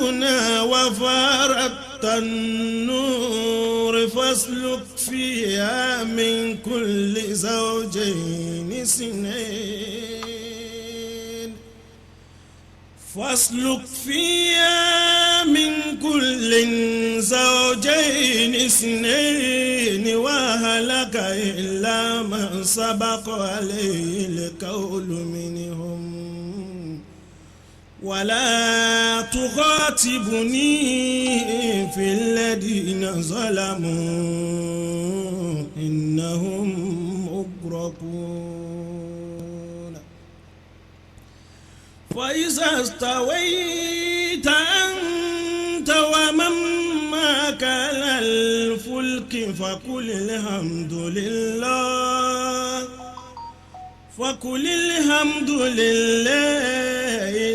ربنا وفارت النور فاسلك فيها من كل زوجين اثنين فاسلك فيها من كل زوجين اثنين وأهلك إلا من سبق عليه القول منهم ولا تخاطبني في الذين ظلموا إنهم مغرقون. فإذا استويت أنت ومن معك على الفلك فقل الحمد لله فقل الحمد لله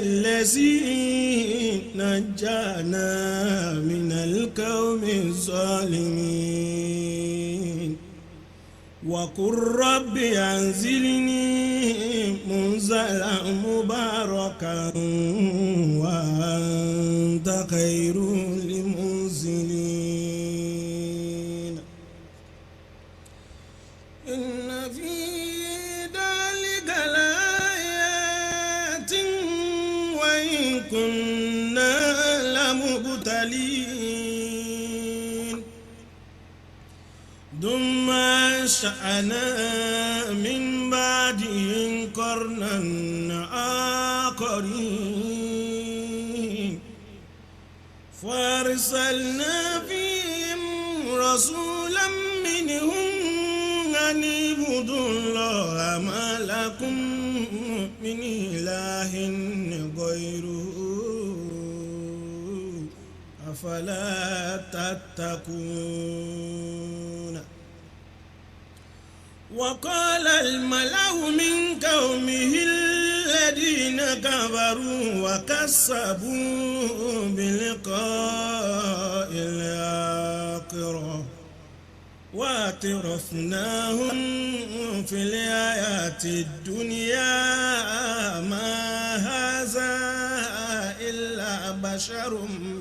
الذي نجانا من القوم الظالمين. وقل رب أنزلني منزلا مباركا وأنت خير المنزلين. إن في ذلك لآيات وإن كنا لمبتلين. ثم أنشأنا من بعدهم قرنا آخرين فأرسلنا فيهم رسولا منهم أن اعبدوا الله ما لكم من إله غيره أفلا تتقون. وقال الملأ من قومه الذين كفروا وكذبوا بلقاء الآخرة وأترفناهم في الحياة الدنيا ما هذا إلا بشر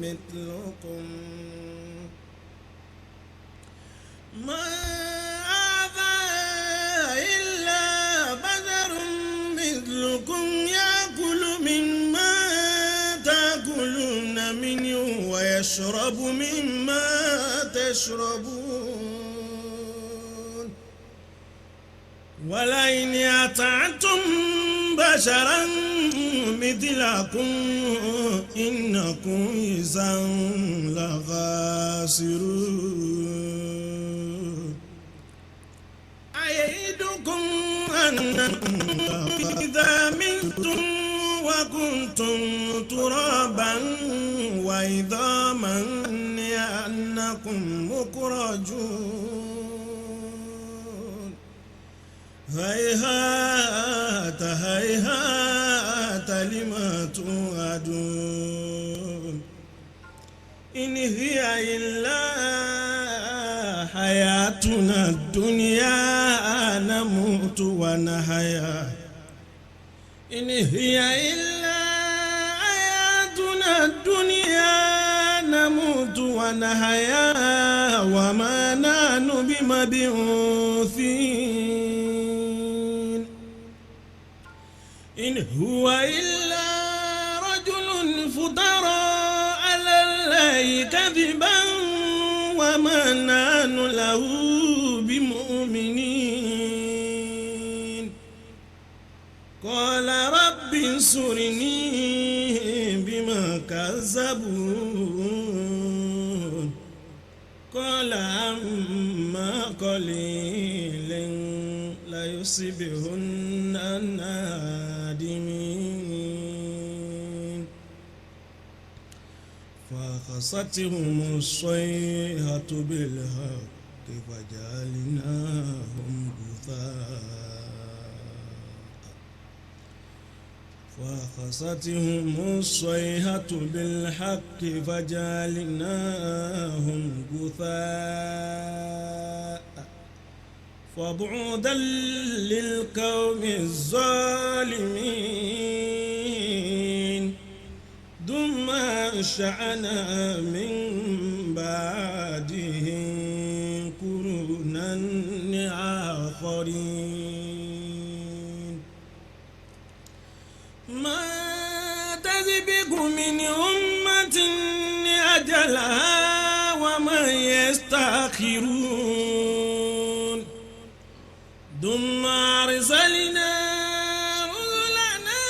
مثلكم ما هذا إلا بشر مثلكم يأكل مما تأكلون منه ويشرب مما تشربون. ولئن أطعتم بشرا مثلكم إنكم إذا لخاسرون. أيعدكم أنكم إذا متم وكنتم ترابا وعظاما أنكم مخرجون. هيهات هيهات لما توعدون. إن هي إلا حياتنا الدنيا نموت ونحيا إن هي إلا حياتنا الدنيا نموت ونحيا وما نحن بمبعوثين. إن هو إلا رجل افترى على الله كذبا وما نحن له بمؤمنين. قال رب انصرني بما كذبون. قال عما قليل ليصبحن النادمين. فأخذتهم الصيحة بالحق فجعلناهم غثاء فأخذتهم الصيحة بالحق فجعلناهم غثاء فبعدا للقوم الظالمين. ثم أنشأنا أنشأنا من بعدهم قرونا آخرين. ما تسبق من أمة أجلها وما يستأخرون. ثم أرسلنا رسلنا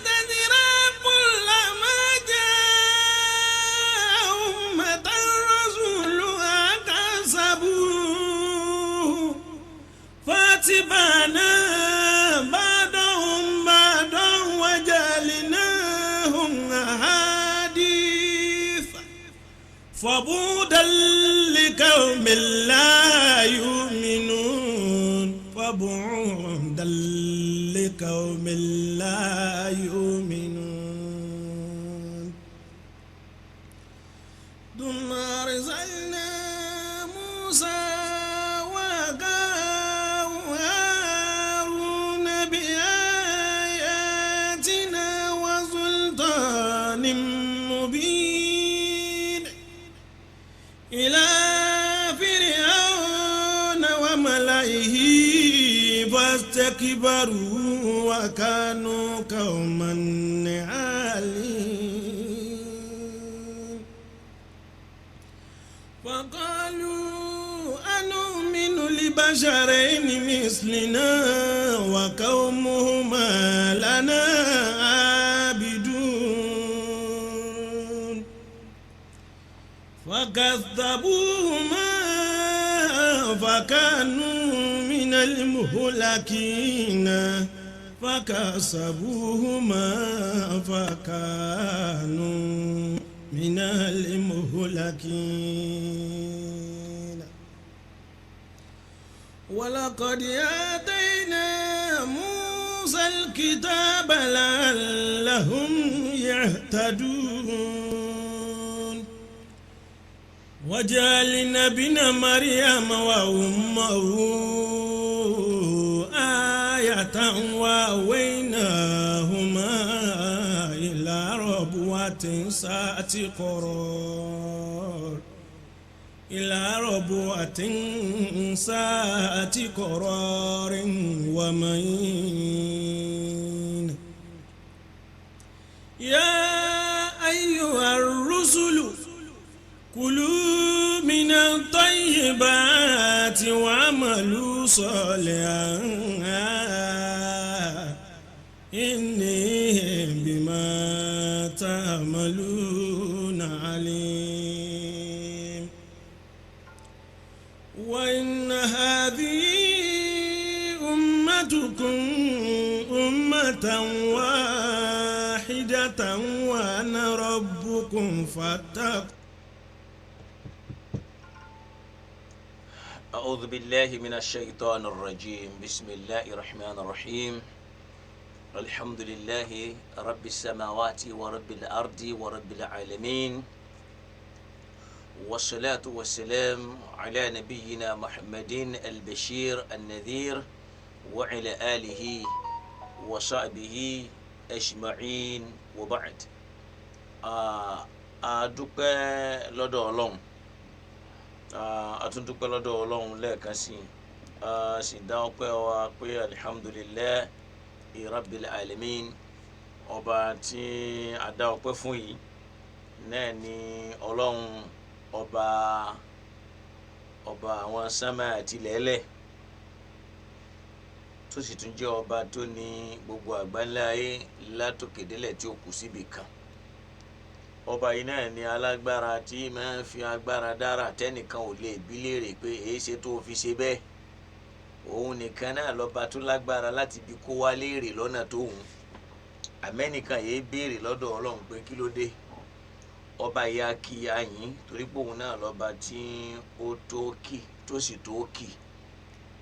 تترى، كلما جاء أمة رسولها كذبوه، فأتبعنا بعضهم بعضا وجعلناهم أحاديث، فبعدا لقوم لا يؤمنون، فبعدا لقوم لا يؤمنون. ثم أرسلنا موسى وأخاه هارون بآياتنا وسلطان مبين إلى فرعون وملئه، فاستكبروا وكانوا قوما عالين. فقالوا أنؤمن لبشرين مثلنا وقومهما لنا عابدون؟ فكذبوهما فكانوا من المهلكين، فكذبوهما فكانوا من المهلكين. ولقد آتينا موسى الكتاب لعلهم يهتدون. وجعلنا ابن مريم وأمه آية وآويناهما إلى ربوة ذات قرار، إلى ربوة ذات قرار ومعين. يا أيها الرسل كلوا من الطيبات واعملوا صالحا، إني بما تعملون عليم. وإن هذه أمتكم أمة واحدة وأنا ربكم فاتقون. أعوذ بالله من الشيطان الرجيم. بسم الله الرحمن الرحيم. الحمد لله رب السماوات ورب الأرض ورب العالمين، والصلاة والسلام على نبينا محمد البشير النذير وعلى آله وصحبه أجمعين، وبعد. A dúpẹ́ lọ́dọ̀ Ọlọ́run, a tún dúpẹ́ lọ́dọ̀ Ọlọ́run lẹ́ẹ̀kan sí i, a sì dá ọpẹ́ wa pé alhamdulillahi rabbil alamin. Ọba tí a dá ọpẹ́ fún yìí náà ni Ọlọ́run ọba, ọba àwọn sánmà àti lẹ́lẹ̀, tó sì tún jẹ́ ọba tó ní gbogbo àgbáńlá ayé látòkè délẹ̀ tí ó kù síbi kan. Ọba yìí náà ni alágbára tí máa ń fi agbára dára tẹ́nìkan ò lè bí léèrè pé èé ṣe tó fi ṣe bẹ́ẹ̀. Òun nìkan náà lọ́ba tó lágbára láti bí kó wá léèrè lọ́nà tó hùn àmẹ́nìkan yìí béèrè lọ́dọ̀ Ọlọ́run pé kí ló dé. Ọba yìí á kí ayìn torí pé òun náà lọ́ba tí ó tó kí tó sì tó kí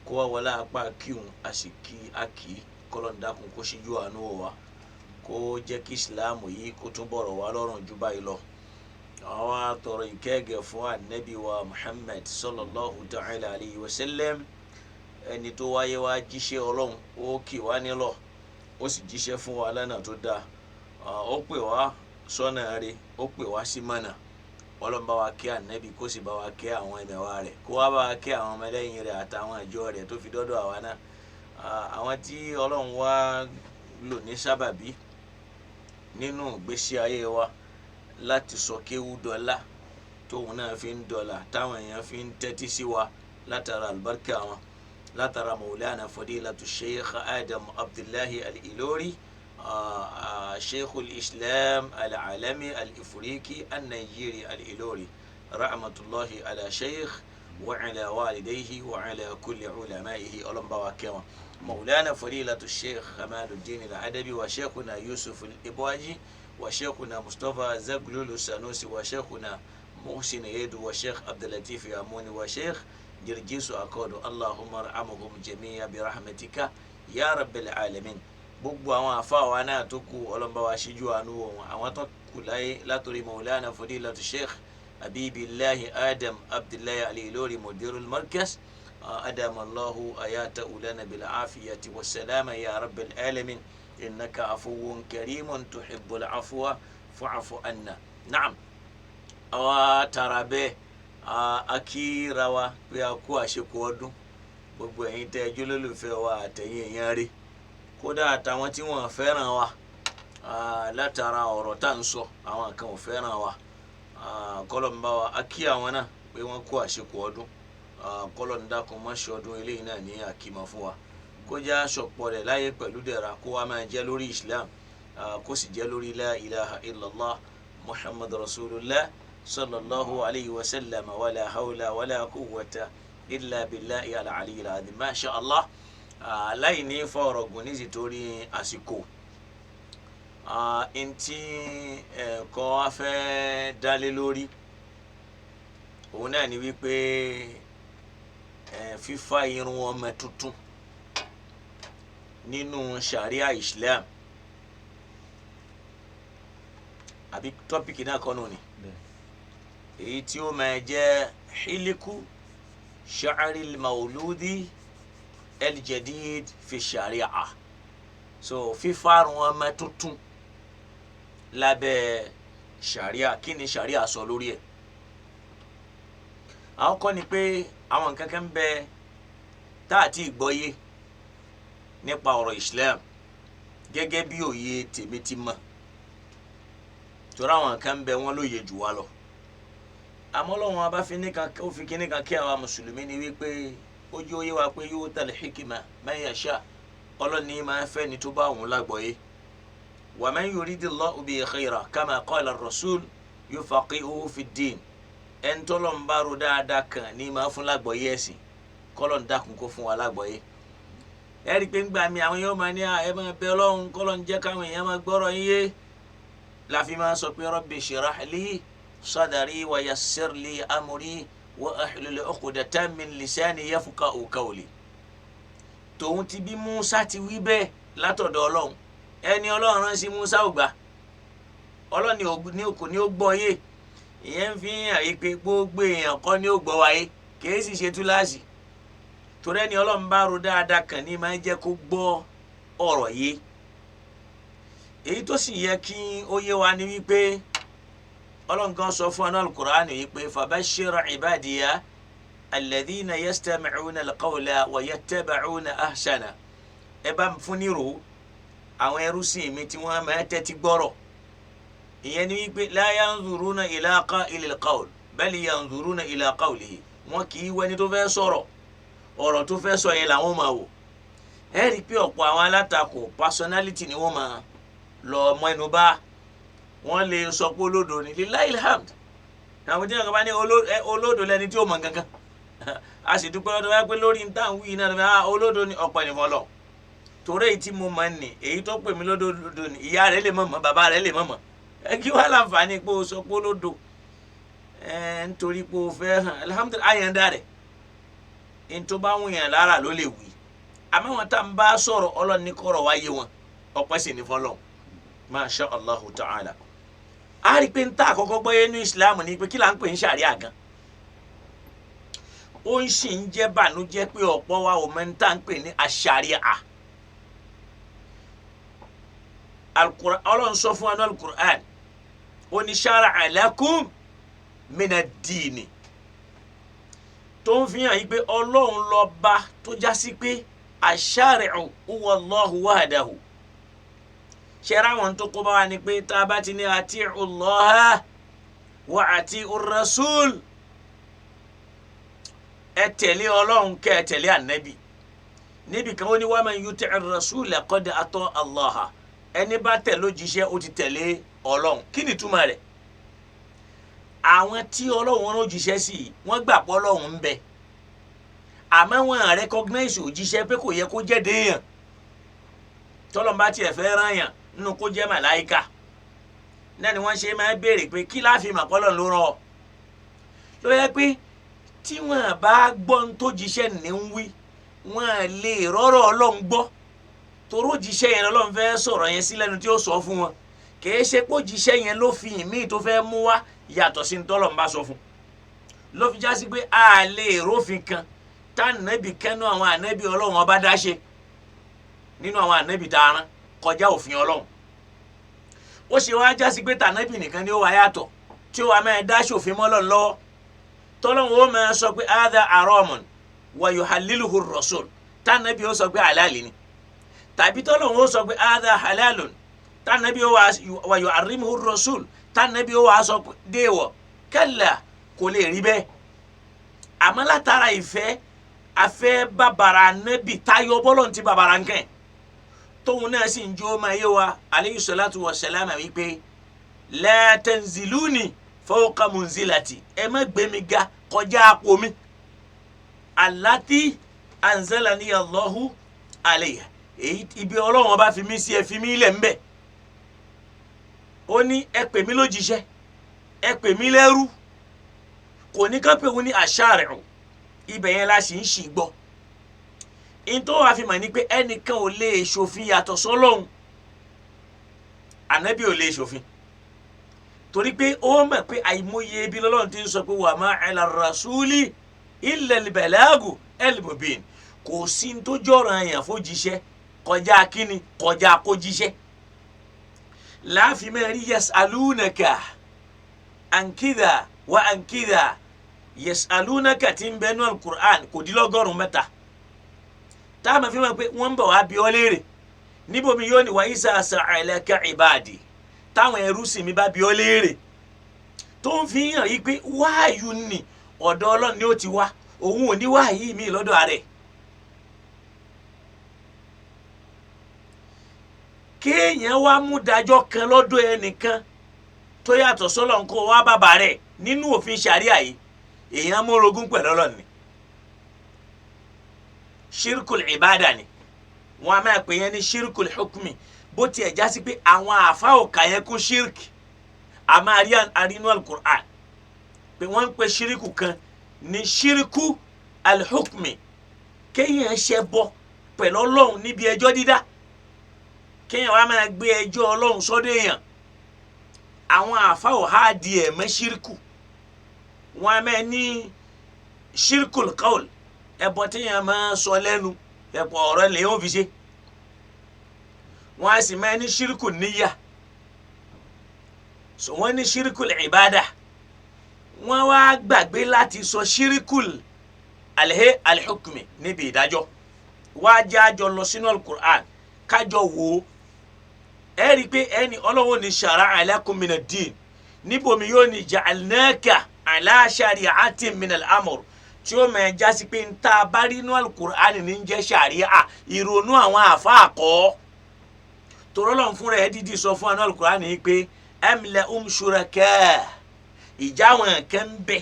kó wá wọlé apá kíhun, a sì kí a kì í kọ́lọ́n dákun kó ṣíjú àánú wá, kó jẹ́ kí Ìsìláàmù yìí kó tún bọ̀rọ̀ wá lọ́rùn ju báyìí lọ. Àwọn atọ̀rọ̀ ìkẹ́gẹ́ fún anabi wa Muhammad sallallahu ta'ala alayhi wa sallam, ẹni tó wáyé wá jíṣẹ́ Ọlọ́run, ó kì wá nílọ̀, ó sì jíṣẹ́ fún wa lọ́nà tó dáa. Ó pè wá sọ́nà rẹ̀, ó pè wá sí mọ̀nà. Ọlọ́run bá wa kẹ́ ànábì, kó sì bá wa kẹ́ àwọn ẹ̀mẹ̀wá rẹ̀, kó wá bá wa kẹ́ àwọn ọmọlẹ́yìn rẹ̀ àtàwọn ìjọ rẹ̀ tó fi dọ́dọ̀ àwa náà. Àwọn tí Ọlọ́run wá lò ní sábàbí nínú ìgbésí ayé wa láti sọ kéwú dọ́là, tóun náà fi ń dọ́là, táwọn èèyàn fi ń tẹ́tí sí wa látara àlùbáríkà wọn, látara Maulana Fadilatu Sheikh Adam Abdullahi Al-Ilori, Sheikhul Islam Al-Alami Al-Ifriqi Al-Nigeri Al-Ilori, rahmatulahi ala Sheikh wa ala walidayhi wa ala kulli ulamaihi. Ọlọ́mọba wa kẹwọn Maulana Fadilatu Sheikh Kamaluddin Al-Adabi wa Sheikhuna Yusuf Al-Ibwaji wa Sheikhuna Mustapha Zaglulu Sanusi wa Sheikhuna Muhsin Yedu wa Sheikh Abdulatif Yamuni wa Sheikh Jirjisu Akodo. Allahumma arhamhum jami'a birahmatika ya rabbil alamin. Gbogbo àwọn àfáà náà tó kù, ọlọ́mọba wa ṣíjú àánú wọn, àwọn tó kù láyé, látòrí Maulana Fadilatu Sheikh Habibillahi Adam Abdullahi Al-Ilori, mudirul markaz, adam Allahu ayata ulana bil afiyati wassalama ya rabbil alamin, innaka afuwun karimun tuhibbul afwa fa'fu anna. Na'am, àwa tara bẹ́ẹ̀ a kíra wa pé a kú àṣekù ọdún. Gbogbo ẹ̀yin tẹ́ ẹ jólólùfẹ́ wa àtẹ̀yìn èèyàn rí, kódà àtàwọn tí wọ́n fẹ́ràn wa látara ọ̀rọ̀ tá à ń sọ, àwọn kan ò fẹ́ràn wa, kọ́lọ̀ ń bá wa a kí àwọn náà pé wọ́n kú àṣekù ọdún. Kọ́lọ̀ ń dákun má ṣe ọdún eléyìí náà ní àkímọ̀ fún wa, kó já aṣọpọ̀ rẹ̀ láyé pẹ̀lú dẹ̀ra, kó wa máa jẹ́ lórí Islam, kó sì jẹ́ lórí la ilaha illallah Muhammad rasulullah sallallahu alayhi wa sallam, wala hawla wala quwwata illa billahi al-aliyyil azim. Masha Allah. Láì ní fọ̀rọ̀ gùn ní ìtorí àsìkò, ntí ẹ̀kọ́ wa fẹ́ dálé lórí òun náà ni wípé fífá irun ọmọ tuntun nínú sharia Islam, àbí tọ́pìkì náà kọ́ nù ni, èyí tí ó máa jẹ́ hiliku sha'aril mauludi el-jadid fi sharia. So fífárun ọmọ tuntun lábẹ́ sharia, kí ni sharia sọ lórí ẹ̀? Àwọn kọ́ ni pé àwọn nǹkan kan ń bẹ tá a ti gbọ́yé nípa ọ̀rọ̀ Islam gẹ́gẹ́ bí òye tèmi ti mọ̀, torí àwọn kan ń bẹ wọ́n lóye jù wá lọ. Àmọ́ Ọlọ́run abá fi níkan ó fi kíní kan kí àwa mùsùlùmí ni wípé ó jẹ́ òye wa pé yóò tẹ̀lé hikima man yasha, Ọlọ́run ní máa fẹ́ ni tó bá òun lágbọ̀ọ́yé. Wa man yuridillahu bihi khayran kama qala ar-rasul yufaqihuhu fid-din. Ẹni tọ́lọ́ ń bá ro dáadáa kan ní máa fún lágbọ̀ọ́yé ẹ̀sìn, kọ́lọ́ ń dákun kó fún wa lágbọ̀ọ́yé. Ẹ rí i pé ń gbà mí àwọn yóò máa ní ẹ máa bẹ Ọlọ́run kọ́lọ́ ń jẹ́ káwọn èèyàn máa gbọ́rọ̀ yín yé, la fi máa sọ pé rabbi shrah li sadari wa yassir li amri wa ahlul uqdatan min lisani yafqahu qawli. Tòun ti bí Musa ti wí bẹ́ẹ̀ látọ̀dọ̀ Ọlọ́run, ẹni Ọlọ́run rán sí Musa ò gbà, Ọlọ́run ní kò ní ó gbọ́ yé. Ìyẹn ń fi hàn yí pé gbogbo èèyàn kọ́ ni ó gbọ́ wáyé, kìí sì ṣe túláàsì, torí ẹni Ọlọ́run bá ro dáadáa kàn ní máa ń jẹ́ kó gbọ́ ọ̀rọ̀ yé. Èyí tó sì yẹ kí ó yé wa ni wípé Ọlọ́run kan sọ fún Al-Qur'an yìí pé fabashshir ibadiya alladhina yastami'una al-qawla wa yattaba'una ahsana. Ẹ bá ń fún nírò àwọn ẹrúsìn mi tí wọ́n máa tẹ́tí gbọ́rọ̀. Ìyẹn ni wípé la yanzuruna ila qa'ilil qawl bal yanzuruna ila qawlihi. Wọn kì í wẹni tó fẹ́ sọ̀rọ̀, ọ̀rọ̀ tó fẹ́ sọ yẹn làwọn máa wò. Ẹ rí i pé ọ̀pọ̀ àwọn alátakò personality ni wọ́n máa lọ mọ ẹnu bá, wọ́n lè sọ pé olódo ni, lillahil hamd. Àwọn tí wọn bá ní olódo lẹni tí ó mọ gangan, a sì dúpẹ́ lọ́dọ̀ wáyé pé lórí ní táwọn wí náà olódo ni, ọ̀pọ̀ ẹnìkan lọ. Torí èyí tí mo mọ̀ ní, èyí tó pè mí lódodo ni, ìyá rẹ̀ lè mọ̀ mọ̀, bàbá rẹ̀ lè mọ̀ mọ̀. Ẹ kí wàá láǹfààní pé o sọ pé olódo ẹ nítorí pé o fẹ́ hàn, alhamdulilayi àyàndá rẹ̀ ní tó bá wù yàn lára ló lè wí. Àmọ́ wọn tá n bá sọ̀rọ̀ Ọlọ́run ní kọ́rọ̀ wáyé wọn, ọpẹ́ sì ní fọlọ́, masha Allahu ta'ala. A rí i pé ń tá àkọ́kọ́ gbọ́yé ní Islam ni pé kí là ń pè ń ṣàríà gan. Ó ń sì ń jẹ́ bànújẹ́ pé ọ̀pọ̀ wa ò mọ̀ ń tá ń pè ní àṣàríà. Ọlọ́run sọ fún wa ní Al-Qur'an Ó ní shara'a lakum mina dini, tó ń fi hàn yí pé Ọlọ́run lọ́ba tó já sí pé ash-shari'u huwa Allahu wahdahu. Ṣẹ́ra àwọn tó kó bá wa ni pé tá a bá ti ní ati'u Allaha wa ati'u rasul, ẹ tẹ̀lé Ọlọ́run kẹ́ ẹ tẹ̀lé ànábì. Níbi kan ó ní wa man yuti'i rasula qad ata Allaha, ẹni bá tẹ̀lé òjíṣẹ́ ó ti tẹ̀lé Ọlọ́run. Kí ni túmọ̀ rẹ̀? Àwọn tí Ọlọ́run rán òjíṣẹ́ sí wọ́n gbà pé Ọlọ́run ń bẹ, àmọ́ wọn recognize òjíṣẹ́ pé kò yẹ kó jẹ́ déèyàn. Tọ́lọ́n bá tiẹ̀ fẹ́ rán yàn nínú kó jẹ́ màláìka náà ni wọ́n ṣe máa ń béèrè pé kí láàfin màpọ́lọ̀ ló rán ọ. Ló yẹ pé tí wọ́n bá gbọ́ ń tó jíṣẹ́ ní ń wí, wọ́n lè rọ́rọ̀ Ọlọ́run gbọ́, toró jíṣẹ́ yẹn Ọlọ́run fẹ́ sọ̀rọ̀ yẹn sí lẹ́nu tí ó sọ fún wọn. Kìí ṣe pé òjíṣẹ́ yẹn ló fi ìmíì tó fẹ́ mú wá yàtọ̀ sí ní tọ́lọ́run bá sọ fún. Ló fi já sí pé a lè rófin kan tánàbì kẹ́nu àwọn ànábì Ọlọ́run ọba dáṣe nínú àwọn ànábì tá a rán kọjá òfin Ọlọ́run. Ó ṣe wá já sí pé tànábì nìkan ni ó wá yàtọ̀ tí ó wá máa dáṣòfin mọ́ Ọlọ́run lọ́wọ́, tọ́lọ́run ó máa sọ pé hadha haramun wa yuhalliluhu rasul, tànábì ó sọ pé halali ni, tàbí tọ́lọ́run ó sọ pé hadha halalun, tànábì ó wá yuharrimuhu rasul, tànábì ó wá sọ pé déèwọ̀. Kalla, kò lè rí bẹ́ẹ̀. Àmọ́ látara ìfẹ́ afẹ́ bàbàrà ànábì tayọ bọ́lọ̀ ti bàbàrà nkẹ́ tóun náà sì ń jó máa yé wa aleyhi salatu wa salam wípé la tanziluni fawqa munzilati, ẹ má gbé mi ga kọjá àpò mi, allati anzalani Allahu alayha, èyí ibi Ọlọ́run ọba fi mí sí, ẹ fi mí lẹ̀ ń bẹ̀. Ó ní ẹ pè mí lójíṣẹ́, ẹ pè mí lẹ́rú, kò ní ká pè wọ́n ní aṣáàrẹ̀. Ibẹ̀ yẹn la sì ń ṣì gbọ́. In tó wàá fi mọ̀ ní pé ẹnìkan ò lè ṣòfin yàtọ̀ sọ́lọ́hun, ànábì ò lè ṣòfin, torí pé ó mọ̀ pé àìmọye ibi lọ́lọ́run ti ń sọ pé wa ma ala rasuli illa al-balagu al-mubin. Kò sí ní tó jọ̀ràn àyàn fójíṣẹ́ kọjá kíni, kọjá kójíṣẹ́. Láàfin mẹ́rin yas'alunaka ankida wa ankida, yas'alunaka ti ń bẹnu al-Qur'an kò dín lọ́gọ́rùn-ún mẹ́ta, tá a máa fi máa pé wọ́n ń bọ̀ wá bi ọ́ léèrè. Níbomi yóò ní wa isa sa'alaka ibadi, táwọn ẹrú sì mi bá bi ọ́ léèrè, tó ń fi hàn yí pé wáàyù ni ọ̀dọ̀ Ọlọ́run ni ó ti wá, òun ò ní wáàyí mi lọ́dọ̀ rẹ̀. Kéèyàn wá mú dájọ́ kan lọ́dọ̀ ẹnìkan tó yàtọ̀ sọ́lọ̀ ń kó wá bàbá rẹ̀ nínú òfin ṣàríà yìí, èèyàn mórogún pẹ̀lú Ọlọ́run ni. Shirkul ibada ni wọn a máa pè yẹn ní shirkul hukmi, bó tiẹ̀ já sí pé àwọn àfa òkà yẹn kún shirk. A máa rí àrínú al-Qur'an pé wọ́n ń pe shiriku kan ní shiriku al-hukmi, kéèyàn ṣe bọ pẹ̀lú Ọlọ́run níbi ẹjọ́ dídá, kéèyàn wá máa gbé ẹjọ́ Ọlọ́run sọ́dọ̀ èèyàn. Àwọn àfa òhà di ẹ̀mẹ́ shiriku, wọn a máa ní shirkul qawl, ẹbọ téèyàn máa sọ lẹ́nu, ẹ̀pọ̀ ọ̀rọ̀ lè yóò fi ṣe. Wọ́n á sì máa ní ṣírìkù níyà, so wọ́n ní ṣírìkù ìbádà. Wọ́n wá gbàgbé láti sọ ṣírìkù alẹ́ alihukumi níbi ìdájọ́. Wá jẹ́ àjọ lọ sínú alukur'an kájọ wò ó. Ẹ rí i pé ẹni Ọlọ́run ní shara'a lakum mina din, níbomi yóò ní ja'alnaka ala shari'atin minal amr, tí ó máa jásí pé ń tá a bá rí inú alukur'an ní ń jẹ́ ṣàríà, ìrònú àwọn àáfàá kọ́. Torọ́lọ́n fúnra ẹ̀ dídì sọ fún anú alukur'an yìí pé am lahum shuraka, ìjà àwọn kan ń bẹ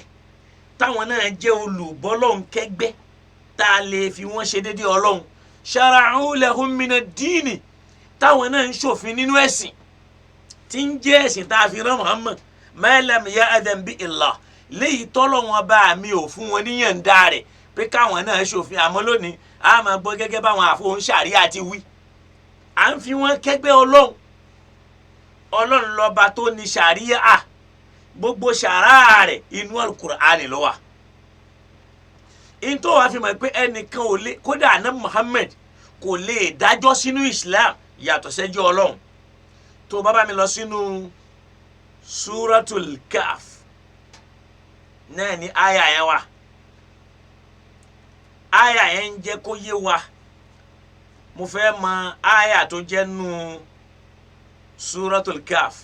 táwọn náà jẹ́ olùbọ́lọ́hun kẹ́gbẹ́ tá a lè fi wọ́n ṣe déédéé Ọlọ́run, shara'u lahum mina dini, táwọn náà ń ṣòfin nínú ẹ̀sìn tí ń jẹ́ ẹ̀sìn tá a fi rán Muhammad, ma lam ya'dhan bi Allah, léyìí tọ́lọ̀ wọn bá mi ò fún wọn níyànda rẹ̀ pé káwọn náà ṣòfin. Àmọ́ lónìí a máa gbọ́ gẹ́gẹ́ báwọn àfohùn ṣàríà ti wí, à ń fi wọn kẹ́gbẹ́ Ọlọ́run. Ọlọ́run lọ́ba tó ní ṣàríà, gbogbo ṣàrá rẹ̀ inú Al-Qur'ani ló wà. In tó wàá fi mọ̀ pé ẹnìkan ò lè, kódà àná Muhammad kò lè dájọ́ sínú Islam yàtọ̀ sẹ́jọ́ Ọlọ́run. Tó bá bá mi lọ sínú Suratul Kaf náà ni àyà yẹn wà. Àyà yẹn ń jẹ́ kó yé wa. Mo fẹ́ mọ àyà tó jẹ́ nù Suratul Kaf.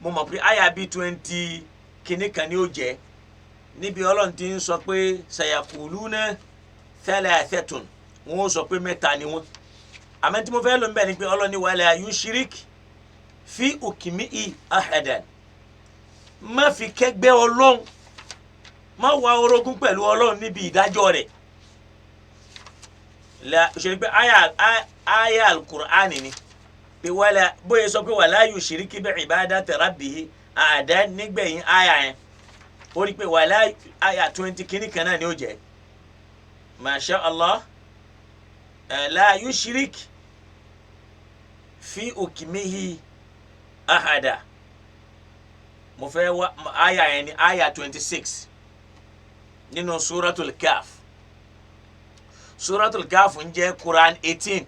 Mo mọ̀ pé àyà bíi 20 kìíní kan ni ó jẹ́ níbi Ọlọ́run ti ń sọ pé sayakuluna thalathatun, wọn ó sọ pé mẹ́ta ni wọ́n. Àmọ́ tí mo fẹ́ lò ń bẹ̀ ni pé Ọlọ́run ní wala yushrik fi hukmihi ahadan, má fi kẹ́gbẹ́ Ọlọ́run, má wá orogún pẹ̀lú Ọlọ́run níbi ìdájọ́ rẹ̀. La ṣe pé aya alukur'ani ni pé wala, bóyá sọ pé wala yushriki bi ibadati rabbihi ahadan nígbẹ̀yìn aya yẹn, ó rí pé wala aya 20 kìíní kan náà ni ó jẹ́. Masha Allah, la yushrik fi hukmihi ahada. Mo fẹ́ wá aya yẹn ni aya 26 nínú Suratul Kaf. Suratul Kaf ń jẹ́ Quran 18,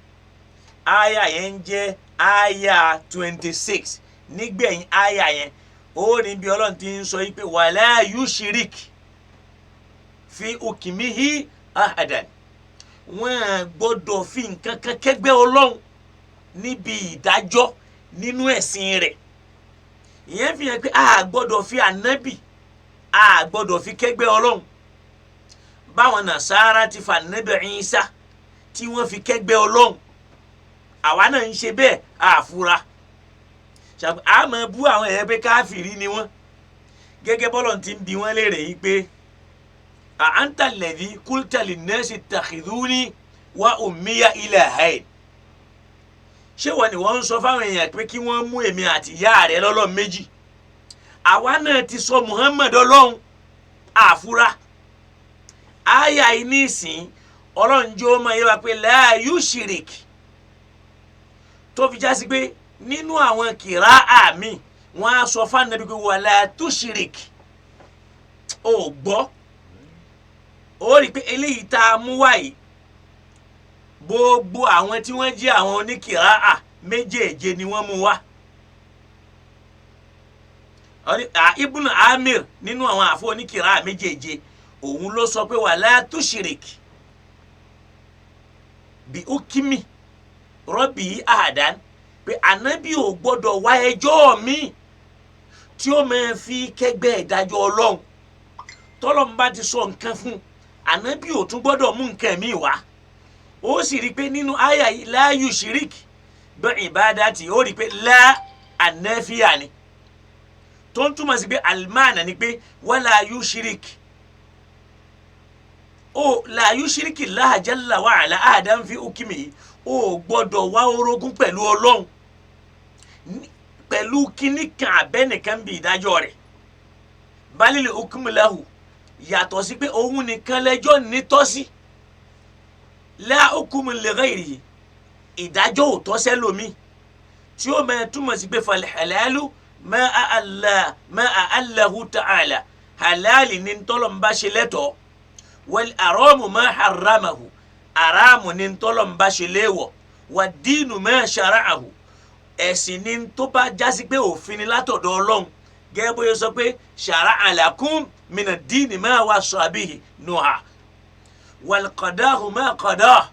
aya yẹn ń jẹ́ aya 26. Nígbẹ̀yìn aya yẹn, ó ní bí Ọlọ́run ti ń sọ yìí pé wala yushrik fi hukmihi ahadan, wọ́n gbọ́dọ̀ fi nǹkan kan kẹ́gbẹ́ Ọlọ́run níbi ìdájọ́ nínú ẹ̀sìn rẹ̀. Ìyẹn fi hàn pé a gbọ́dọ̀ fi ànábì, a gbọ́dọ̀ fi kẹ́gbẹ́ Ọlọ́run. Báwọn Nàsárà ti fa ànábì Ìsá tí wọ́n fi kẹ́gbẹ́ Ọlọ́run, àwa náà ń ṣe bẹ́ẹ̀, àfura a máa bú àwọn ẹ̀yẹ pé káfìrí ni wọ́n, gẹ́gẹ́ bọ́lọ̀ ti ń bi wọ́n léèrè yìí pé a'anta alladhi qulta linnasi ittakhidhuni wa ummiya ilahayn. Ṣé wọ́n ni wọ́n ń sọ fáwọn èèyàn pé kí wọ́n mú èmi àti ìyá rẹ̀ lọ́lọ́run méjì? Àwa náà ti sọ Muhammad Ọlọ́run, àfura. Àyà yìí ní ìsìn Ọlọ́run jẹ́ ó máa yé wa pé la yushrik, tó fi já sí pé nínú àwọn kìrá àmì wọ́n á sọ fún Ànábì pé wala tushrik. Ó gbọ́, ó rí i pé eléyìí tá a mú wáyìí, gbogbo àwọn tí wọ́n jẹ́ àwọn oníkìráà méjèèje ni wọ́n mú wá. Ibn Amir nínú àwọn àfọ oníkìráà méjèèje, òun ló sọ pé wala tushrik bí ukimi rọ́bì ahadan, pé ànábì ò gbọ́dọ̀ wá ẹjọ́ mi tí ó máa fi kẹ́gbẹ́ ìdájọ́ Ọlọ́run. Tọ́lọ́run bá ti sọ nǹkan fún ànábì, ò tún gbọ́dọ̀ mú nǹkan mi wá. Ó sì rí i pé nínú àyà yìí la yushrik bi ibadati, ó rí i pé la ànáfíà ni, tó ń túmọ̀ sí pé alimánà ni pé wala yushrik, ó la yushrik Allaha jalla wa ala ahadan fi hukmihi. Ó gbọ́dọ̀ wá orogún pẹ̀lú Ọlọ́run pẹ̀lú kíní kan abẹ́nìkan bí ìdájọ́ rẹ̀. Balil hukmu lahu, yàtọ̀ sí pé òun nìkan lẹ́jọ́ nítọ́sí. La hukmu li ghayrihi, ìdájọ́ ò tọ́ sẹ́lòmí, tí ó máa túmọ̀ sí pé fal halalu ma a'allahu ta'ala, halali ní ntọ́lọ̀ ń bá ṣe lẹ́tọ̀ọ́, wal haramu ma harramahu, haramu ní ntọ́lọ̀ ń bá ṣe léèwọ̀, wad dinu ma shara'ahu, ẹ̀sìn ní tó bá jásí pé òfin ni látọ̀dọ̀ Ọlọ́run, gẹ́gẹ́ bóyá sọ pé shara'a lakum mina dini ma wassa bihi Nuha wal qadahu ma qadahu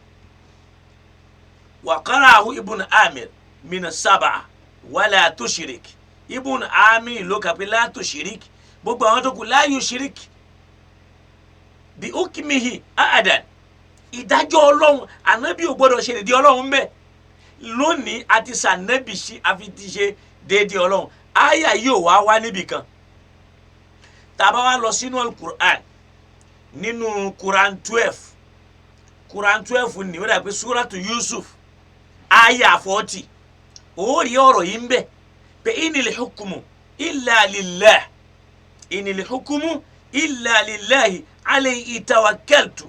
wa qara'ahu Ibn Amir mina sab'a wala tushrik. Ibn Amir ló kà pé la tushrik, gbogbo àwọn tó kù la yushrik bí hukmihi ahadan. Ìdájọ́ Ọlọ́run, ànábì ò gbọ́dọ̀ ṣe déédéé Ọlọ́run mbẹ́. Lónìí àti sànábì ṣe àfi ti ṣe déédéé Ọlọ́run. Àyà yìí ò wá wá níbì kan. Tá a bá wá lọ sínú alukur'an, nínú Quran 12, Quran 12 ni ó dà pé suratu Yusuf àyà 40, ó rí ọ̀rọ̀ yìí ń bẹ pé inil hukmu illa lillah, inil hukmu illa lillahi alayhi tawakkaltu.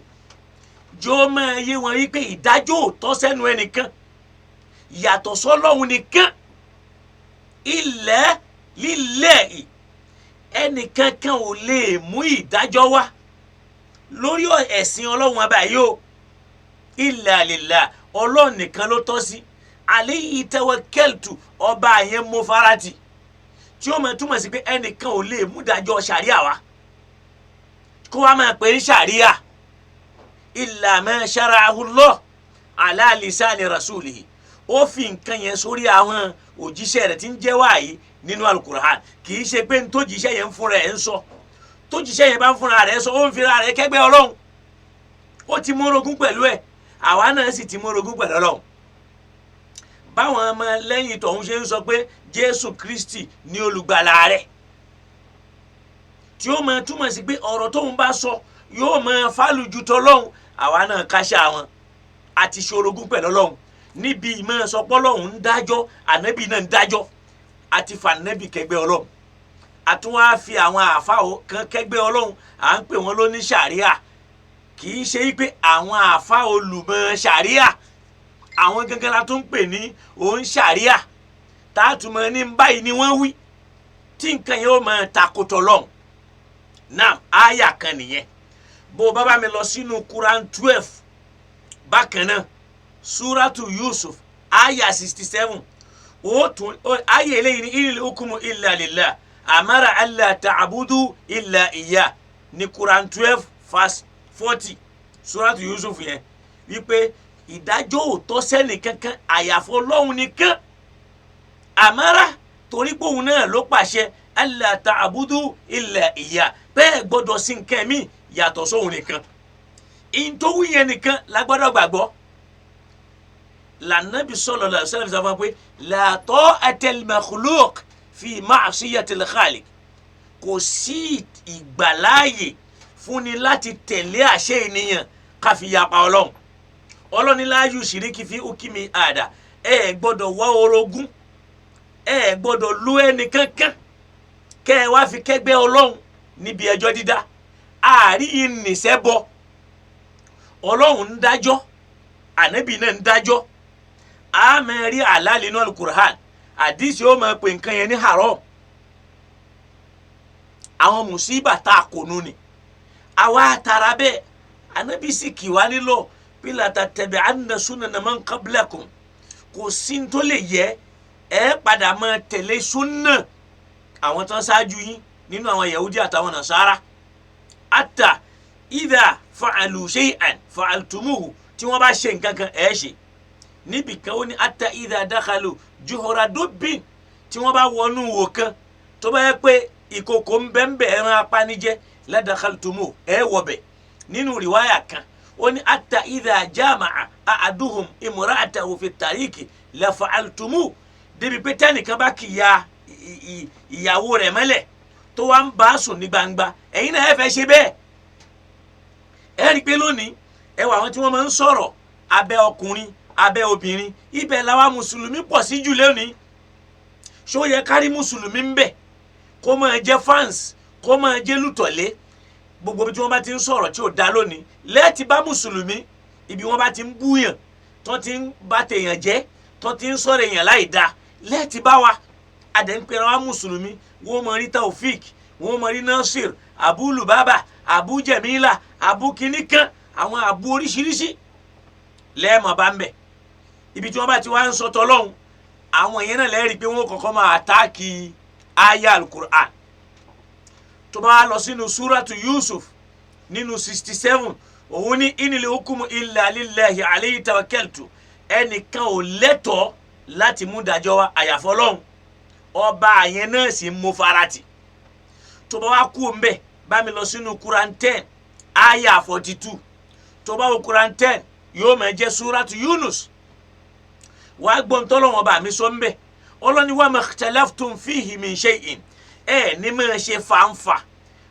Jọ máa yé wọn wípé ìdájọ́ ò tọ́ sẹ́nu ẹnìkan yàtọ̀ sọ́lọ́hun nìkan, illa lillahi, ẹnìkan kan ò lè mú ìdájọ́ wá lórí ẹ̀sìn Ọlọ́run ọba yìí o, illa lillah, Ọlọ́run nìkan ló tọ́ sí, alayhi tawakkaltu, ọba yẹn mo farati. Tí ó máa túmọ̀ sí pé ẹnìkan ò lè mú dájọ́ ṣàríà wá kó wá máa pè ní ṣàríà illa ma shara'ahu Allah ala lisani rasulihi. Ó fi nǹkan yẹn sórí àwọn òjíṣẹ́ rẹ̀ tí ń jẹ́ wáyé nínú alukur'an. Kì í ṣe pé ntójíṣẹ́ yẹn ń fúnra ẹ̀ ń sọ. Tójíṣẹ́ yẹn bá ń fúnra rẹ̀ sọ, ó ń fira rẹ̀ kẹ́gbẹ́ Ọlọ́run. Ó ti mórogún pẹ̀lú ẹ̀, àwa náà sì ti mórogún pẹ̀lú Ọlọ́run. Báwọn ọmọ lẹ́yìn tọ̀hún ṣe ń sọ pé Jésù Kristi ní olùgbàlà rẹ̀, tí ó máa túmọ̀ sí pé ọ̀rọ̀ tóun bá sọ yóò máa fálùjù tọlọ́hun. Àwa náà káṣá wọn àti ṣorogún pẹ̀lú Ọlọ́run níbi ìmọ̀ sọpọ́ Ọlọ́run ń dájọ́, ànábì náà ń dájọ́, àti fànábì kẹgbẹ́ Ọlọ́run. Àtúnwá fi àwọn àáfàá kan kẹgbẹ́ Ọlọ́run, à ń pè wọ́n lóní ṣàríà. Kì í ṣe pé àwọn àáfàá olùmọ̀ ṣàríà, àwọn gangan la tún ń pè ní òun ṣàríà, tààtùmọ̀ ní báyìí ni wọ́n wí, tí nǹkan yẹn ó máa takòtò lọ́hùn náà. Àyà kan nìyẹn. Bó o bá bá mi lọ sínú Quran 12 bákan náà, Suratu Yusuf àyà 67, ó tún àyà eléyìí ní inil hukumu illa lillah amara alla ta'budu illa iya ní Quran 12 verse 40, Suratu Yusuf yẹn, wípé ìdájọ́ ò tọ́ sẹ́nì kankan àyàfọ́ Ọlọ́run nìkan. Àmọ́ra torí pé òun náà ló pàṣẹ alla ta'budu illa iya, bẹ́ẹ̀ gbọ́dọ̀ sí nǹkan mi yàtọ̀ sóhun nìkan. Ìntòwú yẹn nìkan la gbọ́dọ̀ gbàgbọ́. Lànàbí sallallahu alaihi wasallam sọ fún wa pé la ta'ata al makhluq fi ma'siyatil khaliq. Kò sí ìgbàláàyè fúnni láti tẹ̀lé àṣẹ ènìyàn káfi yapa Ọlọ́run. Ọlọ́ni láàyò ṣìríkì fi ukimi àdá, ẹ gbọ́dọ̀ wá orogún, ẹ gbọ́dọ̀ lú ẹnì kankan kẹ́ ẹ wá fi kẹ́gbẹ́ Ọlọ́run níbi ẹjọ́ dídá. Àárí ìnìṣẹ́ bọ Ọlọ́run ń dájọ́, ànábì náà ń dájọ́. A máa rí àlàlẹ́ inú alukur'an, àdìsí ó máa pè nǹkan yẹn ní haram. Àwọn mùsíbà tá a kò nù ni àwa àtàrà bẹ́ẹ̀. Ànábì sì kì wá nílò pílàtà tẹ̀bẹ̀ anna sunana man qablakum. Kò sí tó lè yẹ ẹ padà máa tẹ̀lé sunna àwọn tó ń ṣáájú yín nínú àwọn Yahudi àtàwọn Nasara. Ata idha fa'alu shay'an fa'altumuhu, tí wọ́n bá ṣe nǹkan kan ẹ̀ ṣe níbi kan. Ó ní ata idha dakhalu juhra dubbin, tí wọ́n bá wọnú wò kan tó bá yẹ pé ìkòkò ń bẹ́ ń bẹ́ ẹran apanijẹ́, la dakhaltumuhu, ẹ̀ wọ̀bẹ̀. Nínú rìwáyà kan ó ní ata idha jama'a ahaduhum imra'atahu fi tariqi la fa'altumuhu, débi pé tẹ́nìkan bá kì í ya ìyàwó rẹ̀ mọ́lẹ̀ tó wá ń bá a sùn ní gbangba, ẹ̀yin náà ẹ fẹ́ ṣe bẹ́ẹ̀. Ẹ rí i pé lónìí ẹ wà àwọn tí wọ́n máa ń sọ̀rọ̀ abẹ́ ọkùnrin abẹ́ obìnrin, ibẹ̀ làwa mùsùlùmí pọ̀ sí jù lónìí. Ṣó yẹ kárí mùsùlùmí ń bẹ̀ kó máa jẹ́ fans, kó máa jẹ́ lùtọ̀lé? Gbogbo ibi tí wọ́n bá ti ń sọ̀rọ̀ tí ò dá lónìí lẹ́ẹ̀tì bá mùsùlùmí, ibi wọ́n bá ti ń búyàn, tó ti ń bá tèèyàn jẹ́, tó ti ń sọ̀rọ̀ èèyàn láì dáa, lẹ́ẹ̀tì bá wa. Àdẹ̀ńpẹ̀rẹ̀ wa mùsùlùmí, wọ́n mọ̀ rí Taofik, wọ́n mọ̀ rí Nasir, Abu Lubaba, Abu Jamila, Abu kinikan, àwọn abu oríṣiríṣi lẹ́ẹ̀mọ̀ bá ń bẹ̀. Ibi tí wọ́n bá ti wá ń sọ tọ́lọ́hún, àwọn yẹn náà lẹ́rìí pé wọ́n kọ́kọ́ máa àtáàkì aya alukur'an. Tó bá lọ sínú súratu Yusuf nínú 67, òun ní inil hukumu illa lillahi alayhi tawakkaltu, ẹnìkan ò lẹ́tọ̀ọ́ láti mú dájọ́ wa àyàfọ́ Ọlọ́hun ọba àyẹn náà sì ń mú farati. Tó bá wá kú ń bẹ̀, bá mi lọ sínú Quran 10 aya 42. Tó bá wo Quran 10, yóò máa jẹ́ súratu Yunus. Wàá gbọ́n tọ́lọ́wọ́n bá mi sọ ń bẹ̀. Ọlọ́ni wa makhtalaftum fihi min shay'in, ẹ ní máa ṣe fàǹfà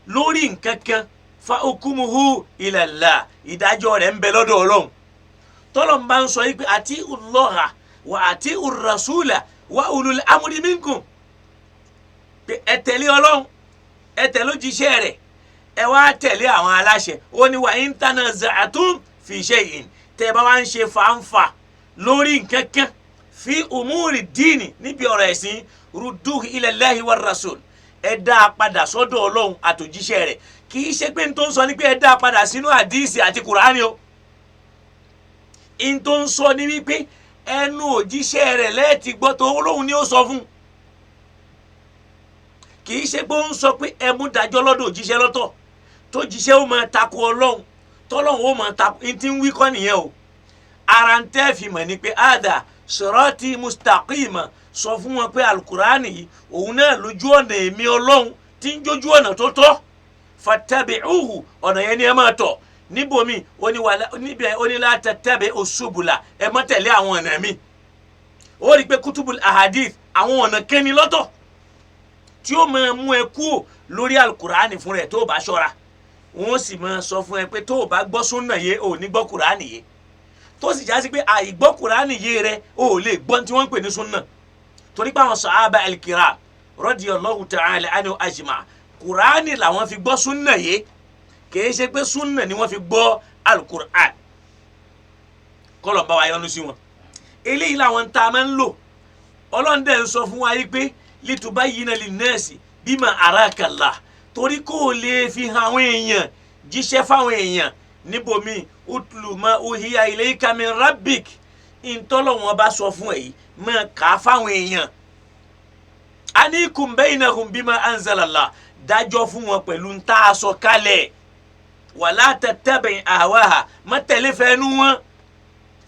lórí nǹkan kan, fa hukmuhu ila Allah, ìdájọ́ rẹ̀ ń bẹ lọ́dọ̀ Ọlọ́run. Tọ́lọ̀ ń bá ń sọ yìí pé àti Allaha wa àti rasula wa ulul amri minkum, pé ẹ tẹ̀lé Ọlọ́run, ẹ tẹ̀lé òjíṣẹ́ rẹ̀, ẹ wá tẹ̀lé àwọn aláṣẹ. Ó ní wa in tanaza'tum fi shay'in, tẹ́ ẹ bá wá ń ṣe fàǹfà lórí nǹkan kan, fi umuri dini, níbi ọ̀rọ̀ ẹ̀sìn, rudduhu ila Allahi war rasul, ẹ dá a padà sọ́dọ̀ Ọlọ́run àtòjíṣẹ́ rẹ̀. Kì í ṣe pé n tó ń sọ ni pé ẹ dá a padà sínú àdíìsì àti kùránì o. N tó ń sọ ni wípé ẹnu òjíṣẹ́ rẹ̀ lẹ́ẹ̀tì gbọ́ tó Ọlọ́run ni ó sọ fún un. Kì í ṣe pé ó ń sọ pé ẹ mú dájọ́ lọ́dọ̀ òjíṣẹ́ lọ́tọ̀, tó jíṣẹ́ ó máa takò Ọlọ́run, tọ́lọ́run ó máa takò ní tí ń wí kọ́ nìyẹn o. Ara ń tẹ́ fi mọ̀ ni pé ada sirati mustaqima, sọ fún wọn pé alukurani yìí òun náà lójú ọ̀nà èmi Ọlọ́run tí ń jójú ọ̀nà tó tọ́, fattabi'uhu, ọ̀nà yẹn ni ẹ máa tọ̀. Níbomi níbẹ̀ ó ní la tattabi'u subula, ẹ má tẹ̀lé àwọn ọ̀nà mi. Ó rí i pé kutubul ahadith àwọn ọ̀nà kẹ́ni lọ́tọ̀ tí ó máa mú ẹ kúò lórí alukurani fún rẹ tó o bá ṣọ́ra. Wọ́n sì máa sọ fún ẹ pé tó o bá gbọ́ súnà yé, o ò ní gbọ́ kurani yé, tó sì já sí pé àìgbọ́ kurani yé rẹ, o ò lè gbọ́ tí wọ́n ń pè ní súnà. Torí pé àwọn sàhábà al-kiram radiyallahu ta'ala anhu ajma, kurani làwọn fi gbọ́ súnà yé, kìí ṣe pé súnà ni wọ́n fi gbọ́ alukur'an. Kọ́lọ̀ ń bá wa yọ́nú sí wọn. Eléyìí làwọn tá a máa ń lò. Ọlọ́run dẹ̀ ń sọ fún wa yìí pé litubayyina linnasi bima arakallah, torí kó o lè fi hàn àwọn èèyàn, jíṣẹ́ fáwọn èèyàn. Níbomi utlu ma uhiya ilayka min rabbik, ìtọ́lọ̀ wọn bá sọ fún ẹ yìí, máa kà á fáwọn èèyàn. Anikum bainahum bima anzalallah, dájọ́ fún wọn pẹ̀lú ń tá a sọ kalẹ̀. Wala tattabi' ahwaha, má tẹ̀lé fẹ́nu wọn.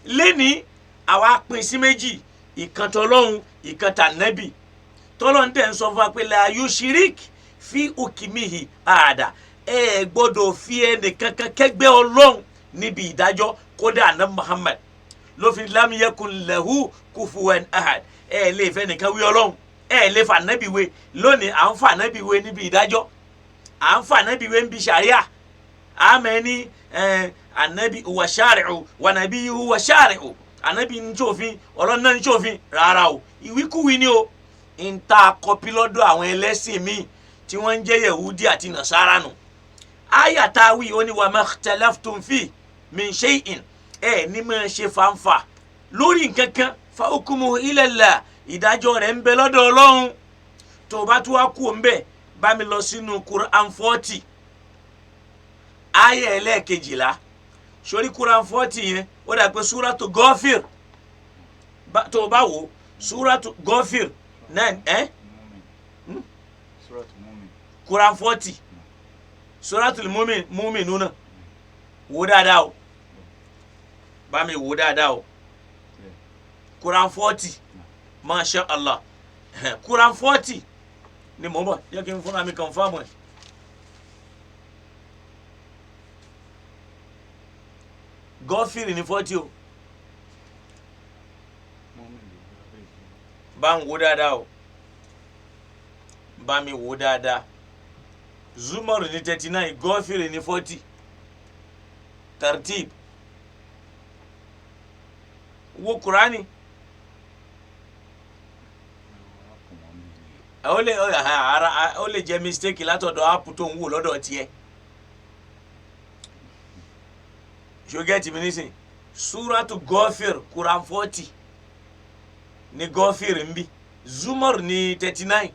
Lẹ́ni àwa pín sí méjì, ìkan tọlọ́hun, ìkan tànẹ́bì. Tọ́lọ́hun dẹ̀ ń sọ fún wa pé la yushrik fi hukmihi ahada, ẹ gbọ́dọ̀ fi ẹnì kankan kẹ́gbẹ́ Ọlọ́run níbi ìdájọ́. Kódà àná Muhammad ló fi lam yakun lahu kufuwan ahad, ẹ lè fẹ́ nìkan wí Ọlọ́run, ẹ lè fà nẹ́bì wé. Lónìí à ń fà nẹ́bì wé níbi ìdájọ́, à ń fà nẹ́bì wé níbi sàríà. Àmẹ́ ní anabi wa shari'u wa nabiyuhu wa shari'u, anabi ń ṣòfin, Ọlọ́run náà ń ṣòfin. Rárá o, ìwíkúwí ni o. Ń ta kọpí lọ́dọ̀ àwọn ẹlẹ́sìn míì tí wọ́n ń jẹ́ Yehudi àti Nasara nù. Àyà tá a wí, ó ní wa makhtalaftum fi min shay'in, ẹ ní máa ṣe fanfa lórí nǹkan kan, fa hukmuhu ila Allah, ìdájọ́ rẹ̀ ń bẹ lọ́dọ̀ Ọlọ́run. Tó o bá tún wá kú òun bẹ́ẹ̀, bá mi lọ sínú Quran 40 ayé ẹlẹ́ẹ̀kejìlá. Sórí Quran 40 yẹn, ó dà pé suratu Ghafir. Tó o bá wò suratu Ghafir náà ẹ. Mu'min. Suratu Mu'min. Quran 40, suratul Mu'min, Mu'minuna. Wò dáadáa o, bá mi wò dáadáa o. Quran 40, masha Allah, Quran 40 ni mò ń bọ̀. Jẹ́ kí n fúnra mi confirm ẹ̀. Gọ́fìrì ní 40 o. Mu'min ló gbé abẹ́ ìjọba. Bá ń wò dáadáa o, bá mi wò dáadáa. Zumar ní 39, Gọ́fìrì ní 40. Tartib wo Kurani. Ó lè ara, ó lè jẹ́ mistake látọ̀dọ̀ app tó ń wò lọ́dọ̀ tiẹ̀. Ṣó get mi nísìn? Suratu Gọ́fìr, Quran 40 ní Gọ́fìr ń bí, Zumar ní 39.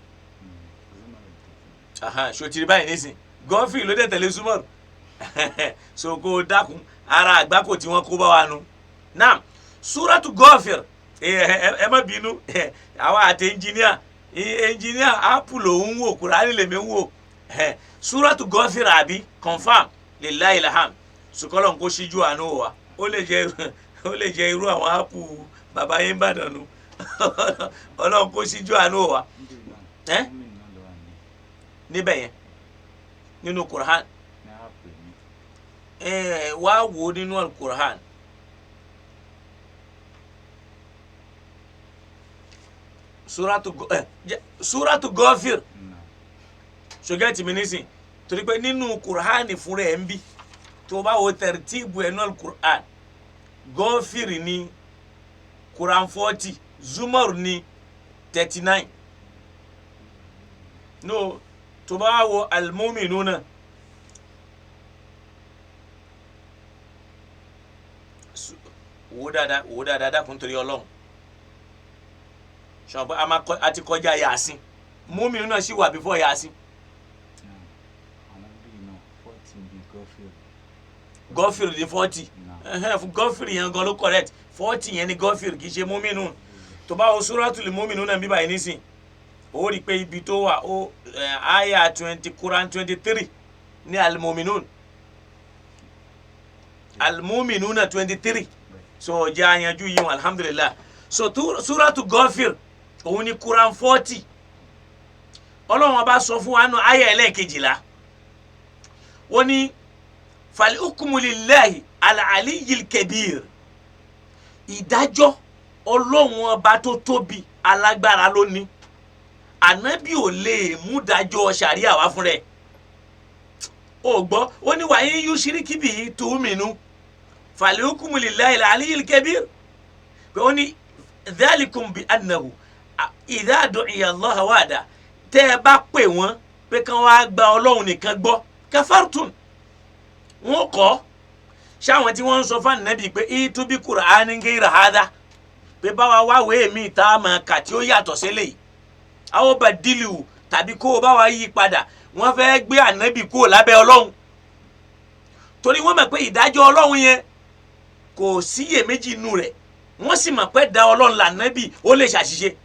Ṣó ti rí báyìí nísìn? Gọ́fìr ló dẹ̀ tẹ̀lé Zumar. So kó o dákun, ara àgbákò tí wọ́n kó bá wa nu. Naam, Suratu Gọ́fìr. Ẹ má bínú, àwa àti ẹnjìníà, ẹnjìníà app lòún wò, Kùránì lèmi ń wò. Suratu Gọ́fìr àbí confam, lillahi alhamd. Sukọlọ̀ ń kó síjú àánú wa. Ó lè jẹ́ irú àwọn app bàbá yín bàdàn nu. Ọlọ́run kó síjú àánú wa. Ẹ níbẹ̀ yẹn nínú Kùránì, ẹ wá wò nínú Al-Qur'an. Suratu Ghafir. Ṣó get mi nísìn? Torí pé nínú Kùránì fúnra ẹ̀ ń bí, tó bá wo tẹ̀rìtìbù ẹ̀ náà, Kùránì Ghafir ní Quran 40, Zumar ní 39. No, tó bá wo Al-Mu'minuna, wò dáadáa, wò dáadáa, dákun torí Ọlọ́run. Ṣùgbọ́n a máa kọ a ti kọjá Yasin, Mu'minuna náà sì wà before Yasin. Àwọn bíi náà 40 bíi Gọ́fìr. Gọ́fìrì ní 40. Fún Gọ́fìrì yẹn gan ló correct. 40 yẹn ni Gọ́fìrì, kì í ṣe Mu'minun. Tó bá wo Suratul Mu'minun náà bíbá yìí nísìn, ó rí i pé ibi tó wà ó Aya 20, Quran 23 ní Al-Mu'minun. Al-Mu'minuna 23. So jẹ́ àyànjú yìí wọn, alhamdulillah. So Suratu Ghafir òun ni Quran 40. Ọlọ́run ọba sọ fún wa nù aya ẹlẹ́ẹ̀kejìlá, ó ní fal hukmu lillahi al-aliyyil kabir. Ìdájọ́ Ọlọ́run ọba tó tóbi alágbára ló ní. Ànábì ò lè mú dájọ́ ṣàríà wá fún rẹ̀. Ó gbọ́, ó ní wa in yushrik bihi tu'minu fal hukmu lillahi al-aliyyil kabir. Pé ó ní dhalikum bi annahu idha du'iya Allaha wahda. Tẹ́ ẹ bá pè wọ́n pé kán wá gba Ọlọ́run nìkan gbọ́, kafartum, wọn kọ́. Ṣáwọn tí wọ́n ń sọ fún Ànábì pé ìtúbí Kùránì ghayra hadha, pé báwa wáwèé mi tá a máa kà tí ó yàtọ̀ sílẹ̀ yìí, àwọn bá dìlù tàbí kó o bá wa yí padà, wọ́n fẹ́ gbé Ànábì kúrò lábẹ́ Ọlọ́run, torí wọ́n mọ̀ pé ìdájọ́ Ọlọ́run yẹn kò síyèméjì inú rẹ̀. Wọ́n sì mọ̀ pé da Ọlọ́run lànábì, ó lè ṣàṣìṣe.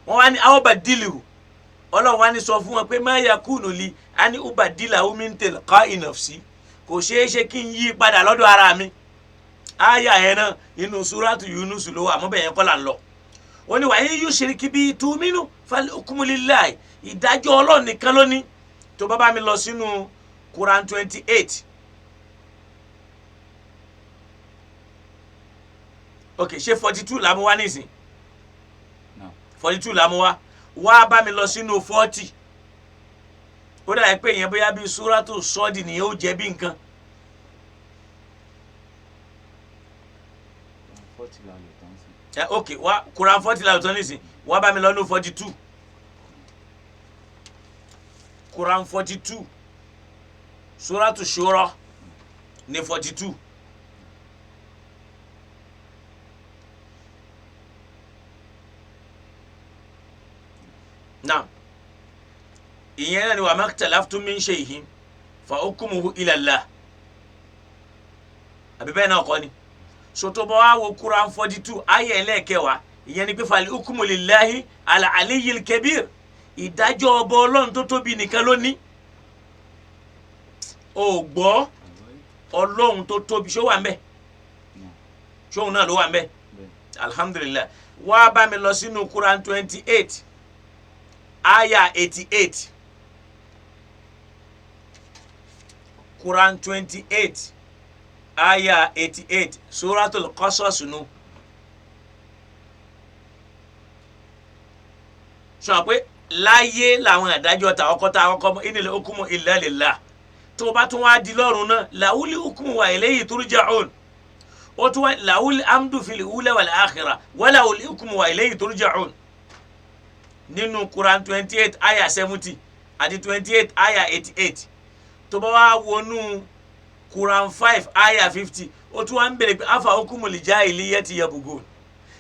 Wọ́n wá ní àwọn bá dìlù. Ọlọ́run wá ní sọ fún wọn pé má yakunu li ani ubadila min tilqa'i nafsi, kò ṣeé ṣe kí n yí padà lọ́dọ̀ ara mi. Aya yẹn náà inú Suratu Yunus ló wà, àmọ́ bẹ́ẹ̀ yẹn kọ́ là ń lọ. Wọ́n ní wa in yushrik bihi tu'minu fal hukmu lillahi. Ìdájọ́ Ọlọ́run nìkan ló ní. Tó bá bá mi lọ sínú Quran 28, ok, ṣé 42 là mú wá nísìn? No. 42 là mú wá. Wá bá mi lọ sínú 40. Ó dà pé ìyẹn bóyá bíi Suratu Sọ́ọ̀dì nìyẹn ó jẹ́ bí nǹkan. 40 la lò tán sí. Ok, wá Quran 40 la tán nísìn. Wá bá mi lọ ní 42, Quran 42, Suratu Shura ní 42. Naam, ìyẹn náà ni wa maktalaftum min shay'in fa hukmuhu ila Allah. Àbí bẹ́ẹ̀ náà kọ́ ni? Soto bá wa wo Quran 42 ayé ẹlẹ́ẹ̀kẹwàá, ìyẹn ni pé fal hukmu lillahi al-aliyyil kabir. Ìdájọ́ ọba Ọlọ́run tó tóbi nìkan ló ní. O gbọ́, Ọlọ́run tó tóbi ṣó wà ń bẹ̀? No. Ṣóun náà ló wà ń bẹ̀? Bẹ́ẹ̀. Alhamdulillah. Wá bá mi lọ sínú Quran 28 aya 88. Quran 28 aya 88, Suratul Qasas nu. Sọ pé láyé làwọn àdájọ́ ta ọkọ ta ọkọ mọ inil hukmu illa lillah. Tó bá tún wá di lọ́run náà, lahul hukmu wa ilayhi turja'un. Ó tún wá lahul hamdu fil ula wal akhirah wa lahul hukmu wa ilayhi turja'un. Nínú Quran 28 aya 70 àti 28 aya 88. Tó bá wá wọnú Quran 5 aya 50, ó tún wá ń bèrè pé afa hukumul jahiliyyati yabghun.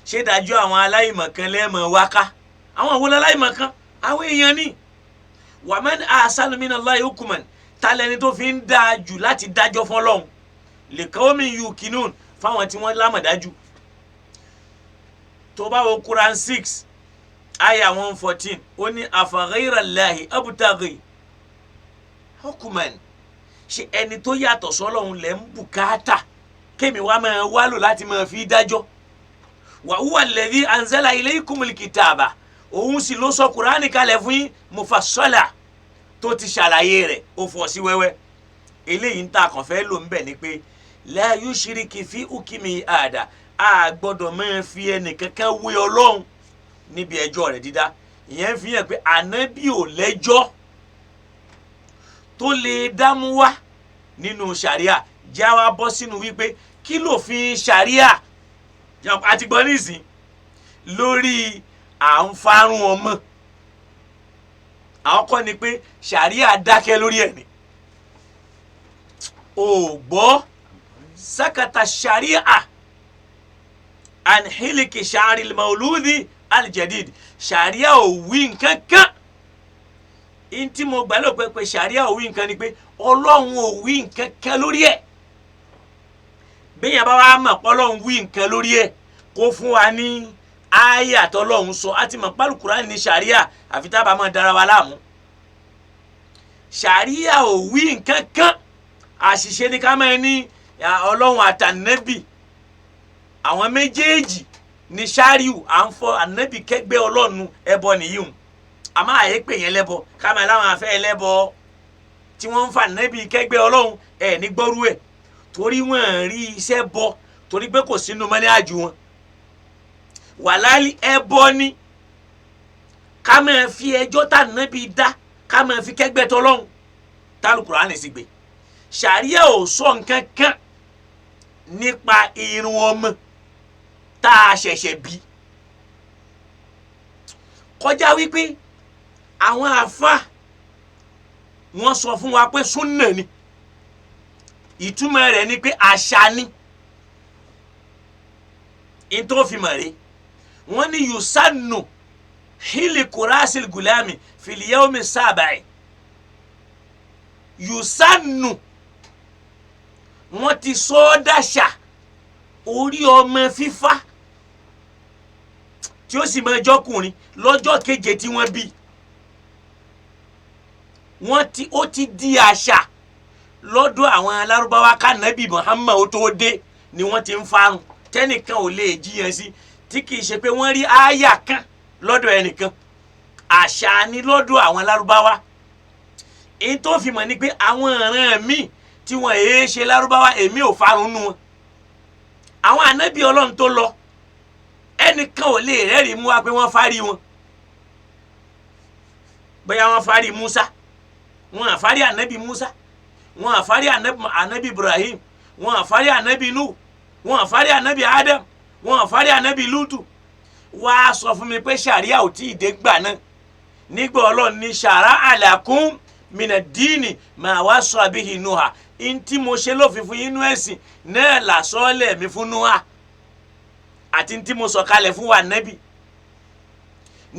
Ṣé dájọ́ àwọn aláìmọ̀kan lẹ́ẹ̀mọ̀ wáká? Àwọn wo láláìmọ̀kan? Àwọn èèyàn ni. Wa man ahsanu minallahi hukman, ta lẹni tó fi ń dáa jù láti dájọ́ fọ́lọ́hun? Liqawmin yuqinun, fáwọn tí wọ́n lámọ̀dájú. Tó bá wo Quran 6 aya 114, ó ní afa ghayra Allahi abtaghi hukman. Ṣé ẹni tó yàtọ̀ sọ́lọ́hun lẹ́ ń bùkátà kémi wá máa wálò láti máa fi dájọ́? Wa huwa alladhi anzala ilaykumul kitaba, òun sì ló sọ Kùránì kalẹ̀ fún yín mufassala, tó ti ṣàlàyé rẹ̀, ó fọ́ sí wẹ́wẹ́. Eléyìí ń ta kàn fẹ́ lò ń bẹ̀ ni pé la yushriki fi hukmi àdá, a gbọ́dọ̀ máa fi ẹnìkankan wé Ọlọ́run níbi ẹjọ́ rẹ̀ dídá. Ìyẹn fi hàn pé Ànábì ò lẹ́jọ́ tó lè dámú wá nínú ṣàríà. Já wa bọ́ sínú wípé kí lòfin ṣàríà àti gbọ́ nísìn lórí à ń farun ọmọ. Àwọn kọ́ ni pé ṣàríà dákẹ́ lórí ẹ̀ ni. O gbọ́, sakata ṣàríà an hiliki ṣàárì mauludi aljadid. Ṣàríà ò wí nǹkan kan. Ntí mo gbà ló pé ṣàríà ò wí nǹkan ni pé Ọlọ́run ò wí nǹkan kan lórí ẹ̀. Bẹ́ẹ̀ yẹn bá wá mọ̀ pé Ọlọ́run wí nǹkan lórí ẹ̀, kó fún wa ní àyà tọ́lọ́run sọ. Á ti mọ̀ pálí Kùránì ní ṣàríà, àfi tá a bá máa dára wa láàmú. Ṣàríà ò wí nǹkan kan. Àṣìṣe ni ká máa ní Ọlọ́run àtànẹ́bì, àwọn méjèèjì ní ṣáríù à ń fọ ànẹ́bì kẹgbẹ́ Ọlọ́run, ẹbọ nìyí hùn. Àmọ́ àyè pè yẹn lẹ́bọ, ká máa láwọn afẹ́ ẹlẹ́bọ tí wọ́n ń fa ànẹ́bì kẹgbẹ́ Ọlọ́run, ẹ̀ ní gbọ́rú ẹ̀, torí wọ́n rí iṣẹ́ bọ, torí pé kò sínú mọ́ní àjù wọn. Wàláì ẹbọ ni ká máa fi ẹjọ́ tànẹ́bì dá, ká máa fi kẹgbẹ́ tọlọ́run tálùkùránì sì gbé. Ṣàríà ò sọ nǹkan kan nípa irun ọmọ tá a ṣẹ̀ṣẹ̀ bí, kọjá wípé àwọn àfa wọ́n sọ fún wa pé súnà ni. Ìtumọ̀ rẹ̀ ni pé àṣà ni. N tó fi mọ̀ rè, wọ́n ní yusannu hili kurasil gulami filiyomi sábàá yusannu, wọ́n ti sọ ọ́ dàṣà orí ọmọ fífá tí ó sì máa jọkùnrin lọ́jọ́ keje tí wọ́n bí. Wọ́n ti ó ti di àṣà lọ́dọ̀ àwọn alárúbáwá kànábì Muhammad ó tó dé ni wọ́n ti ń farun, tẹ́nìkan ò lè jiyàn sí, tí kì í ṣe pé wọ́n rí àyà kan lọ́dọ̀ ẹnìkan. Àṣà ni lọ́dọ̀ àwọn alárúbáwá. Èyí tó fi mọ̀ ni pé àwọn ìran míì tí wọ́n èé ṣe lárúbáwá, èmi ò farun nù wọn. Àwọn ànábì Ọlọ́run tó lọ, ẹnìkan ò lè rẹ́rìí mú wa pé wọ́n fárí wọn. Bóyá wọ́n fárí Musa, wọ́n àfárí ànábì Musa, wọ́n àfárí ànábì Ibrahim, wọ́n àfárí ànábì Nuh, wọ́n àfárí ànábì Adam, wọ́n àfárí ànábì Lutu. Wàá sọ fún mi pé sàríà ò tí ì dé gbà náà. Nígbà Ọlọ́run ní sàrà àlàkùn mina díìnì màá wá sọ àbíhì Nuha, ntí mo ṣe lófin fún yín inú ẹ̀sìn náà làsọ́ọ́lẹ̀ mi fún Nuha àti ntí mo sọ̀kalẹ̀ fún wa nẹ́bì.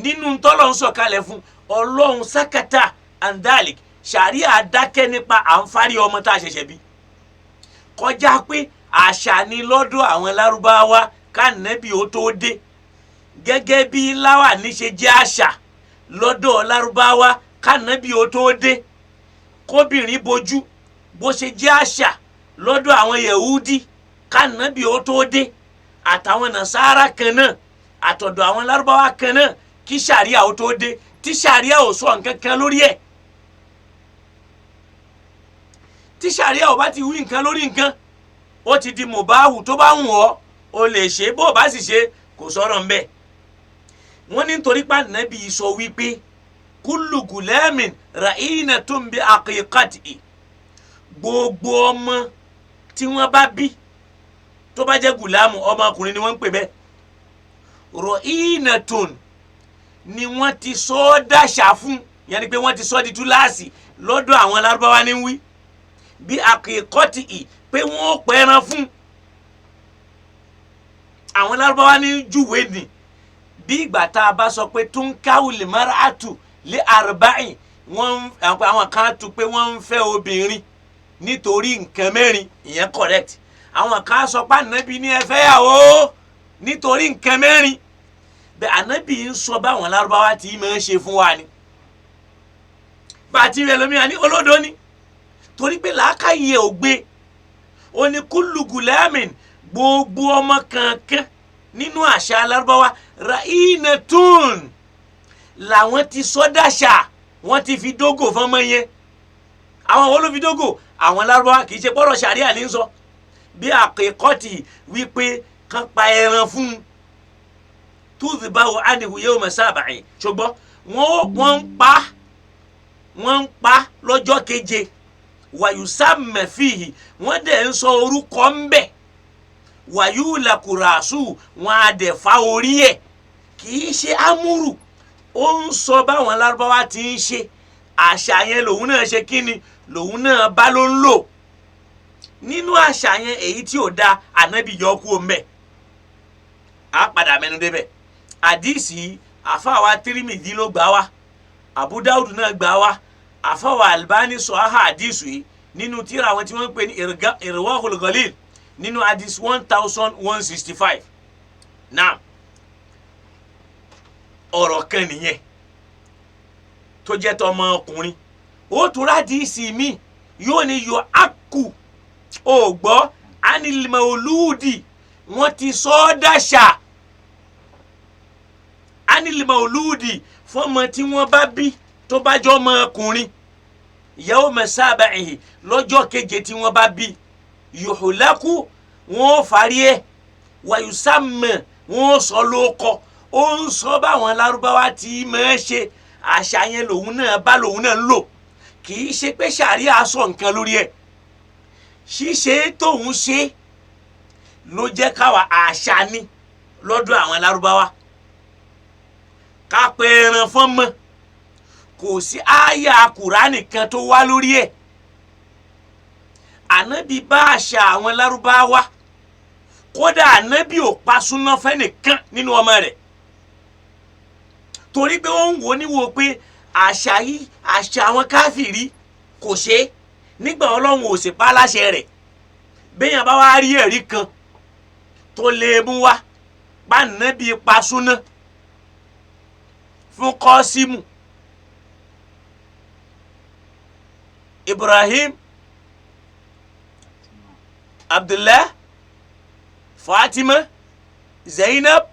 Nínú ntọ́lọ́ ń sọ̀kalẹ̀ fún Ọlọ́run sákàtà andalik, sàríà dákẹ́ nípa àǹfààní ọmọ tá a ṣẹ̀ṣẹ̀ bí, kọjá pé àṣà ni lọ́dọ̀ àwọn lárúbáwá kánẹ́bì ó tó dé. Gẹ́gẹ́ bí láwàní ṣe jẹ́ àṣà lọ́dọ̀ lárúbáwá kánẹ́bì ó tó dé, kóbìnrin bojú bó ṣe jẹ́ àṣà lọ́dọ̀ àwọn yẹ̀húdí kánẹ́bì ó tó dé, àtàwọn nàṣàrà kan náà, àtọ̀dọ̀ àwọn lárúbáwá kan náà, kí sàríà ó tó dé, tí sàríà ò sọ nǹkan kan lórí ẹ̀. Tí sàríà ò bá ti wí nǹkan lórí nǹkan, ó ti di mùbáhù, tó bá wù ọ́ o lè ṣe, bó o bá sì ṣe kò sọ̀rọ̀ ńbẹ̀. Wọ́n ní nítorí pé Ànábì sọ wípé kullu gulamin ra'inatun bi aqiqatihi, gbogbo ọmọ tí wọ́n bá bí tó bá jẹ́ gùlámù, ọmọkùnrin ni wọ́n ń pè bẹ́ẹ̀, ra'inatun ni wọ́n ti sọ ọ́ dàṣà fún, yẹn ni pé wọ́n ti sọ ọ́ di túláàsì lọ́dọ̀ àwọn lárúbáwá ní wí bí aqiqatihi, pé wọ́n ó pẹran fún. Àwọn lárúbáwá ní júwe ni bí ìgbà tá a bá sọ pé túnkáwù lè mara àtù lé àrùbáyìn, wọ́n àwọn kan tu pé wọ́n ń fẹ́ obìnrin nítorí nǹkan mẹ́rin, ìyẹn correct. Àwọn kan sọ pé ànábì ní ẹ fẹ́ yàwó nítorí nǹkan mẹ́rin, bẹ́ẹ̀ ànábì ń sọ báwọn lárúbáwá tí máa ń ṣe fún wa ni. Bá a ti rí ẹlòmíràn ní olódo ni, torí pé làákàyè ò gbé. Ó ní kullu gulamin, gbogbo ọmọ kankan nínú àṣà alárúbáwá, ra'inatun làwọn ti sọdáṣà, wọ́n ti fi dógò fọmọ yẹn. Àwọn wo ló fi dógò? Àwọn lárúbáwá, kì í ṣe pọ́rọ̀ ṣàríà ní sọ bí àkẹ́kọ̀tì wípé kán pa ẹran fún un, tudhbahu anhu yawma sab'i. Ṣùgbọ́n wọ́n ń pa lọ́jọ́ keje, wàyùsàmẹ̀ fìhì, wọ́n dẹ̀ ń sọ orúkọ ń bẹ̀, wàyùlàkùràṣù, wọn á dẹ̀ fa orí ẹ̀. Kì í ṣe amúrù, ó ń sọ báwọn lárúbáwá ti ń ṣe àṣà yẹn, lòun náà ṣe kíni lòun náà bá ló ń lò nínú àṣà yẹn. Èyí tí ò da ànábì yọ kú omi ẹ̀, á padà mẹ́nu débẹ̀. Àdìsí àfàwà Tírímìdì ló gbà wá, Abu Dawud náà gbà wá, àfàwà Albani sọ áhà àdìsí yìí nínú tírà àwọn tí wọ́n ń pè ní Irwahul Ghalil nínú àdìsí 1165. Náà ọ̀rọ̀ kan nìyẹn tó jẹ́ tọmọ ọkùnrin. Ó tún rádìísì mi yóò ní yọ ákù ò gbọ́ ánìlìmọ̀ olúùdì, wọ́n ti sọ ọ́ dàṣà ánìlìmọ̀ olúùdì fọmọ tí wọ́n bá bí tó bá jọ ọmọ ọkùnrin, ìyàwó mẹ́sàbà ẹ̀hìn lọ́jọ́ keje tí wọ́n bá bí, yòhùlákù, wọ́n ó farí ẹ̀, wàyùsàmẹ̀, wọ́n ó sọ lóko. Ó ń sọ báwọn lárúbáwá tí máa ṣe àṣà yẹn, lòun náà bá lòun náà ń lò. Kì í ṣe pé ṣàríà sọ nǹkan lórí ẹ̀, ṣíṣe tóun ṣe ló jẹ́ káwa àṣà ni lọ́dọ̀ àwọn lárúbáwá ká pe ẹran fọ́n mọ́. Kò sí àyà Kùránì kan tó wá lórí ẹ̀. Ànábì bá àṣà àwọn lárúbáwá, kódà ànábì ò pa súná fẹ́nìkan nínú ọmọ rẹ̀, torí pé ó ń wò níwò pé àṣà yìí, àṣà àwọn káfìrí, kò ṣe é nígbà Ọlọ́run ò sì pa á láṣẹ rẹ̀. Béèyàn bá wá rí ẹ̀rí kan tó lè mú wá bá ànábì pa súná fún Kọ́símù, Ibrahim, Abdullah, Fatima, Zainab,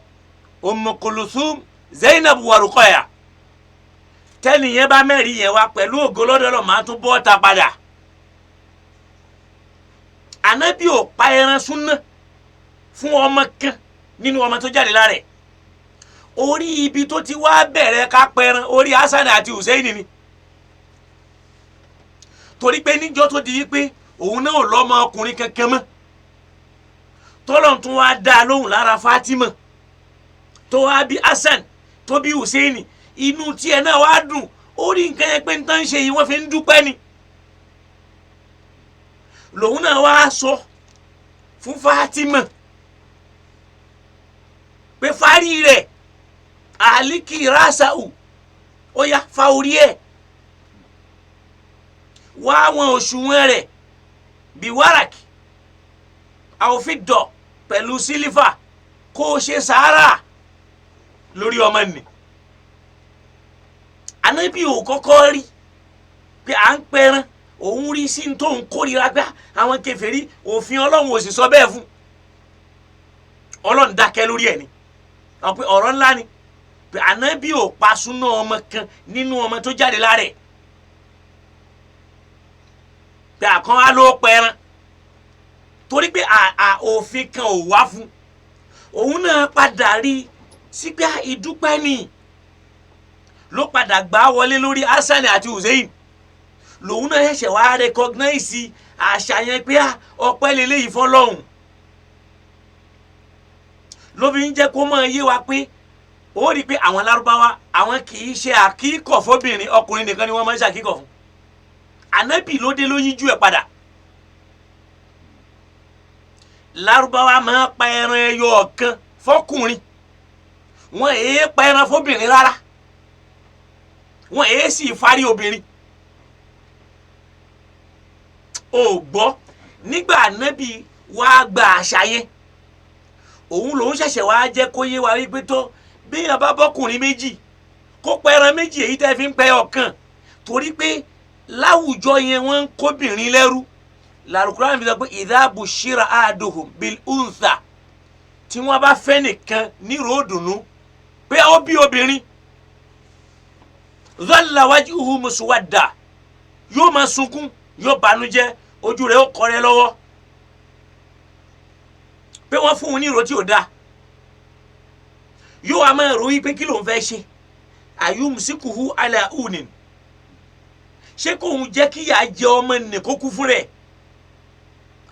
Umm Kulthum, Zainab wa Ruqaya, tẹ́nìyẹn bá mẹ́rin yẹn wá pẹ̀lú ògo lọ́dọọlọ́, máa tún bọ́ ta padà. Ànábì ò pa ẹran súná fún ọmọ kan nínú ọmọ tó jáde lára ẹ̀. Orí ibi tó ti wá bẹ̀rẹ̀ ká pẹran orí Hasan àti Hussein ni, torí pé níjọ́ tó di wípé òun náà ò lọ́mọ ọkùnrin kankan mọ́, tọ́lọ́n tún wá dá a lóhùn lára Fatima tó wá bí Hasan tó bí Hussein, inú tiẹ̀ náà wá dùn. Ó rí nǹkan yẹn pé nǹkan ń ṣe yìí, wọ́n fi ń dúpẹ́ ni. Lòun náà wá sọ fún Fatima pé fárí rẹ̀ àlíkì rásàù, ó yá, fa orí ẹ̀, wá àwọn òṣùwọ̀n rẹ̀ bí wáràkì àwòfin dọ̀ pẹ̀lú sílífà, kó o ṣe sàárà lórí ọmọ nì. Ànábì ò kọ́kọ́ rí pé à ń pẹran, òun rí sí ní tóun kórìíra pé àwọn kèfèrí, òfin Ọlọ́run ò sì sọ bẹ́ẹ̀ fún Ọlọ́run, dákẹ́ lórí ẹ̀ ni. Àwọn pé ọ̀rọ̀ ńlá ni pé Ànábì ò pa súná ọmọ kan nínú ọmọ tó jáde lára ẹ̀, pé àkàn á ló pẹran, torí pé à òfin kan ò wá fún òun náà. Padà rí sígbà ìdúpẹ́ ni ló padà gbà á wọlé lórí Hasan àti Hussein, lòun náà ṣẹ̀ṣẹ̀ wá recognize àṣà yẹn pé ọpẹ́ lélẹ́yìí fọlọ́hún. Ló fi ń jẹ́ kó máa yé wa pé ó rí i pé àwọn lárúbáwá, àwọn kì í ṣe àkíkọ̀ fóbìnrin, ọkùnrin nìkan ni wọ́n máa ń ṣàkíkọ̀ fún. Ànábì ló dé ló yíjú ẹ̀ padà. Lárúbáwá máa pa ẹran ẹyọ ọ̀kan fọkùnrin, wọn èé pa ẹran fóbìnrin rárá, wọn èé sì fárí obìnrin. Ò gbọ́, nígbà ànábì wàá gba àṣà yẹn, òun lòun ṣẹ̀ṣẹ̀ wàá jẹ́ kó yé wa wípé tó béèyàn bá bọ́kùnrin méjì, kó pẹran méjì, èyí tẹ́ fi ń pẹ ọ̀kan, torí pé láwùjọ yẹn wọ́n ń kóbìnrin lẹ́rú. Làlùkùránì fi sọ pé idha bushira ahaduhum bil untha, tí wọ́n bá fẹ́ nìkan ní ròódùnú pé ó bí obìnrin, dhalla wajhuhu muswadda, yóò máa sunkún, yóò bànújẹ́, ojú rẹ̀ ó kọrẹ lọ́wọ́ pé wọ́n fún un ní ìró tí ò dáa. Yóò wá máa ròyìn pé kí ló ń fẹ́ ṣe, ayumsikuhu ala unin, ṣé kóun jẹ́ kí ìyà jẹ ọmọ nì kó kú fún rẹ̀,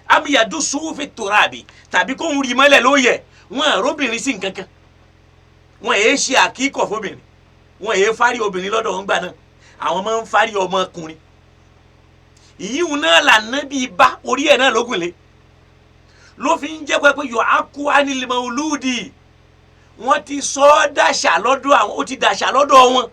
amíyàdó sùúfì tòràbì, tàbí kóun rí mọ́lẹ̀ lóye. Wọn àróbìnrin sí nǹkan kan, wọn èé ṣe àkíkọ̀ fóbìnrin, wọn èé fárí obìnrin lọ́dọ̀ wọn gbà náà, àwọn máa ń fárí ọmọkùnrin. Ìyíhun náà lànà bíi bá orí ẹ̀ náà lógùnlé, ló fi ń jẹ́ pé yọ akú ánilmọ̀ olúdi, wọ́n ti sọ ọ́ dàṣà lọ́dọ̀ àwọn, ó ti dàṣà lọ́dọ̀ wọn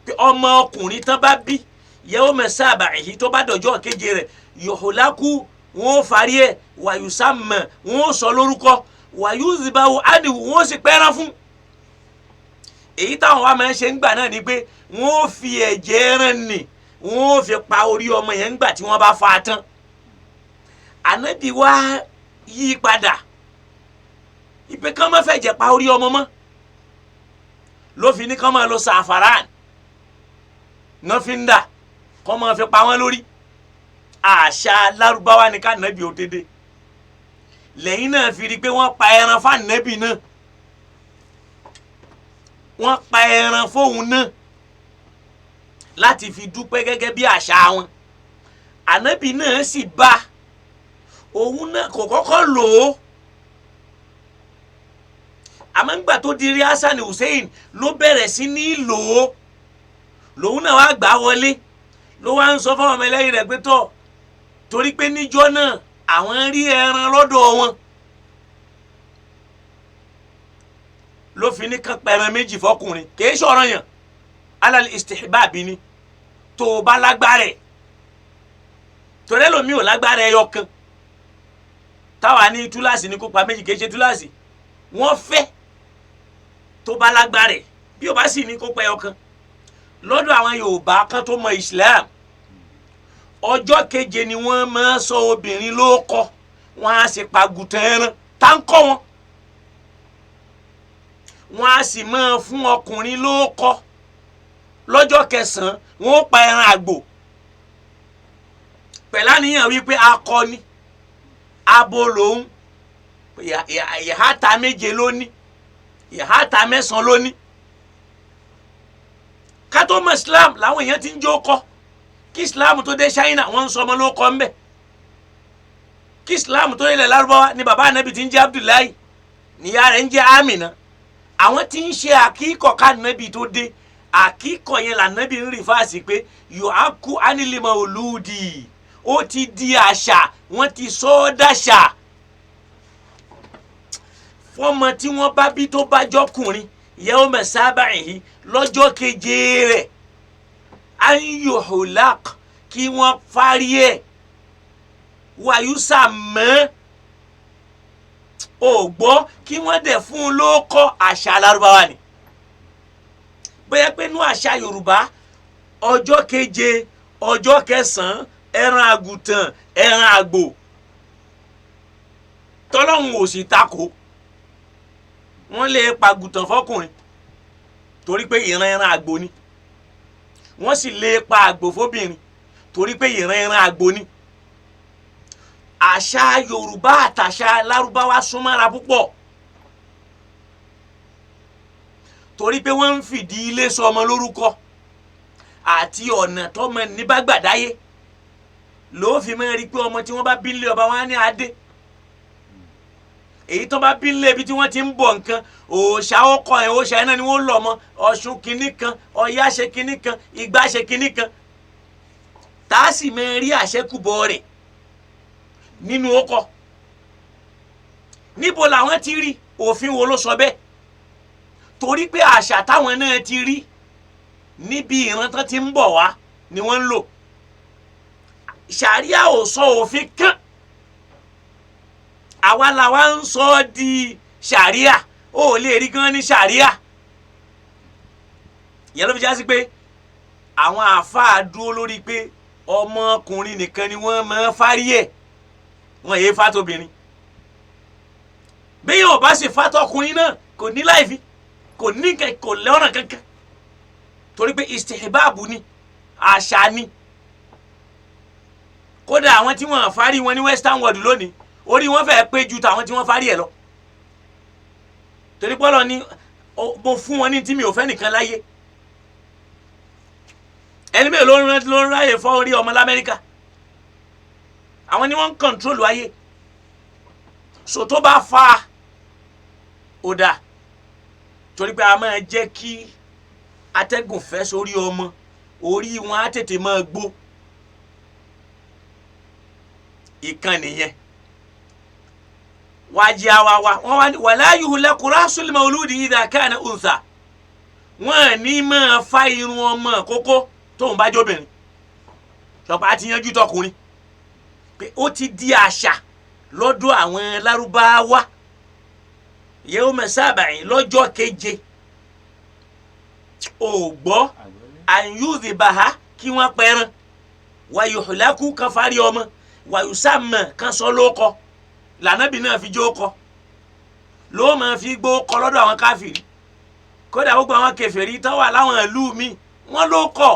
pé ọmọ ọkùnrin tán bá bí, yẹ́wò mẹ́sàbà, èyí tó bá dọ̀jọ́ keje rẹ̀, yòhùlákù, wọn ò farí ẹ̀, wàyùsàmẹ̀, wọn ò sọ lórúkọ, wàyùzìbáwò ánìwò, wọn ò sì pẹ́ràn fún. Èyí táwọn wa máa ń ṣe ń gbà náà ni pé wọn ò fi ẹ̀jẹ̀ ẹran nì Wọ́n ó fi pa orí ọmọ yẹn ńgbà tí wọ́n bá fa tán. Ànábì wá yí padà ìpè kán má fẹ̀jẹ̀ pa orí ọmọ mọ́, ló fi ní kán máa lo sàfàràn nọ́fíńdà kán máa fi pa wọ́n lórí. Àṣà Lárúbáwá ni ká nàbì ó dédé. Lẹ́yìn náà fi rí i pé wọ́n pa ẹran fáànàbì náà, wọ́n pa ẹran fóun náà láti fi dúpẹ́ gẹ́gẹ́ bí àṣà wọn. Ànábì náà sì bá òun náà kò kọ́kọ́ lò ó, àmọ́ ńgbà tó di rí Hasan Hussein ló bẹ̀rẹ̀ sí ní lò ó, lòun náà wá gbà wọlé, ló wá ń sọ fáwọn ọmọ ẹlẹ́yìn rẹ̀ pé tọ́, torí pé níjọ́ náà àwọn rí ẹran lọ́dọ̀ wọn, ló fi ní kán pẹran méjì fọkùnrin. Kìí ṣọ̀ràn yàn, alal istihbab ni, tó o bá lágbára ẹ̀, torí ẹlòmíì ò lágbára ẹyọ kan. Táwa ní túláàsì ní kópa méjì, kìí ṣe túláàsì, wọ́n fẹ́ tó bá lágbára ẹ̀, bí o bá sì ní kópa ẹyọ kan. Lọ́dọ̀ àwọn Yorùbá kan tó mọ Islam, ọjọ́ keje ni wọ́n máa sọ obìnrin lóko, wọ́n á sì pàgùtàn ẹran tá ń kọ́ wọn, wọ́n á sì máa fún ọkùnrin lóko lọ́jọ́ kẹsàn-án, wọ́n ó pa ẹran àgbò pẹ̀lú àníyàn wípé akọni abo lòun, ìhàtà méje lóní, ìhàtà mẹ́sàn-án lóní. Kátó mọ̀ Islam làwọn èèyàn ti ń jó kọ́. Kí Islam tó dé China, wọ́n ń sọ ọmọ lóko ńbẹ. Kí Islam tó ilẹ̀ Lárúbáwá ni bàbá anabi ti ń jẹ́ Abdullahi, níyà rẹ̀ ń jẹ́ Amina. Àwọn tí ń ṣe àkíkọ̀ ká anabi tó dé, àkíkọ̀ yẹn lànàbí ń rí fáàsì pé yòókù ánìlímọ̀ olùdí, ó ti di àṣà, wọ́n ti sọ ọ́ dàṣà. Fọ́mọ tí wọ́n bá bí tó bá jọkùnrin, yawma sábàáhì, lọ́jọ́ keje rẹ̀, anyuhulak, kí wọ́n fárí ẹ̀, wàyúsà mọ́ ò gbọ́, kí wọ́n dẹ̀ fún un lóko. Àṣà Lárúbáwá ni. Bóyá pé nú àṣà Yorùbá, ọjọ́ keje, ọjọ́ kẹsàn-án, ẹran àgùntàn, ẹran àgbò, tọ́lọ́hún ò sì takò. Wọ́n lè pàgùntàn fọkùnrin torí pé ìran ẹran àgbò ni, wọ́n sì lè pa àgbò fóbìnrin torí pé ìran ẹran àgbò ni. Àṣà Yorùbá àtàṣà Lárúbáwá súnmọ́ra púpọ̀ torí pé wọ́n ń fìdí ilé sọ ọmọ lórúkọ àti ọ̀nà tọ́mọ níbàgbàdáyé ló fi máa rí pé ọmọ tí wọ́n bá bí nílé ọba wọn á ní adé, èyí tó bá bí nílé ibi tí wọ́n ti ń bọ̀ nǹkan òòṣà ọkọ ẹ̀ òòṣà ẹ̀ náà ni wọ́n lọ mọ́ Ọ̀ṣun kinní kan, Ọya ṣe kinní kan, Ìgbà ṣe kinní kan, tá a sì máa rí àṣẹkùbọ̀ rẹ̀ nínú ọkọ. Níbo làwọn ti rí? Òfin wo ló sọ bẹ́ẹ̀? Torí pé àṣà táwọn náà ti rí níbi ìran tán ti ń bọ̀ wá ni wọ́n ń lò. Ṣàríà ò sọ òfin kan, àwa làwa ń sọ ọ́ di ṣàríà. Ó lè rí gan ní ṣàríà. Ìyẹn ló fi já sí pé àwọn àáfàá dúró lórí pé ọmọkùnrin nìkan ni wọ́n máa ń fárí ẹ̀, wọ́n yéé fátóbìnrin. Bí yóò bá sì fátọkùnrin náà, kò ní láìfi, kò ní kò lọ́ràn kankan, torí pé istihbabu ni, àṣà ni. Kódà àwọn tí wọ́n fárí wọn ní western world lónìí, orí wọn fẹ́ẹ́ pé ju tàwọn tí wọ́n fárí ẹ̀ lọ, torí pọ́lọ́ ni mo fún wọn ní tí mi ò fẹ́ nìkan láyé. Ẹni mélòó ló ń ráyè fọ́ orí ọmọ lamẹ́ríkà? Àwọn ni wọ́n ń kọ̀ǹtrólù ayé. So tó bá fa ó dáa, torí pé a máa jẹ́ kí atẹ́gùn fẹ́ sórí ọmọ, orí wọn á tètè máa gbó. Ìkànnì yẹn wájú àwa wa wọn wá ní wala yuhlaku rasul mawludi idha kana untha, wọn ní máa fa irun ọmọ kókó tóun bá jóbìnrin. Sọpá ti yanjú tọkùnrin pé ó ti di àṣà lọ́dọ̀ àwọn Lárúbáwá, yawma sab'i, lọ́jọ́ keje, ò gbọ́, àyùdìbàhà, Kí wọ́n pẹran, wàyòhùlákù kan fárí ọmọ, wàyòsàmà kan sọ lóko, lànàbì náà fi jó kọ ló máa fi gbó kọ lọ́dọ̀ àwọn káfìrí. Kódà gbogbo àwọn kèfèrí tán wà láwọn ìlú mi, wọ́n ló kọ,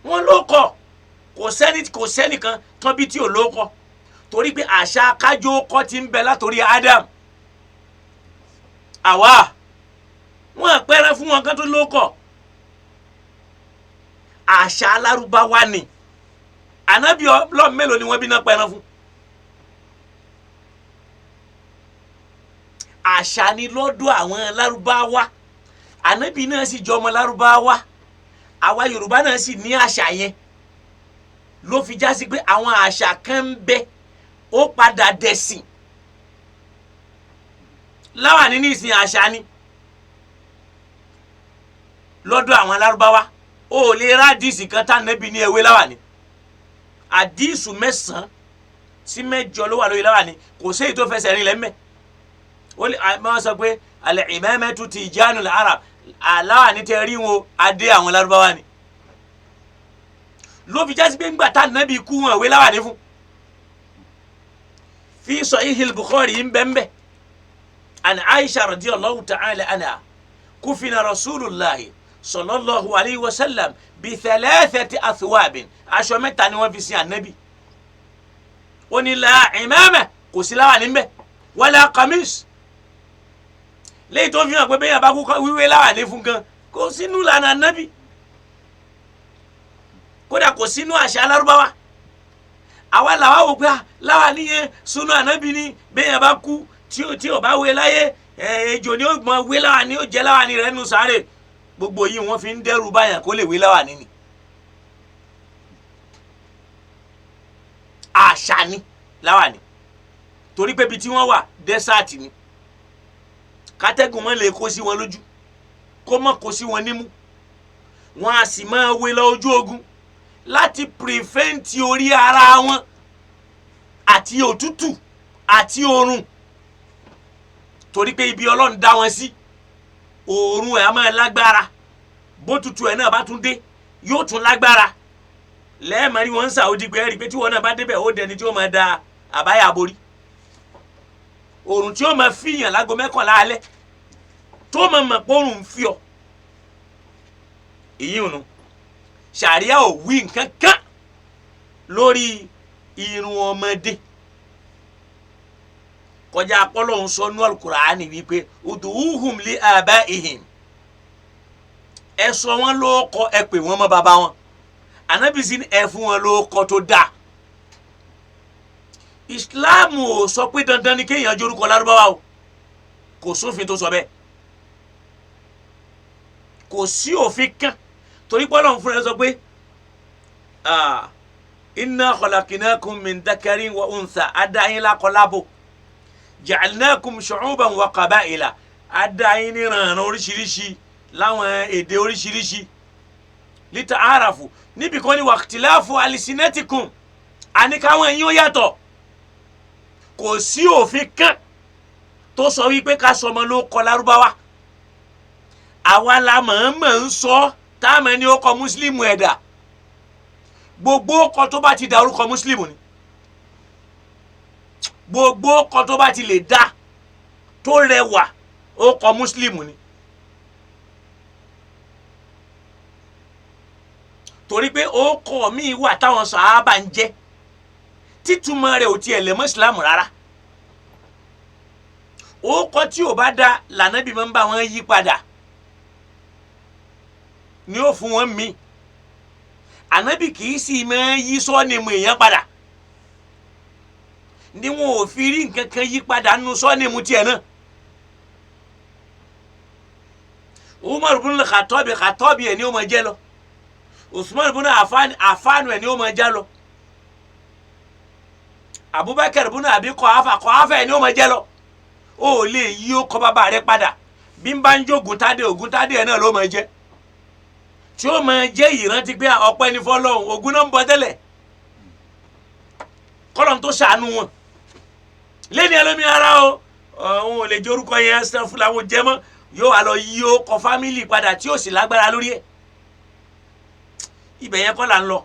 wọ́n ló kọ. Kò sẹ́ni, kò sẹ́nìkan tán bí tí ò ló kọ, torí pé àṣà kájó kọ ti ń bẹ látòrí Adam. Àwa wọn pẹran fún wọn kan tó ló kọ. Àṣà alárúbáwá ni. Ànábì Ọlọ́run mélòó ni wọ́n bí náà pẹran fún? Àṣà ni lọ́dọ̀ àwọn lárúbáwá. Ànábì náà sì jọ ọmọ lárúbáwá. Àwa Yorùbá náà sì ní àṣà yẹn, ló fi já sí pé àwọn àṣà kan ń bẹ, ó padà dẹ̀sìn. Láwàní ní ìsìn àṣà ni lọ́dọ̀ àwọn lárúbáwá. Ó lè rádìsì kan tá nẹ́bi ní ewé láwàní. Àdìsù 9 sí 8 ló wà lórí láwàní, kò séyìí tó fẹsẹ̀ rìn lẹ́mẹ̀. Ó lè máa sọ pé al-imamatu tijanul arab, aláwàní tẹ rí wọn, adé àwọn lárúbáwá ni. Ló fi jásí pé ńgbà tá nẹ́bi kú wọn ìwé láwàní fún. Fi Sahihil Bukhari ń bẹ́ẹ̀ bẹ́ẹ̀, an Aisha radiyallahu ta'ala anha, kufina rasulullahi sallallahu alayhi wa sallam bi thalathati athwabin. Aṣọ mẹ́ta ni wọ́n fi sin anabi. Ó ní la imama, kò sí láwàní ńbẹ̀, wala qamis. Léyìí tó fi hàn pé bẹ́ẹ̀ yàrá kú wíwé láwàní fún gan kò sínú lànà anabi, kódà kò sínú àṣà alárúbáwá. Àwa làwa wò pé láwàní yẹn sunu anabi ni, bẹ́ẹ̀ yàrá kú tí ò bá wé láyé, ejò ni ó mọ wé láwàní, ó jẹ láwàní rẹ̀ nù sáré. Gbogbo yìí wọ́n fi ń dẹ́rù báyà kó lè wé láwàní ni. Àṣà ni láwàní, torí pé ibi tí wọ́n wà dẹ́sáàtì ni. Kátẹ́gùn mọ́ lè kó sí wọn lójú, kó mọ́ kó sí wọn nímú. Wọ́n á sì máa wé lọ ojú ogun láti pìrìfẹ́ǹtì orí ara wọn àti òtútù àti oorun, torí pé ibi Ọlọ́run dá wọn sí, òórùn ẹ̀ á máa lágbára. Bótútù ẹ̀ náà bá tún dé, yóò tún lágbára. Lẹ́ẹ̀mọ́rí wọn ń Saudi pé ẹ̀rí pé tí wọn náà bá débẹ̀, ó dẹni tí ó máa da àbáyà borí. Òórùn tí ó máa fìyàn lágo 11 alẹ́, tó máa mọ̀ pé òórùn ń fi ọ. Èyí ò nu ṣàríà ò wí nǹkan kan lórí irun ọmọdé kọjá akpọ́lọ́hún sọ nú Al-Qur'ani wípé uduhum li abaihim, ẹ sọ wọn lóko, ẹ pè wọn mọ́ bàbá wọn. Ànábì sì ní ẹ fún wọn lóko tó dáa. Islam ò sọ pé dandan ni kéèyàn jórúkọ lárúbáwá o, kò sófin tó sọ bẹ́ẹ̀, kò sí òfin kan, torí pé Ọlọ́run fúnra ẹ sọ pé inna khalaqnakum min dhakarin wa untha, adáyín lákọlábò, ja'alnakum shu'uban wa qaba'ila, adáyín níranran oríṣiríṣi láwọn èdè oríṣiríṣi, lita'arafu, níbi kan ní waqtilafu alsinatikum, àníkàwọn ẹ̀yin ó yàtọ̀. Kò sí òfin kan tó sọ wípé ká sọmọ ló kọ lárúbáwá. Àwa la mọ̀ọ́mọ̀ ń sọ táàmù ẹni ó kọ mùsùlùmù ẹ̀dà. Gbogbo ọkọ tó bá ti da orúkọ mùsùlùmù ni, gbogbo ọkọ tó bá ti lè dá tó rẹwà ó kọ mùsùlùmù ni. Torí pé ó kọ míì wà táwọn sàhábà ń jẹ́ títúmọ̀ rẹ̀ ò tiẹ̀ lẹ̀ mọ́ ìsìlámù rárá. Ó kọ tí ò bá da lànàbí máa ń bá wọn yí padà ni ó fún wọn míì. Ànábì kì í sì máa yí sọ́ọ̀nìmù èèyàn padà, ni wọn ò fi rí nǹkan kan yí padà nínú sọ́ọ̀nìmù tiẹ̀ náà. Umar ibn Khattab Khattabi ẹ̀ ni ó máa jẹ́ lọ, Usman ibn Affan Affan ẹ̀ ni ó máa jẹ́ lọ, Abubakar ibn Abi Quhafa Quhafa ẹ̀ ni ó máa jẹ́ lọ. Ó lè yí ó kọ́ bàbá rẹ padà. Bí n bá ń jó Ògúntádé, Ògúntádé ẹ̀ náà ló máa jẹ́, tí ó máa jẹ́ ìrántí pé ọpẹ́ ní fọlọ́hún, Ògún náà ń bọ tẹ́lẹ̀, kọ́lọ́n tó ṣàánú wọn. Lẹ́ni ẹlòmí ara o, òun ò lè jẹ́ orúkọ yẹn sẹ́fúláwò jẹ́ mọ́, yóò wá lọ yí ó kọ fámìlì padà tí ó sì lágbára lórí ẹ̀. Ibẹ̀ yẹn kọ́ là ń lọ.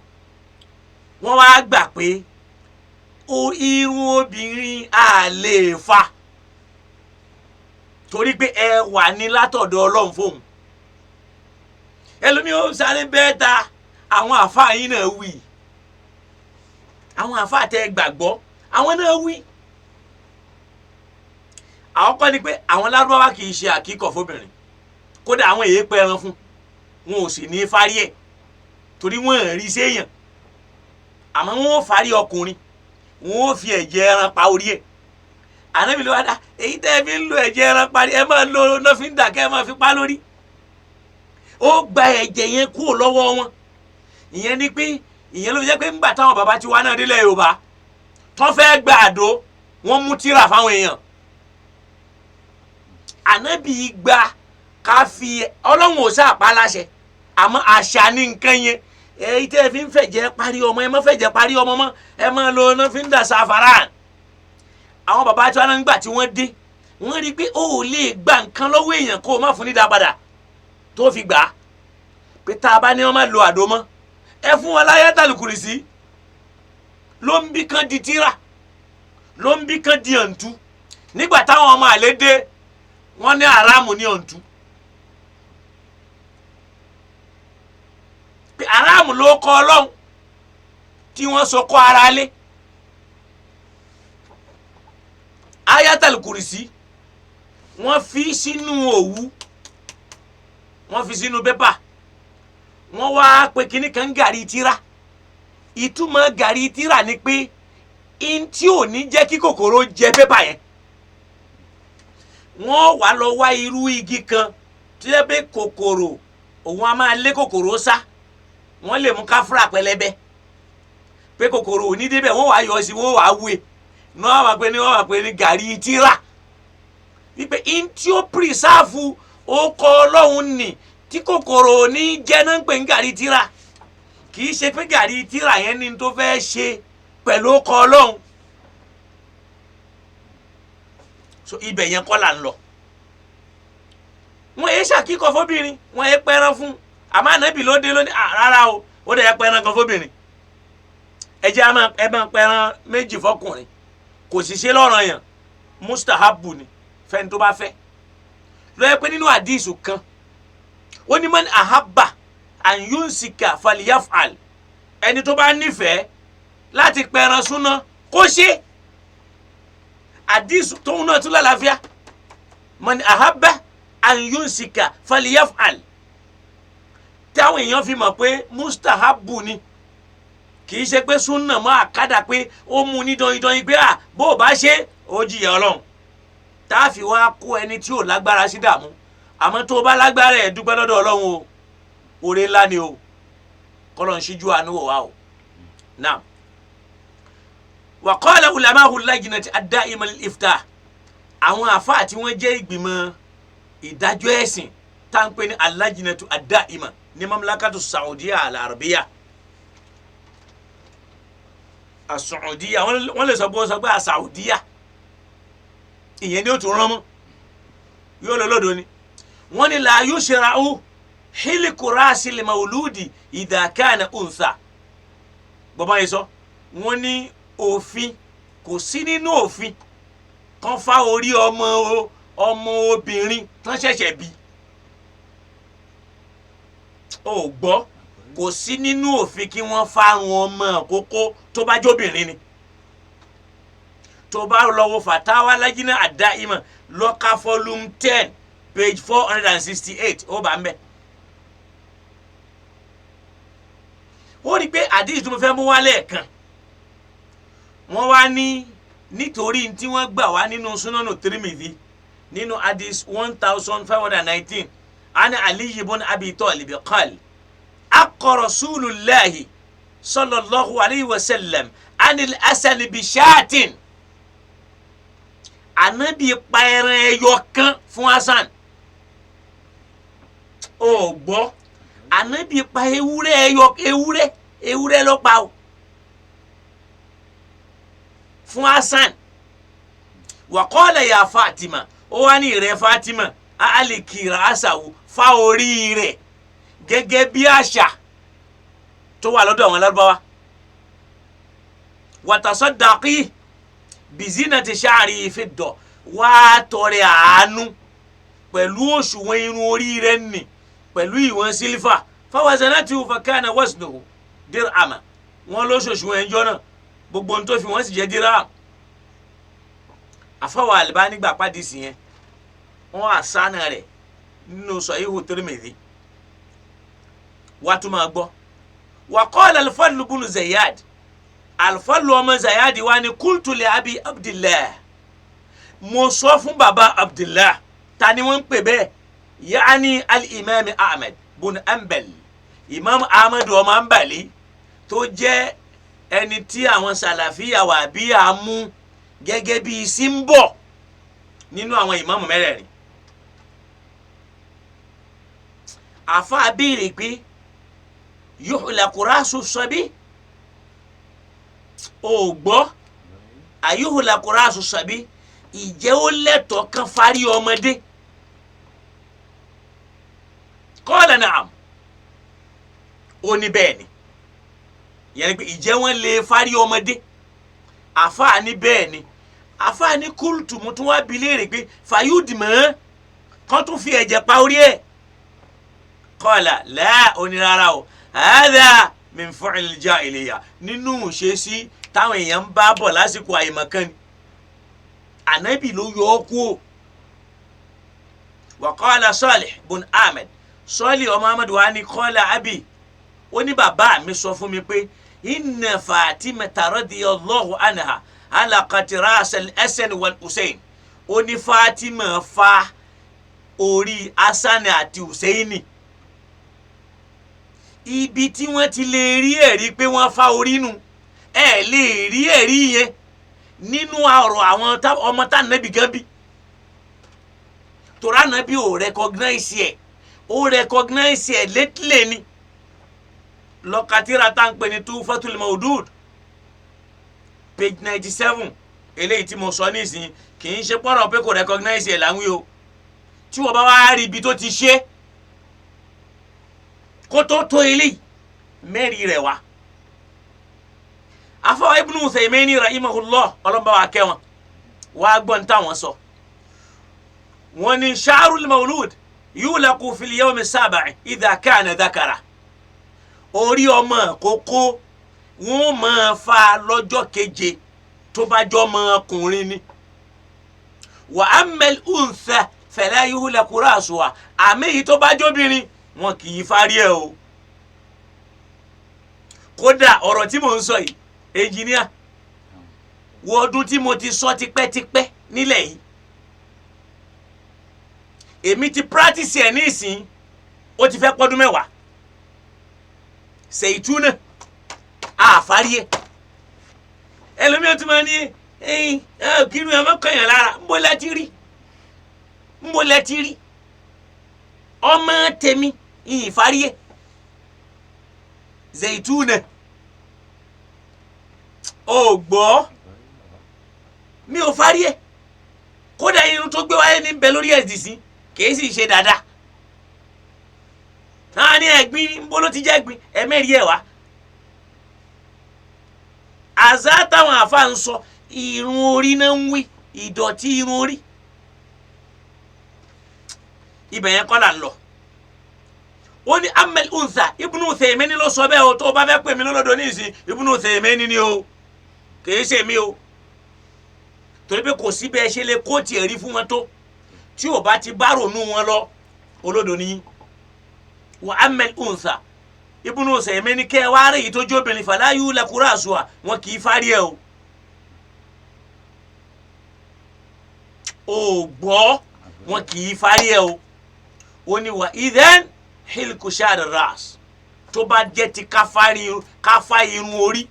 Wọ́n wá gbà pé irun obìnrin á lè fa, torí pé ẹwà ní látọ̀dọ̀ Ọlọ́run fóun. Ẹlòmíì ó sáré bẹ́ẹ̀ ta, àwọn àfáà yín náà wí, àwọn àfáà tẹ gbàgbọ́ àwọn náà wí. Àwọn kọ́ ni pé àwọn Lárúbáwá kì í ṣe àkíkọ̀ fóbìnrin, kódà àwọn èyí pẹran fún wọn ò sì ní fárí ẹ̀, torí wọn ò rí séèyàn. Àmọ́ wọn ò fárí ọkùnrin, wọn ò fi ẹ̀jẹ̀ ẹran pa orí ẹ̀. Ànábì ló wá dá èyí tẹ́ ẹ fi ń lo ẹ̀jẹ̀ ẹran parí, ẹ máa lo nọ́fíńdà kẹ́ ẹ máa fi pa lórí. Ó gba ẹ̀jẹ̀ yẹn kúrò lọ́wọ́ wọn. Ìyẹn ni pé ìyẹn ló fi jẹ́ pé ńgbà táwọn bàbá ti wá náà délẹ̀ Yorùbá tó fẹ́ gba àdó, wọ́n mú tírà fáwọn èèyàn. Ànábì gba ká fi Ọlọ́run ò sáà pa láṣẹ, àmọ́ àṣà ní nǹkan yẹn. Èyí tẹ́ ẹ fi ń fẹ̀jẹ̀ parí ọmọ, ẹ má fẹ̀jẹ̀ parí ọmọ mọ́, ẹ má lo nọ́fíńdà sàfàrà. Àwọn bàbá tí wọn gbà tí wọ́n dé, wọ́n rí i pé ó ò lè gba nǹkan lọ́wọ́ èèyàn kó o má fún ní dápadà tó fi gbà á. Pé tá a bá ní wọn má lo àdó mọ́, ẹ fún wọn láyátàlù kùrìsì ló ń bí kan di tíra, ló ń bí kan di ọ̀ǹtú. Nígbà táwọn ọmọ àlè dé, wọ́n ní aráàmù ní ọ̀ǹtú, pé aráàmù ló kọ Ọlọ́run tí wọ́n so kọ́ ara lé. Ayatal kùrìsì wọ́n fi sínú òwú, wọ́n fi sínú pépà, wọ́n wá pé kinní kan gàrí tíra. Ìtumọ̀ gàrí tíra ni pé n tí ò ní jẹ́ kí kòkòrò jẹ pépà yẹn. Wọ́n wá lọ wá irú igi kan tó yẹ pé kòkòrò òun á máa lé kòkòrò sá, wọ́n lè mú káfúrà pẹlẹbẹ pé kòkòrò ò ní débẹ̀, wọ́n wá yọ sí, wọ́n wá wé ní wọ́n wá pé ní wọ́n wá pé ní gàrí tíra, wípé n tí ó pírísàfù ó kọ Ọlọ́run nì tí kòkòrò ò ní jẹ́ náà ń pè ní gàrí tíra. Kì í ṣe pé gàrí tíra yẹn ní tó fẹ́ ṣe pẹ̀lú ọkọ Ọlọ́run. So ibẹ̀ yẹn kọ́ là ń lọ. Wọ́n yé ṣàkíkọ̀ fóbìnrin, wọ́n yé pẹran fún. Àmọ́ Ànábì ló dé lónìí, rárá o, ó dẹ̀ yẹ pẹran kan fóbìnrin. Ẹ jẹ́ ẹ máa pẹran méjì fọkùnrin, kò sì ṣe lọ́ranyàn yàn, mustahabu ni fẹ́ni tó bá fẹ́. Lọ́yẹ́ pé nínú àdísù kan ó ní man ahabba an yunsika falyaf'al, ẹni tó bá nífẹ̀ẹ́ láti pẹran súná kó ṣe. Àdísù tóun náà tún lálàáfíà, man ahabba an yunsika falyaf'al, táwọn èèyàn fi mọ̀ pé mustahabu ni, kì í ṣe pé súnà mọ́ àkádà pé ó mú ní dọ́yìndọ́yìn pé à bó o bá ṣe ó jìyà Ọlọ́run, tá a fi wá kó ẹni tí ò lágbára sí dààmú. Àmọ́ tó o bá lágbára ẹ̀ dúpẹ́ lọ́dọ̀ Ọlọ́run o, oore ńlá ni o, kọ́lọ̀ ń ṣíjú àánú wò wá o. Naam. Wa qala ulama'u lajnati ad-da'ima lil-iftah, àwọn àfáà tí wọ́n jẹ́ ìgbìmọ̀ ìdájọ́ ẹ̀sìn tá à ń pè ní al-lajnatu ad-da'ima ní mamlakatu Saudiya al-Arabiya. As-Saudiya wọ́n lè sọ pé wọ́n sọ pé as-Saudiya, ìyẹn ni ó tún rán mọ́ yóò lọ lọ́dọ̀ ni. Wọ́n ní la yushra'u hiliku ra'sil mawludi idha kana untha. Bọ́bá yìí sọ wọ́n ní òfin kò sí nínú òfin kan fá orí ọmọ ọmọ obìnrin tán ṣẹ̀ṣẹ̀ bí. Ó gbọ́, kò sí nínú òfin kí wọ́n fárun ọmọ àkókò tó bá jóbìnrin ni. Tó bá lọ wo fatawa lajina ad-da'ima lọ́ka volume 10 page 468 ó bá ń bẹ̀. Ó rí i pé àdéhùn tó mo fẹ́ mú wálé kan wọ́n wá ní nítorí tí wọ́n gbà wá nínú sunanu Tirmidhi nínú hadith 1519 ani Ali ibn Abi Talib qal aqqa Rasulullahi sallallahu alayhi wa sallam anil asal bishatin. Ànábì pa ẹran ẹyọ kan fún Hasan. Ó gbọ́, Ànábì pa ewúrẹ́ ẹyọ, ewúrẹ́ ewúrẹ́ ló pa o fún Hasan. Wa qala ya Fatima, ó wá ní ìrẹ́ Fatima alikira asawo fa orí rẹ̀ gẹ́gẹ́ bí àṣà. tó wà lọ́dọ̀ àwọn Lárúbáwá. Wàtàsọ́dàkì bizinati ṣáàrì fidda, wá tọrẹ àánú pẹ̀lú òṣùwọ̀n irun orí rẹ̀ nì pẹ̀lú ìwọ̀n sílífà. Fawazanatu fakana waznuhu dirhama, wọn lóṣooṣùwọ̀n ẹjọ́ náà gbogbo ohun tó fi wọ́n sì jẹ́ dirham. Àfọwọ́ Albani gbà pàdé sí yẹn, wọn àsánà rẹ̀ nínú Sahihu Tirmidhi. Wàá tún máa gbọ́. Wa qala al-Fadl ibn Zayyad, al-Fadl ọmọ Zayyad wa ni qultu li abi Abdillah, mo sọ fún baba Abdillah. Ta ni wọ́n ń pè bẹ́ẹ̀? Yaani al-Imam Ahmed bun Hanbal, Imam Ahmed ọmọ Hanbali, tó jẹ́ ẹni tí àwọn sàlàfíà wà bí àmú gẹ́gẹ́ bí símbọ̀ nínú àwọn ìmáàmù mẹ́rẹ̀ẹ̀rin. Àfa béèrè pé yuhlaqu rasu sabi, ò gbọ́ ayuhlaqu rasu sabi, ìjẹ́ ó lẹ́tọ̀ọ́ kan fárí ọmọdé? Qala na'am, ó ní bẹ́ẹ̀ ni. Yẹn ni pé ìjẹ́ wọ́n lè fárí ọmọdé? Àfáà ní bẹ́ẹ̀ ni. Àfáà ní kúlùtù, mo tún wá bi léèrè pé fàyúdìmọ̀ kan tún fi ẹ̀jẹ̀ pa orí ẹ̀? Qala la, onírara o, hadha min fi'l jahiliya, nínú ìṣesí táwọn èèyàn ń bá bọ̀ lásìkò àìmọ̀kan ni, ànábì ló yọ ọ́ kú o. Wa qala Salih bun Ahmed, Salih ọmọ Ahmed wa ni qala abi, ó ní bàbá mi sọ fún mi pé inna Fatimata radiyallahu anha halaqat ra'sa al-Hasan wal-Husayn, ó ní Fatima fa orí Hasan àti Husaini. Ibi tí wọ́n ti lè rí ẹ̀rí pé wọ́n fa orí nu, ẹ̀ lè rí ẹ̀rí yẹn nínú ọ̀rọ̀ àwọn ọmọ tá nàbì gan bí, torá nàbì ò recognize ẹ̀, ó recognize ẹ̀ létílẹ̀ ni. Lọ́kàtìrà tá à ń pè ní Tuhfatul Mawdud, page 97, eléyìí tí mo sọ nísìnyí kì í ṣe pọ́nrọ̀ pé kò recognize ẹ̀ láwí o. Tí wọ́n bá wá rí ibi tó ti ṣe kó tó tó eléyìí mẹ́rin rẹ̀ wá. Afọwọ́ Ibn Uthaymin rahimahullah, ọlọ́mọba wa kẹ́ wọn wá gbọ́n táwọn sọ. Wọ́n ní sha'rul mawlud yulaqu fil yawmi sabi'i idha kana dhakara, orí ọmọ kókó wọn máa fa lọ́jọ́ keje tó bá jọ ọmọ ọkùnrin ni. Wa ammal untha fala yuhlaqu ra'suha, àmì èyí tó bá jóbìnrin wọn kì í fárí ẹ o. Kódà ọ̀rọ̀ tí mò ń sọ yìí, ẹnjìníà, wo ọdún tí mo ti sọ tipẹ́tipẹ́ nílẹ̀ yìí, èmi ti practice ẹ̀ ní ìsín, ó ti fẹ́ pọ́dún 10. Ṣèyítúnà àfárí ẹ, ẹlòmíràn tún máa ní ẹyin kí ni ọmọ kọyàn lára. Ń bó lẹ́tí rí, ń bó lẹ́tí rí ọmọ tèmi ìfárí ẹ. Ṣèyítúnà ò gbọ́, mi ò fárí ẹ. Kódà irun tó gbé wáyé ní bẹ lórí ẹ̀dì sí kìí sì ṣe dáadáa. Náà ní ẹ̀gbin, ń bó ló ti jẹ́ ẹ̀gbin, ẹ̀mẹ́rì ẹ̀ wá. Àzá táwọn àfa ń sọ, irun orí náà ń wí, ìdọ̀tí irun orí. Ibẹ̀ yẹn kọ́ là ń lọ. Ó ní amel untha, Ibn Uthaymin ló sọ bẹ́ẹ̀ o. Tó o bá fẹ́ pè mí lọ́lọ́dọ̀ ní ìsìn, Ibn Uthaymin ni o, kìí ṣe mi o. Torí pé kò sí bẹ́ẹ̀ ṣe lè kó tiẹ̀ rí fún wọn tó, tí o bá ti bá ronú wọn lọ, olódo ni. Wa amel untha, Ibn Uthaymin kẹ́ ẹ wá rí èyí tó jóbìnrin, fala yulaqu ra'suha, wọn kì í fárí ẹ o. O gbọ́, wọn kì í fárí ẹ o. Ó ní wa idhan hilku shar ras, tó bá jẹ́ ti káfá irun orí,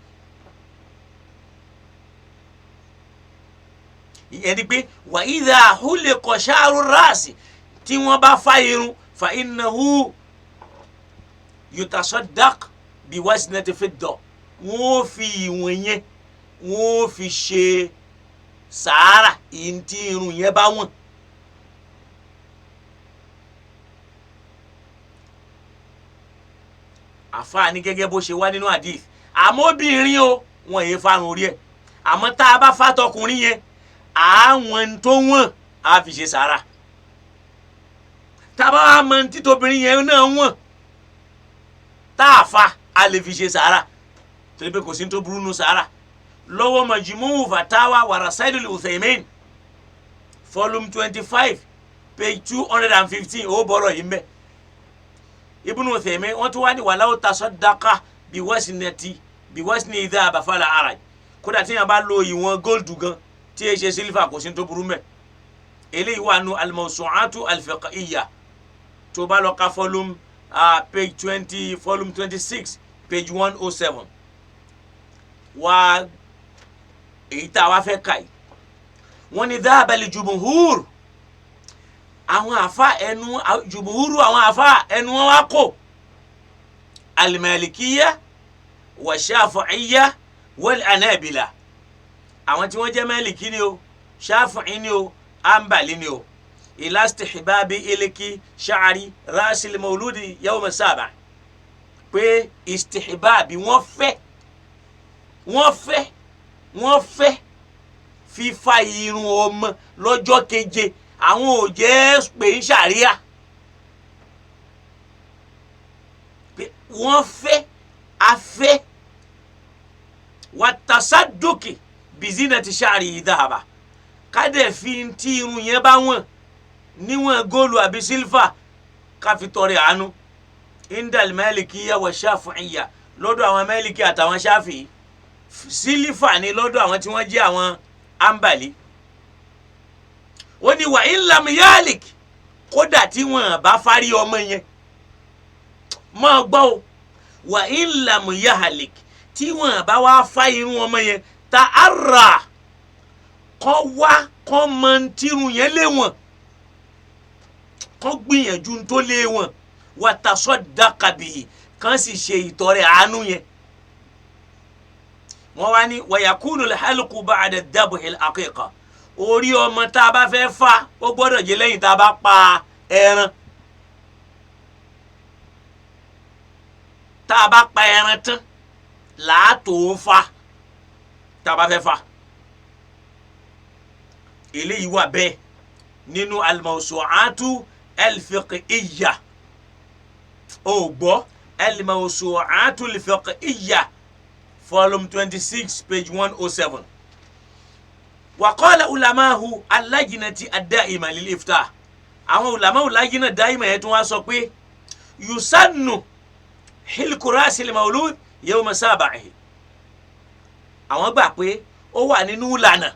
ìyẹn ni pé wa idha huliqa sha'ru ras, tí wọ́n bá fá irun, fa innahu yutasaddaq bi waznati fidda, wọ́n fi ìwọ̀n yẹn wọ́n fi ṣe sàárà ìyẹn tí irun yẹn bá wọ̀n. Àfáà ní gẹ́gẹ́ bó ṣe wá nínú hadith. Àmọ́ obìnrin o, wọn èé fárun orí ẹ̀. Àmọ́ tá a bá fa tọkùnrin yẹn, àwọn tó wọ̀n á fi ṣe sàrà. Tá a bá wá mọ títóbìnrin yẹn náà wọ̀n tá a fa, a lè fi ṣe sàrà, torí pé kò sí tó burú nù sàrà. Lọ́wọ́ Majmu' Fatawa wa Rasailul Uthaymin, volume 25, page 215, ó bọ̀rọ̀ yìí mbẹ́. Ibn Uthaymin wọ́n tún wá ní walaw tasaddaqa biwasnati biwasni dhahaba fala haraj. Kódà tí yẹn bá lo ìwọ̀n góòlù gan tí e ṣe sílífà, kò sí tó burú mbẹ́. Eléyìí wà nù al-Mawsu'atu al-Fiqhiyya, tó bá lọ ka volume page 20, volume 26, page 107. Wá èyí tá a wá fẹ́ kà yìí, wọ́n ní dhahaba al-jumhur, àwọn àfa ẹnu jumhuru, àwọn àfa ẹnu wọn wá kò al-Malikiyya wa Shafi'iyya wal Hanabila. Àwọn tí wọ́n jẹ́ Málíkì ni o, Shafi'i ni o, Hanbali ni o, ila istihbabi iliki sha'ri rasil mawludi yawma saba, pé istihbabi, wọ́n fẹ́, wọ́n fẹ́, wọ́n fẹ́ fífa irun ọmọ lọ́jọ́ keje. Àwọn ò jẹ́ pé ń ṣàríà pé wọ́n fẹ́ afẹ́ wàtàsádùkì bizinati ṣáàrì ìdáhàbà, kádẹ̀ fi tí irun yẹn bá wọ̀n níwọ̀n góòlù àbí sílfà ká fi tọrẹ àánú. Indal malikiya wa shafi'iya, lọ́dọ̀ àwọn Málíkì àtàwọn Ṣáfi'í, sílífà ni lọ́dọ̀ àwọn tí wọ́n jẹ́ àwọn Hanbali. Ó ní wà ńlam yalik, kódà tí wọ́n bá fárí ọmọ yẹn, máa gbọ́ o, wà ńlam yahalik, tí wọ́n bá wá fá irun ọmọ yẹn, ta ara kọ́ wá kọ́ mọ tírun yẹn léwọ̀n, kọ́ gbìyànjú tó léwọ̀n, wà tasaddaqa bihi, kàn sì ṣe ìtọrẹ àánú yẹn. Wọ́n wá ní wa yakunu al-halqu ba'da dabhi al-aqiqa, orí ọmọ tá a bá fẹ́ fa, ó gbọ́dọ̀ jẹ́ lẹ́yìn tá a bá pa ẹran. Tá a bá pa ẹran tán làátò fa, tá a bá fẹ́ fa. Eléyìí wà bẹ́ẹ̀ nínú al-mawsu'atu al-fiqhiyya. Ó gbọ́, al-mawsu'atu al-fiqhiyya, volume 26, page 107. Waqala ulamahu al-lajnati ad-da'ima lil-iftah, àwọn ulamahu lajna da'ima yẹn tún wá sọ pé yusannu hilku rasil mawlud yawma saba'ihi. Àwọn gbà pé ó wà nínú ìlànà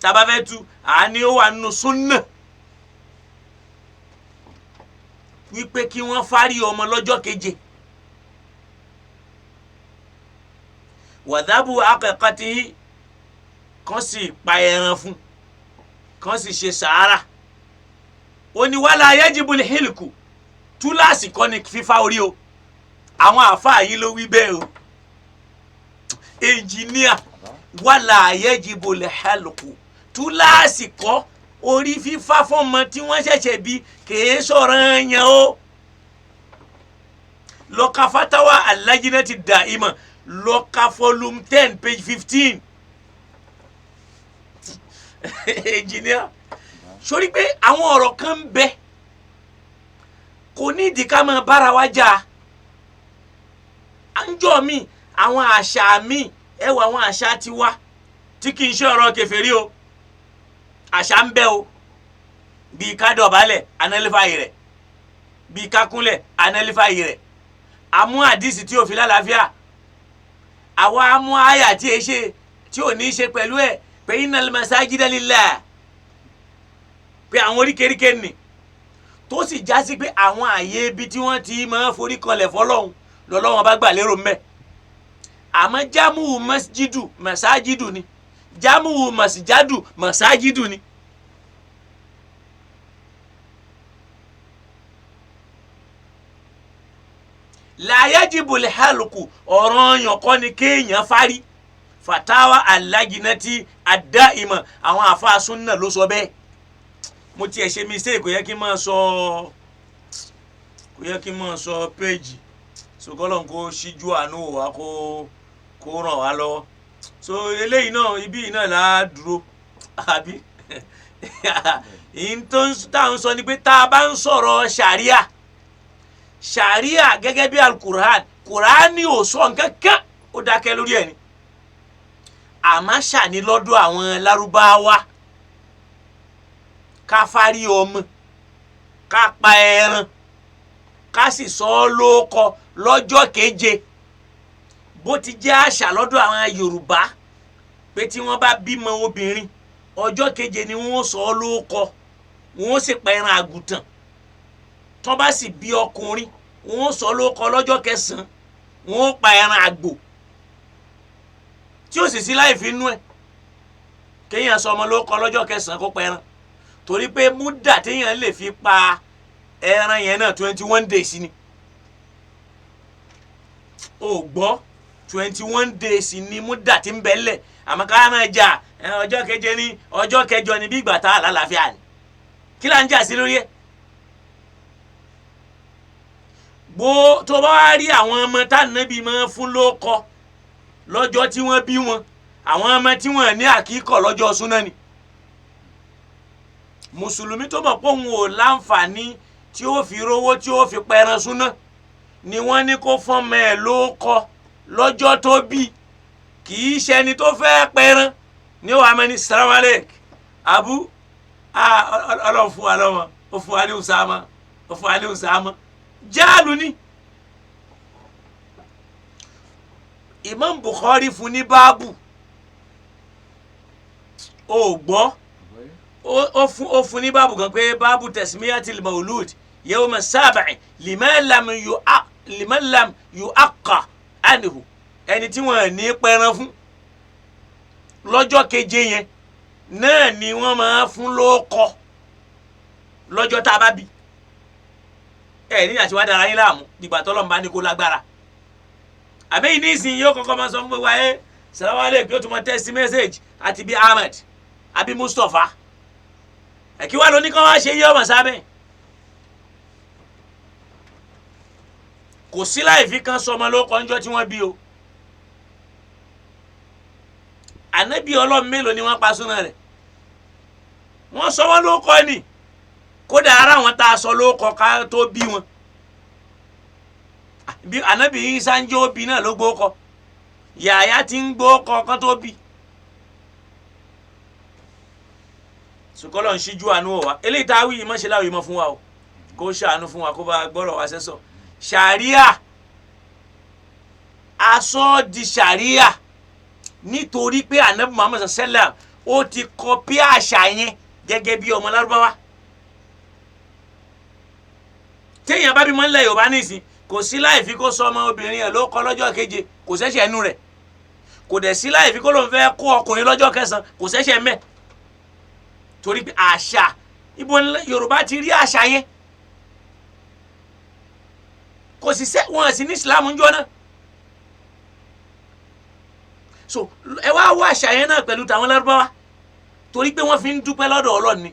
tábà fẹ́ tu àní, ó wà nínú súnà wípé kí wọ́n fárí ọmọ lọ́jọ́ keje. Wàdábù akẹ́kọ̀tì, kan sì pa ẹran fún, kan sì ṣe sàárà. Ó ní wàhálà yajibul hilku, túláàsì kọ́ ni fífá orí o. Àwọn àáfàá yìí ló wí bẹ́ẹ̀ o, ẹnjìníà. Wàhálà yajibul hilku, túláàsì kọ́ orí fífá fọ́mọ tí wọ́n ṣẹ̀ṣẹ̀ bí, kìí sọ̀rọ̀ yẹn o. Lọ́ka fatawa al-lajnati da'ima, lọ́ka volume 10, page 15. Engineer, sórí pé àwọn ọ̀rọ̀ kan ń bẹ kò ní ìdí ká máa bára wa jà. À ń jọ mi àwọn àṣà mi, ẹ wọ àwọn àṣà tiwa tí kì í ṣe ọ̀rọ̀ kèfèrí o. Àṣà ń bẹ o, bíi ká dọ̀bálẹ̀ análífàyè rẹ̀, bíi ká kúnlẹ̀ análífàyè rẹ̀. Àmú àdìsí tí ò fi lálàáfíà, àwa amú àyà tí e ṣe tí ò ní í ṣe pẹ̀lú ẹ̀, pé innal masajida lillah, pé àwọn oríkèéríkèé nì tó sì já sí pé àwọn àyè ibi tí wọ́n ti máa forí kanlẹ̀ fọlọ́hún lọ́lọ́wọ́n bá gbà lérò mbẹ́. Àmọ́ jámù masjidu masajidu ni, jámù masjadu masajidu ni. La yajibul halqu, ọ̀ranyàn kọ́ ni kéèyàn fárí. Fatawa al-lajnati ad-da'ima, àwọn àfa súnà ló sọ bẹ́ẹ̀. Mo tiẹ̀ ṣe mistake, kò yẹ kí n máa sọ, kò yẹ kí n máa sọ péjì. So kọ́lọ́n kó ṣíjú àánú wò wá, kó ràn wá lọ́wọ́. So eléyìí náà, ibí yìí náà là á dúró, àbí ìyín tó ń tá à ń sọ ni pé tá a bá ń sọ̀rọ̀ ṣàríà, ṣàríà gẹ́gẹ́ bí alukur'an, kur'ani ò sọ nǹkan kan, ó dákẹ́ lórí ẹ̀ ni. Àmọ́ ṣàní lọ́dọ̀ àwọn lárúbáwá, ká fárí ọmọ, ká pa ẹran, ká sì sọ ọ́ lóókọ lọ́jọ́ keje, bó ti jẹ́ àṣà lọ́dọ̀ àwọn Yorùbá pé tí wọ́n bá bímọ obìnrin, ọjọ́ keje ni wọ́n sọ ọ́ lóókọ, wọ́n sì pa ẹran àgùntàn. Tọ́ bá sì bí ọkùnrin, wọ́n sọ ọ́ lóókọ lọ́jọ́ kẹsàn-án, wọ́n pa ẹran àgbò, tí ó sì sí láì fi nú ẹ̀ kéèyàn sọ ọmọ lóókọ lọ́jọ́ kẹsàn-án kó pa ẹran, torí pé múdà téèyàn lè fi pa ẹran yẹn náà 21 days ni. O gbọ́, 21 days ni múdà tí ń bẹ lẹ̀. Àmọ́ ká máa jà ọjọ́ keje ní ọjọ́ kẹjọ ní bí ìgbà tá a lálàáfíà ni. Kí là ń jà sí lórí ẹ̀? Bó tó bá wá rí àwọn ọmọ tánàbí máa fún lóko lọ́jọ́ tí wọ́n bí wọn, àwọn ọmọ tí wọ́n ní àkíkọ̀ lọ́jọ́ súná ni. Mùsùlùmí tó mọ̀ pé òun ò láǹfààní tí ó fi rówó tí ó fi pẹran súná ni wọ́n ní kó fọ́nmọ́ ẹ̀ lóko lọ́jọ́ tó bí. Kì í ṣẹni tó fẹ́ pẹran ní wàá mẹ́ni salaam alek abu, Ọlọ́run fún wa lọ́mọ, ó fún wa ní Usama, ó fún wa ní Usama jáàlú ni. Imam Bukhari fún ní báàbù, ó gbọ́, ó fún ní báàbù kan pé báàbù tasmiyatil maulud yawma sab'i liman lam yu'aqqa anhu, ẹni tí wọ́n ní pẹran fún lọ́jọ́ keje yẹn náà ni wọ́n máa fún lóókọ lọ́jọ́ tá a bá bí ẹ ní àti wá dára yín láàmú nígbà tọ́lọ́run bá ní kó lágbára. Àbẹ́yìn nísìnyí yóò kọ́kọ́ máa sọ fún gbogbo ayé salamu aleykum, yóò tún máa text message àti bí Ahmed àbí Mustapha ẹ kí wàá lóní kán wá ṣe yí ọmọ sábẹ́. Kò sí láì fi kan sọmọ lóko ńjọ́ tí wọ́n bí o. Ànábì Ọlọ́run mélòó ni wọ́n pa súná rẹ̀? Wọ́n sọ wọ́n lóko ni, kódà ara wọn tá a sọ lóko ká tó bí wọn. Bí ànábì Ìsá ń jó bí náà ló gbókọ, Yàyà ti ń gbókọ kán tó bí. Sùkọ́lọ̀ ń ṣíjú àánú wọ̀ wá. Eléyìí tá a wí yìí mọ́ ṣe láwìí mọ́ fún wa o, kó ṣàánú fún wa, kó bá gbọ́rọ̀ wá sẹ́sọ̀. Ṣàríà, aṣọ di ṣàríà nítorí pé ànábì Muhammad sallam ó ti kọpí àṣà yẹn gẹ́gẹ́ bí ọmọ lárúbáwá. Téèyàn bá bímọ ńlẹ̀ Yorùbá nísìn, kò sí láì fi kó sọ ọmọ obìnrin ẹ̀ ló kọ lọ́jọ́ keje, kò sẹ́sẹ̀ ẹnu rẹ̀. Kò dẹ̀ sí láì fi kó lóun fẹ́ kó ọkùnrin lọ́jọ́ kẹsàn-án, kò sẹ́sẹ̀ mẹ́. Torí pé àṣà ibo Yorùbá ti rí àṣà yẹn, kò sì sẹ́ wọn sì ní Islam ń jọ náà. So ẹ wá wá àṣà yẹn náà pẹ̀lú tàwọn lárúbáwá, torí pé wọ́n fi ń dúpẹ́ lọ́dọ̀ Ọlọ́run ni.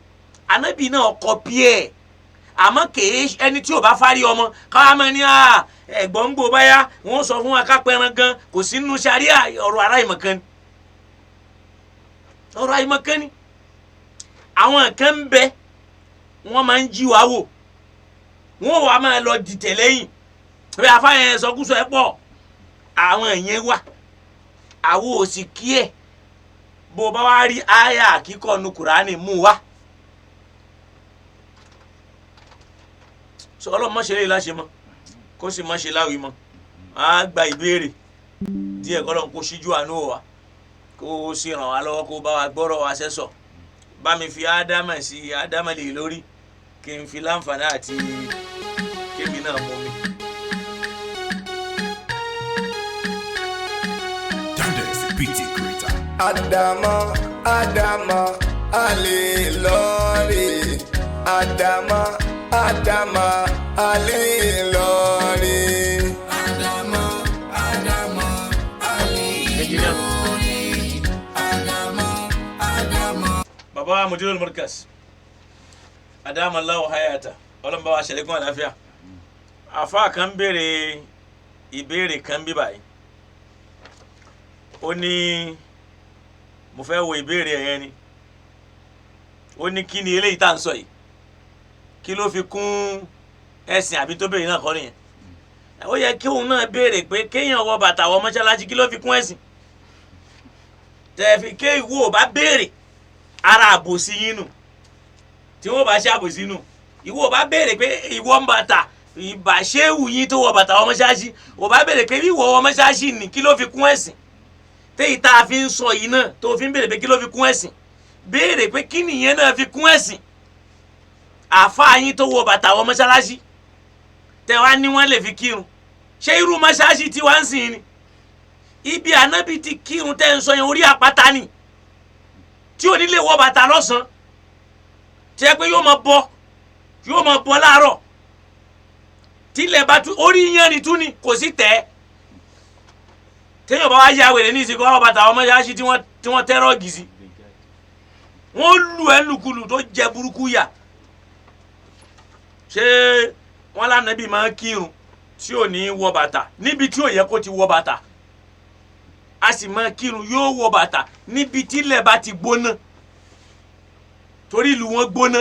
Ànábì náà kọpí ẹ̀, àmọ́ kèé ẹni tí ò bá fárí ọmọ káwá máa ní ẹ̀gbọ́n ń gbò báyà wọ́n sọ fún wa ká pẹran gan, kò sí nínú ṣàríà. Ọ̀rọ̀ ará ìmọ̀kan ni, ọ̀rọ̀ àìmọ̀kan ni. Àwọn kan ń bẹ wọ́n máa ń jí wa wò, wọ́n wàá máa lọ dìtẹ̀ lẹ́yìn bí afáyẹn sọkúsọ ẹ pọ̀. Àwọn yẹn wà, àwọn ò sì kí ẹ. Bó o bá wá rí àyà kíkọ́ nu Kùránì mú wa. Sọ Ọlọ́run má ṣe lè láṣẹ mọ́, kó sì má ṣe láwìí mọ́. Á gba ìbéèrè díẹ̀, kọ́lọ́n kó ṣíjú àánú wa, kó sì ràn wá lọ́wọ́, kó bá wa gbọ́rọ̀ wa sẹ́sọ̀. Bá mi fi ádámà sí ádámà lè lórí, kí n fi láǹfààní àti kémi náà mú mi. Adama, Adama, Ale lori. Adama, Adama, Ale lori. Adama, Adama, Ale lori. Adama, Adama. Baba Mudirul Markaz, Adama Allahu hayata, Ọlọ́run bá wa ṣàlékún àlàáfíà. Àfáà kan béèrè ìbéèrè kan bí báyìí. Ó ní mo fẹ́ wo ìbéèrè yẹn ni. Ó ní kí ni eléyìí tá à ń sọ yìí, kí ló fi kún ẹ̀sìn? Àbí tó béèrè náà kọ́ nìyẹn? Ó yẹ kí òun náà béèrè pé kéèyàn wọ bàtà wọ mọ́ṣáláṣí, kí ló fi kún ẹ̀sìn? Tẹ̀fi ké ìwọ ò bá béèrè ara àbòsí yín nù, tí wọ́n bá ṣe àbòsí nù. Ìwọ ò bá béèrè pé ìwọ ń bàtà ìbàṣẹ́wù yín tó wọ bàtà wọ mọ́ṣáláṣí, ò bá béèrè pé ìwọ wọ mọ́ṣáláṣí ni kí ló fi kún ẹ̀sìn? Téyì tá a fi ń sọ yìí náà tó fi ń béèrè pé kí ló fi kún ẹ̀sìn, béèrè pé kí nìyẹn náà fi kún ẹ̀sìn. Àfáà yín tó wọ bàtà wọ mọ́ṣáláṣí tẹ wá ní wọ́n lè fi kírun, ṣé irú mọ́ṣáláṣí tí wá ń sìn ni? Ibi ànábì ti kírun tẹ́ ń sọ yẹn, orí àpáta ni, tí ò ní lè wọ bàtà lọ́sàn-án, tí ẹ pé yóò máa bọ, yóò máa bọ láàárọ̀ tílẹ̀ bá tú, orí yanrìn tú ni, kò sí tẹ̀. Téèyàn bá wá ya wèrè ní ìsìnkú àwọn bàtà àwọn mọ́ṣáláṣí tí wọ́n tẹ́ rọ́ọ̀gì sí, wọ́n lù ẹ́ lùkulù tó jẹ burúkú yà. Ṣé wọ́n lánàbí máa ń kírun tí ò ní wọ bàtà níbi tí ò yẹ kó ti wọ bàtà? A sì máa kírun, yóò wọ bàtà níbi tílẹ̀ bá ti gbóná, torí ìlú wọn gbóná,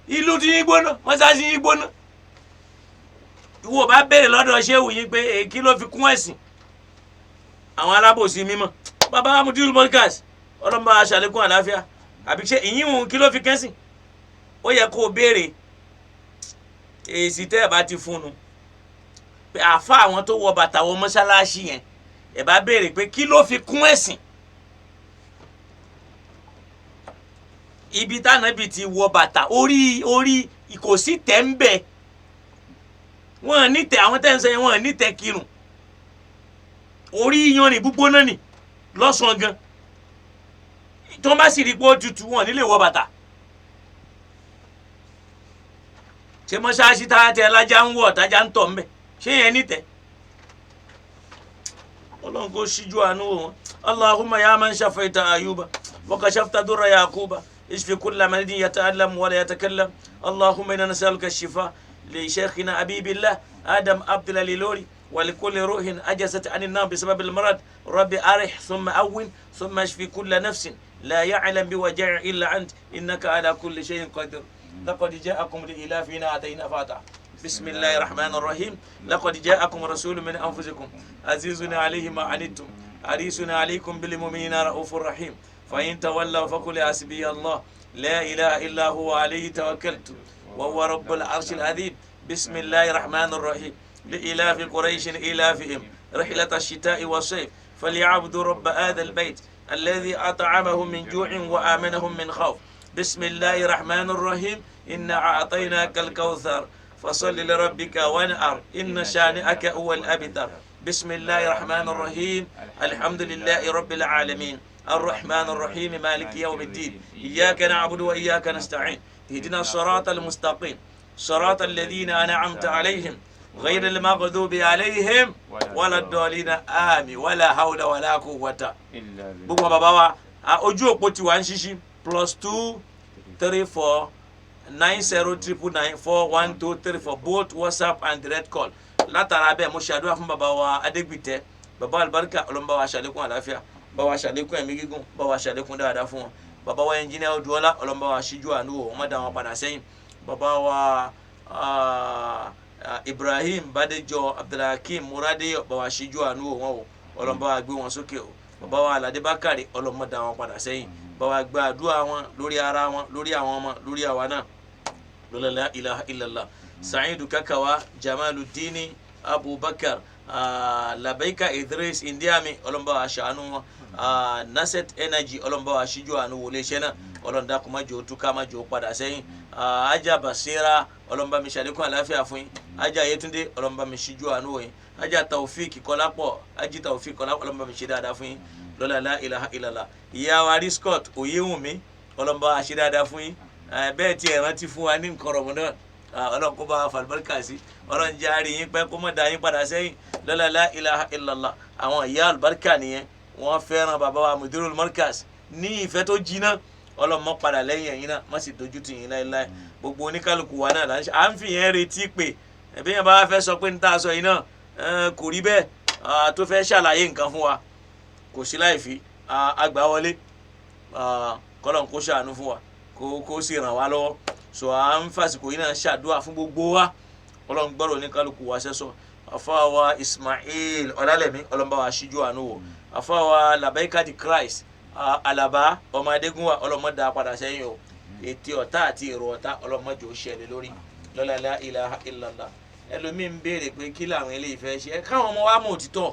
ìlú tí yín gbóná, mọ́ṣáláṣí yín gbóná. Ìwọ bá béèrè lọ́dọ̀ ṣéwù yín pé èkí ló fi kún ẹ̀sìn? Àwọn alábòsí mímọ́, bàbá Mudiru Markaz, ọlọ́mọba aṣàlékún àlàáfíà. Àbí ṣe ìyíhun kí ló fi kẹ́sìn? Ó yẹ kó o béèrè èsì tẹ́ ẹ̀ bá ti fún un pé àfa àwọn tó wọ bàtà wọ mọ́ṣáláṣí yẹn, ẹ̀ bá béèrè pé kí ló fi kún ẹ̀sìn? Ibi tánàbì ti wọ bàtà, orí kò sí tẹ̀ ń bẹ̀. Wọ́n ní tẹ̀, àwọn tẹ̀ ń sẹ́yìn wọ́n ní tẹ̀ kírun. Orí yanrìn gbígbóná ni lọ́sàn-án gan, tí wọ́n bá sì rí pé ó tutù, wọn nílé wọ bàtà. Ṣé mọ́ṣáláṣí tá a tẹ lájà ń wọ̀, tájà ń tọ̀ ń bẹ̀, ṣé yẹn ní tẹ̀? Ọlọ́run kò ṣíjú àánú wò wọ́n. Allahumma ya man shafaita Ayuba wa kashafta durra Yaquba, ishfi kulla maridin yata'allam wa la yatakallam. Allahumma inna nas'aluka shifa li shaykhina Habibillah Adam Abdullah Lilori wa li kulli ruhin ajazat 'anil nar bisabab al-marad. Rabbi arih thumma awwin thumma ishfi kulla nafsin la ya'lam biwaja'i illa ant, innaka ala kulli shay'in qadir. لقد جاءكم لإلافنا أتينا فاتح. بسم الله الرحمن الرحيم. لقد جاءكم رسول من أنفسكم عزيز عليه ما عنتم حريص عليكم بالمؤمنين رؤوف رحيم. فإن تولوا فقل حسبي الله لا إله إلا هو عليه توكلت وهو رب العرش العظيم. بسم الله الرحمن الرحيم. لإلاف قريش إلافهم رحلة الشتاء والصيف فليعبدوا رب هذا البيت الذي أطعمهم من جوع وآمنهم من خوف. بسم الله الرحمن الرحيم. إنا أعطيناك الكوثر فصل لربك وانحر إن شانئك هو الأبتر. بسم الله الرحمن الرحيم. الحمد لله رب العالمين الرحمن الرحيم مالك يوم الدين إياك نعبد وإياك نستعين اهدنا الصراط المستقيم صراط الذين أنعمت عليهم غير المغضوب عليهم ولا الضالين آمين. ولا حول ولا قوة. إلا بالله. Gbogbo bàbá wa, ojú òpó tiwa ń ṣíṣí +234 90 999 4 1 2 3 4, both WhatsApp and direct call. Látara bẹ́ẹ̀, mo ṣàdúrà fún bàbá wa Adégbìtẹ́, bàbá alibarika, ọlọ́mọba wa ṣàlékún àlàáfíà, bá wa ṣàlékún ẹ̀mí gígùn, bá wa ṣàlékún dáadáa fún wọn. Bàbá wa ẹnjìnìá Odùọlá, ọlọ́mọba wa ṣíjú àánú wò wọ́n, má dá wọn padà sẹ́yìn. Bàbá wa Ibrahim Badejo Abdulhakeem Muradeyo, bá wa ṣíjú àánú wò wọ́n o, ọlọ́mọba wa gbé wọn sókè o. Bàbá wa Aládé Bákàrè, ọlọ́mọ dá wọn padà sẹ́yìn, bá wa gba àdúrà wọn lórí ara wọn, lórí àwọn ọmọ, lórí àwa náà. Lọ́la la ilaha illallah. Sa'idu Kakawa Jamaludini Abubakar, Labaika Idris Indiami, ọlọ́mọba wa ṣàánú wọn. Naset Energy, ọlọ́mọba wa ṣíjú àánú wọlé iṣẹ́ náà, ọlọ́mọdàkùn má jẹ́ ó túká, má jẹ́ ó padà sẹ́yìn. Ajá Basira, ọlọ́mọba mi ṣàlékún àlàáfíà fún yín. Ajá Yetunde, ọlọ́mọba mi ṣíjú àánú wọ̀ yín. Ajá Taofik Kọlápọ̀, Ají Taofik Kọlápọ̀, ọlọ́mọba mi ṣe dáadáa fún yín. Lọ́la la ilaha illallah. Ìyá wa Riscott Oyewunmi, ọlọ́mọba wa ṣe dáadáa fún yín. Bẹ́ẹ̀ tí ẹ̀ rántí fún wa ní nǹkan Ramadan, ọlọ́run kó bá wa fàlùbáríkà sí, ọlọ́run jẹ́ àárín yín pẹ́, kó má dá yín padà sẹ́yìn. Lọ́la la ilaha illallah. Àwọn ìyá àlùbáríkà nìyẹn, wọ́n fẹ́ràn bàbá wa Mudirul Markaz ní ìfẹ́ tó jiná. Ọlọ́run má padà lẹ́yìn ẹ̀yin náà, má sì dojú tì yín láéláé. Gbogbo oníkálukú wa náà là ń ṣe, à ń fi yẹn retí pé ẹ̀bí yẹn bá wá fẹ́ sọ pé ní tá a sọ yìí náà, Kò rí bẹ́ẹ̀, tó fẹ́ ṣàlàyé nǹkan fún wa, kò sí láì fi àgbà wọlé. Kọ́lọ́n kó ṣàánú fún wa, kó sì ràn wá lọ́wọ́. So à ń fàsìkò yìí náà ṣàdúrà fún gbogbo wa. Ọlọ́run gbọ́dọ̀ ní kálukú wa ṣẹ́sọ. Àfáà Ismail Ọlálẹ̀mí, Ọlọ́run bá wa ṣíjú àánú wò. Àfáà Labaika di Christ, Alaba ọmọ Adégúnwà, ọlọ́mọ dá padà sẹ́yìn o. Ètè ọ̀tá àti èrò ọ̀tá, ọlọ́mọ jò ṣẹlẹ̀ lórí lọ́la la ilaha illallah. Ẹlòmíín béèrè pé kí làwọn eléyìí fẹ́ ṣe. Ẹ káwọn ọmọ wa mọ̀ òtítọ́,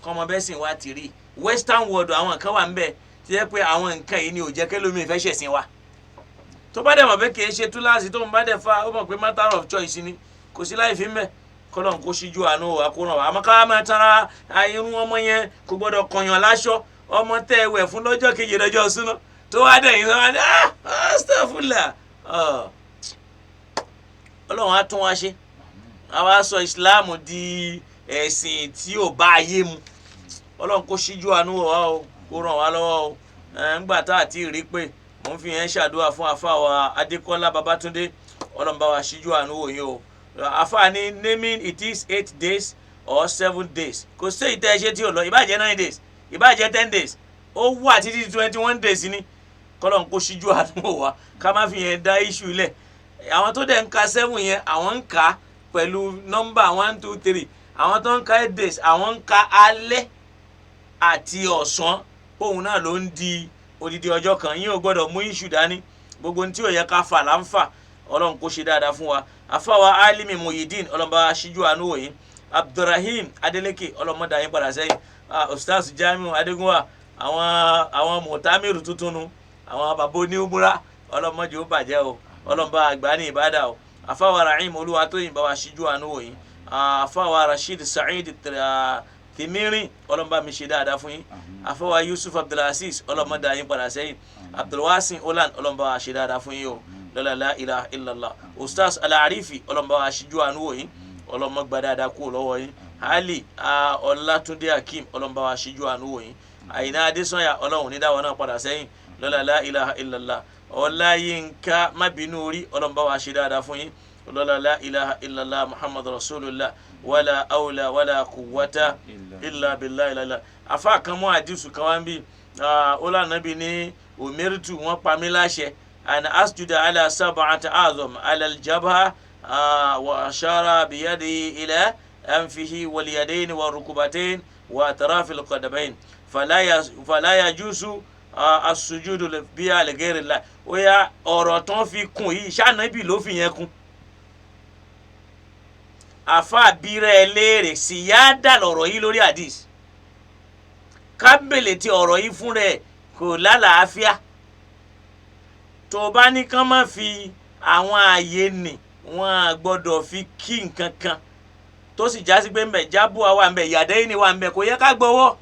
kọ́ ọmọ bẹ́ẹ̀ sìn wá ti rí western world. Àwọn kan wà ń bẹ̀ tí yẹ pé àwọn nǹkan yìí ni ò jẹ́ kẹlòmíín fẹ́ ṣẹ̀sìn wa. Tó bá dẹ̀ mọ̀ pé kìí ṣe túláàsì, tó ń bá dẹ̀ fa, ó mọ̀ pé matter of choice ni, kò sí láì fi ń bẹ̀. Kọ́lọ́n kó ṣíjú àánú wa, kó ràn wá. Àmọ́ ká máa tara irun ọmọ yẹn kò gbọ́dọ̀ kọyàn láṣọ. Ọmọ tẹ́ ẹ wẹ̀ fún lọ́jọ́ kejì lọ́jọ́ súná, tó wá dẹ̀ yín sọ́wọ́n, astagfirullah. Ọlọ́run á tún wá ṣe. Àwa sọ ìsìláàmù di ẹ̀sìn tí ò bá ayé mu. Ọlọ́run kó ṣíjú àánú wa o, kó ràn wá lọ́wọ́ o. Ńgbà tá a ti rí pé mò ń fi yẹn ṣàdúrà fún àfáà Adékọ́lá Babátúndé, Ọlọ́run bá wa ṣíjú àánú wò yín o. Àfáà ní naming it is 8 days or 7 days, kò sí ìtẹ́ ẹ ṣe tí ò lọ. Ìbájẹ́ 9 days, ìbájẹ́ 10 days, ó wà títí 21 days ni. Kọ́lọ́n kó ṣíjú àánú wò wá, ká má fi yẹn dá iṣu lẹ̀. Àwọn tó dẹ̀ ń ka 7 yẹn, àwọn ń kà á pẹ̀lú nọ́mbà 1, 2, 3. Àwọn tó ń ka 8 days, àwọn ń ka alẹ́ àti ọ̀sán, òun náà ló ń di odidi ọjọ́ kan. Yín ò gbọ́dọ̀ mú iṣu dání. Gbogbo ohun tí ò yẹ ká fà là ń fà. Ọlọ́run kó ṣe dáadáa fún wa. Àfàwà Alimi Muyideen, Ọlọ́run bá ṣíjú àánú wò yín. Abdulrahim Adeleke, ọlọ́mọdé yín padà sẹ́yìn. Ustaz Jamiu Adegunwa, àwọn mutamiru tuntun nu, àwọn bàbá onímúra, ọlọ́mọdé ó bàjẹ́ o. Ọlọ́mọba àgbà ní ìbádà o. Àfàwà Rahim Olúwatóyìn, bá wa ṣíjú àánú wò yín. Àfàwà Rasheed Saheed Tìmírín, ọlọ́mọba mi ṣe dáadáa fún yín. Àfàwà Yusuf Abdulaziz, ọlọ́mọdé yín padà sẹ́yìn. Abdulwasin Olan, ọlọ́mọba wa ṣe dáadáa fún yín o, lọ́la la ilaha illallah. Ustaz Alaarifi, ọlọ́mọba wa ṣíjú àánú wò yín, ọlọ́mọ gba dáadáa kúrò lọ́wọ́ yín. Ali Ọlátúndé Akeem, ọlọ́mọba wa ṣíjú àánú wò yín. Àyìnà Adésànyà, ọlọ́run ní dáwọ́ náà padà sẹ́yìn, lọ́la la ilaha illallah. Ọláyínká mábínú orí, ọlọ́mọba wa ṣe dáadáa fún yín, lọ́la la ilaha illallah Muhammadu rasulullah. Wala awla wala quwwata illa billahi illallah. Afa kan mú àdìsù kan wá ń bí ọlànàbí ní umirtu, wọ́n pa mí láṣẹ an asjuda ala sab'ati azam ala aljabha wa ashara biyadihi ila anfihi wal yadayn wa rukbatayn wa atraf alqadamayn fala yajuzu as-sujudu biha li ghayri Allah. Ó yá, ọ̀rọ̀ tán fi kún yìí, ṣànàbì ló fi yẹn kún. Àfa àbírẹ̀ léèrè sì yá dà lọ̀rọ̀ yìí lórí hadith. Kábèlè ti ọ̀rọ̀ yìí fún rẹ̀ kò lálàáfíà. Tó bá ní kán má fi àwọn ààyè nì, wọn à gbọ́dọ̀ fi kí nǹkan kan tó sì já sí pé ńbẹ jábùá wà, ńbẹ yàdẹ́yìn ni wà ńbẹ, kò yẹ ká gbọ́wọ́.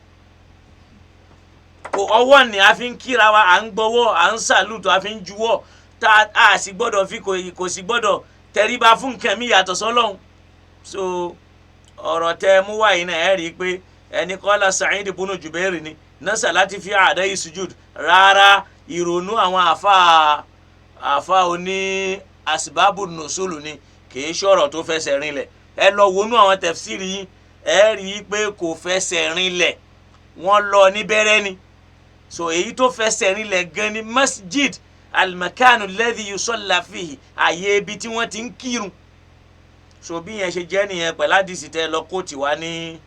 Kò ọwọ́ ni a fi ń kíra wa, à ń gbọ́wọ́, à ń sàlùtò, a fi ń juwọ́, tá a sì gbọ́dọ̀ fi kò sì gbọ́dọ̀ tẹríba fún nǹkan mi yàtọ̀ sọ́lọ́hun. So ọ̀rọ̀ tẹ mú wáyé náà, ẹ rí i pé ẹni kọ́lá Sa'id bunu Jubair ni nasa láti fi àdá yìí sujud rárá. Ìrònú àwọn àfa oní asibabu nùsùlù ni, kì í ṣọ̀rọ̀ tó fẹsẹ̀ rinlẹ̀. Ẹ lọ wọnú àwọn tẹ̀fsíìrì yín, ẹ rí i pé kò fẹsẹ̀ rinlẹ̀, wọ́n lọ níbẹ̀rẹ̀ ni. So èyí tó fẹsẹ̀ rinlẹ̀ gan ni masjid almakanu alladhi yusalla fihi, àyè ibi tí wọ́n ti ń kírun. So bí yẹn ṣe jẹ́ nìyẹn pẹ̀lú àdìsí tẹ́ lọ kóòtù wa ní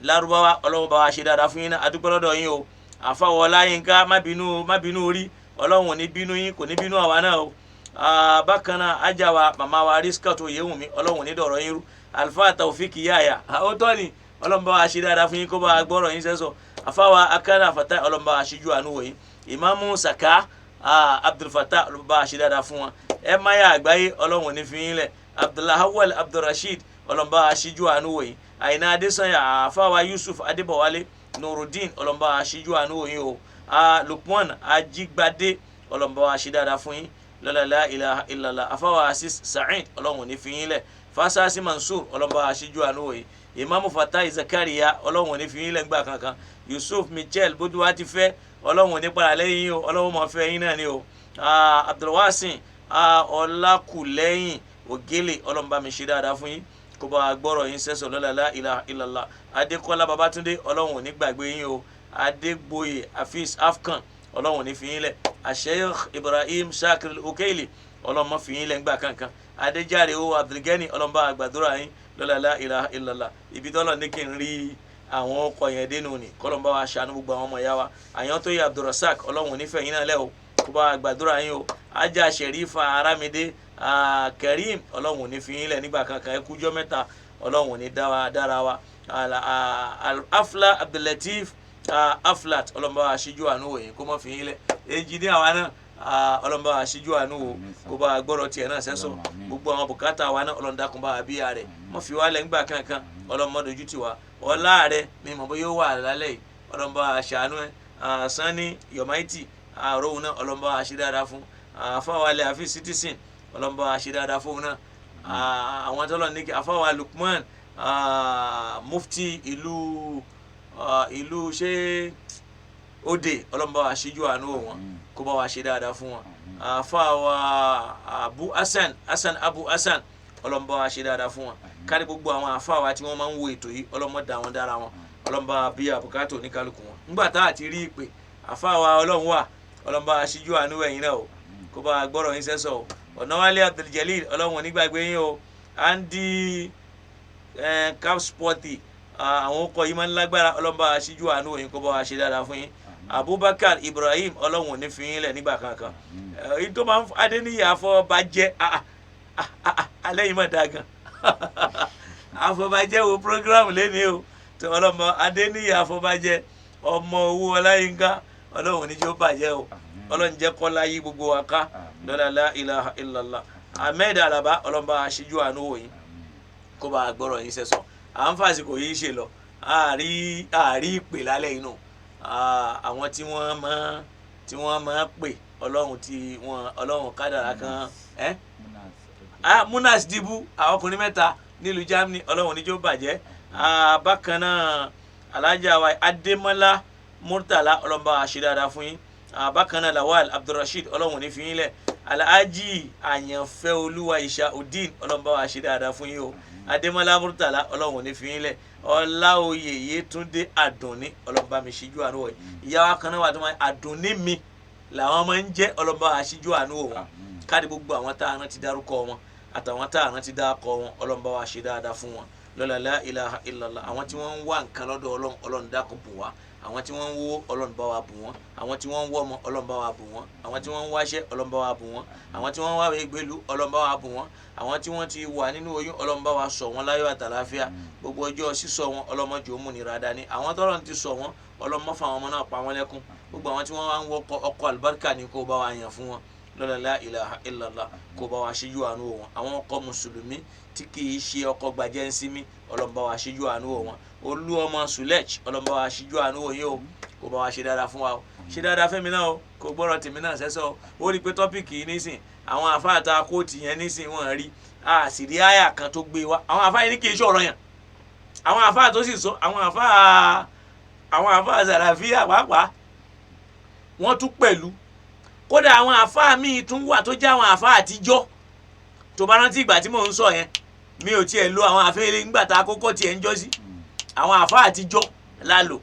Lárúbáwá. Ọlọ́run bá wa ṣe dáadáa fún yín náà, adúpẹ́ lọ́dọ̀ yín o. Àfàwọlá Yínká, má bínú, má bínú orí. Ọlọ́run ò ní bínú yín, kò ní bínú àwa náà o. Bákan náà, ajá wa, màmá wa Riskat Oyèwùnmí, Ọlọ́run ò ní dọ̀rọ̀ yín rú. Alfa Taofik Yahya, ó tọ́ ni. Ọlọ́run bá wa ṣe dáadáa fún yín, kó bá wa gbọ́rọ̀ yín sẹ́sọ̀. Àfàwà Akana Fatai, Ọlọ́run bá wa ṣíjú àánú wò yín. Ìmáàmù Saka Abdul Fatah, Ọlọ́run bá wa ṣe dáadáa fún wọn. Ẹ máyà àgbáyé, Ọlọ́run ò ní fi yín lẹ̀. Abdulhawal Abdulrasheed, Ọlọ́run bá wa ṣíjú àánú wò yín. Àyìnà Adésànyà, àfàwà Yusuf Adébọ̀wálé Nurudeen, Ọlọ́run bá wa ṣíjú àánú wò yín o. Lukman Ajigbade, Ọlọ́run bá wa ṣe dáadáa fún yín, lọ́la la ilaha illallah. Àfàwà Asis Saheed, Ọlọ́run ò ní fi yín lẹ̀. Fasasi Mansur, Ọlọ́run bá wa ṣíjú àánú wò yín. Imaamu Fatai Zakaria, Ọlọ́run ò ní fi yín lẹ̀ ńgbà kankan. Yusuf Michel bójúwa ti fẹ́, Ọlọ́run ò ní padà lẹ́yìn yín o, Ọlọ́run máa fẹ́ yín náà ni o. Abdulwasin Ọlákùlẹ́yìn Ògèlè, Ọlọ́run bá mi ṣe dáadáa fún yín. Kó bá wa gbọ́rọ̀ yín sẹ́sọ̀ lọ́la la ilaha illallah. Adékọ́lá Babátúndé, Ọlọ́run ò ní gbàgbé yín o. Adégbòye Afis Afkan, Ọlọ́run ò ní fi yín lẹ̀. Sheikh Ibrahim Shakir Okeili, Ọlọ́run má fi yín lẹ̀ ńgbà kankan. Adéjàre o Abdulgani, Ọlọ́run bá wa gbàdúrà yín lọ́la la ilaha illallah. Ibi tọ́lọ̀ ní kí n rí àwọn ọkọ̀ yẹn dénú ni, kọ́lọ́n bá wa ṣàánú gbogbo àwọn ọmọ ìyá wa. Àyàn tó yẹ Abdulrasaq, Ọlọ́run ò ní fẹ̀yìn náà lẹ́ o, kó bá wa gbàdúrà yín o. Ajá Sherifa Aramide Karim, Ọlọ́run ò ní fi yín lẹ̀ nígbà kankan. Ẹ kújọ́ mẹ́ta, Ọlọ́run ò ní dá wa dára wa. Afla Abdulateef Aflat, Ọlọ́run bá wa ṣíjú àánú wò yín, kó má fi yín lẹ̀. Ẹnjìníà wa náà, Ọlọ́run bá wa ṣíjú àánú wò, kó bá wa gbọ́rọ̀ tiẹ̀ náà sẹ́sọ̀. Gbogbo àwọn bùkátà wa náà, Ọlọ́run dákun bá wa bíyà rẹ̀, má fi wá lẹ̀ ńgbà kankan. Ọlọ́run má dojú tì wá. Ọlá rẹ̀ mi mọ̀ bóyá ó wà lálẹ́ yìí, Ọlọ́run bá wa ṣàánú ẹ̀. Sanni Yomaiti àròhùn náà, Ọlọ́run bá wa ṣe dáadáa fún. Àfáwálẹ̀ àfi citizen, Ọlọ́run bá wa ṣe dáadáa fún náà. Àwọn tọ́lọ̀ ní kí àfáwà Lukman, mufti ìlú ìlú ṣé òde, Ọlọ́run bá wa ṣíjú àánú wọn, kó bá wa ṣe dáadáa fún wọn. Àfáwà Abu Hasan, Hasan Abu Hasan, Ọlọ́run bá wa ṣe dáadáa fún wọn. Kárí gbogbo àwọn àfáwà tí wọ́n máa ń wo ètò yìí, Ọlọ́run má dá wọn dára wọn. Ọlọ́run bá wa bí àbùkátà oníkálukú wọn. Ńgbà tá a ti rí ìpè àfáwà Ọlọ́run wà, Ọlọ́run bá wa ṣíjú àánú ẹ̀yin náà o, kó bá wa gbọ́rọ̀ yín sẹ́sọ̀ o. Ọ̀nàwálé Abduljalil, Ọlọ́run ò ní gbàgbé yín o. Andy Capsporty, àwọn ọkọ̀ yìí máa ń lágbára, Ọlọ́run bá wa ṣíjú àánú yín, kó bá wa ṣe dáadáa fún yín. Abubakar Ibrahim, Ọlọ́run ò ní fi yín lẹ̀ nígbà kankan. Èyí tó máa ń Adéníyì àfọbàjẹ́, alẹ́ yìí máa da gan. Àfọbàjẹ́ wo program lẹ́ni o tó Ọlọ́mọ Adéníyì àfọbàjẹ́ ọmọ owó Ọláyínká, Ọlọ́run ò ní jẹ́ ó bàjẹ́ o. Ọlọ́run jẹ́ kọ́lá yí gbogbo wa ká lọ́la la ilaha illallah. Ahmed Alaba, Ọlọ́run bá wa ṣíjú àánú wò yín, kó bá a gbọ́rọ̀ yín sẹ́sọ̀. À ń fàsìkò yìí ṣe lọ, àárí ìpè lálẹ́ inú àwọn tí wọ́n máa pè, Ọlọ́run tí wọ́n Ọlọ́run kádàrá kan ẹ́ Munas Dibu, àwọn ọkùnrin mẹ́ta nílùú Germany, Ọlọ́run níjó bàjẹ́. Bákan náà alájà wa Adémọ́lá Murtala, Ọlọ́run bá wa ṣe dáadáa fún yín. Bákan náà Lawal Abdulrasheed, Ọlọ́run ní fi yín lẹ̀. Alhaji Àyànfẹ́ Olúwa Ishaudeen, Ọlọ́run bá wa ṣe dáadáa fún yín o. Adémọ́lá Murtala, Ọlọ́run ní fi yín lẹ̀. Ọláoyè Yétúndé Àdùnní, Ọlọ́run bá mi ṣíjú àánú wọ̀. Ìyá wa kan náà wà tó máa Àdùnní mi làwọn máa ń jẹ́, Ọlọ́run bá wa ṣíjú àánú wọ̀ wọn. Káàdì gbogbo àwọn tá a rántí dárúkọ wọn àtàwọn tá a rántí dákọ wọn, Ọlọ́run bá wa ṣe dáadáa fún wọn lọ́la la ilaha illallah. Àwọn tí wọ́n ń wá nǹkan lọ́dọ̀ Ọlọ́run, Ọlọ́run dákun bùn wá. Àwọn tí wọ́n ń wó, Ọlọ́run bá wa bù wọ́n. Àwọn tí wọ́n ń wọ́ ọmọ, Ọlọ́run bá wa bù wọ́n. Àwọn tí wọ́n ń wáṣẹ́, Ọlọ́run bá wa bù wọ́n. Àwọn tí wọ́n ń wá ìgbélú, Ọlọ́run bá wa bù wọ́n. Àwọn tí wọ́n ti wà nínú oyún, Ọlọ́run bá wa sọ wọ́n láyọ̀ àtàlàáfíà. Gbogbo ọjọ́ sísọ wọn, Ọlọ́run má jẹ́ ó múnira dání. Àwọn tọ́lọ́run ti sọ wọ́n, Ọlọ́run má fa àwọn ọmọ náà pa wọ́n lẹ́kún. Gbogbo àwọn tí wọ́n wá ń wọkọ̀ ọkọ̀ àlùbáríkà ni kó bá wa yàn fún wọn lọ́la la ilaha illallah, kó bá wa ṣíjú àánú wọn. Àwọn ọkọ mùsùlùmí tí kì í ṣe ọkọ gbajẹ́ ń sinmi, Ọlọ́run bá wa ṣíjú àánú wọn. Olú ọmọ Sulech, Ọlọ́run bá wa ṣíjú àánú wọn yìí o, kó bá wa ṣe dáadáa fún wa o. Ṣe dáadáa fẹ́mi náà o, kó gbọ́rọ̀ tèmi náà sẹ́sọ́ o. Ó rí i pé tọ́pìkì yìí nísìn, àwọn àfáà ta kóòtù yẹn nísìn wọ́n rí a sì rí àyà kan tó gbé wa. Àwọn àfáà yìí ní kì í ṣọ̀rọ̀ yẹn. Àwọn àfáà tó sì sọ, àwọn àfáà Sàràfíà pàápàá wọ́n tún pẹ̀lú. Kódà àwọn àfáà míì tún wà tó jẹ́ àwọn àfáà àtijọ́. Tó bá rántí ìgbà tí mò ń sọ yẹn, mi ò tiẹ̀ lo àwọn àfáà ilé nígbà tá a kókó tiẹ̀ ń jọ́ sí. Àwọn àfáà àtijọ́ la lò.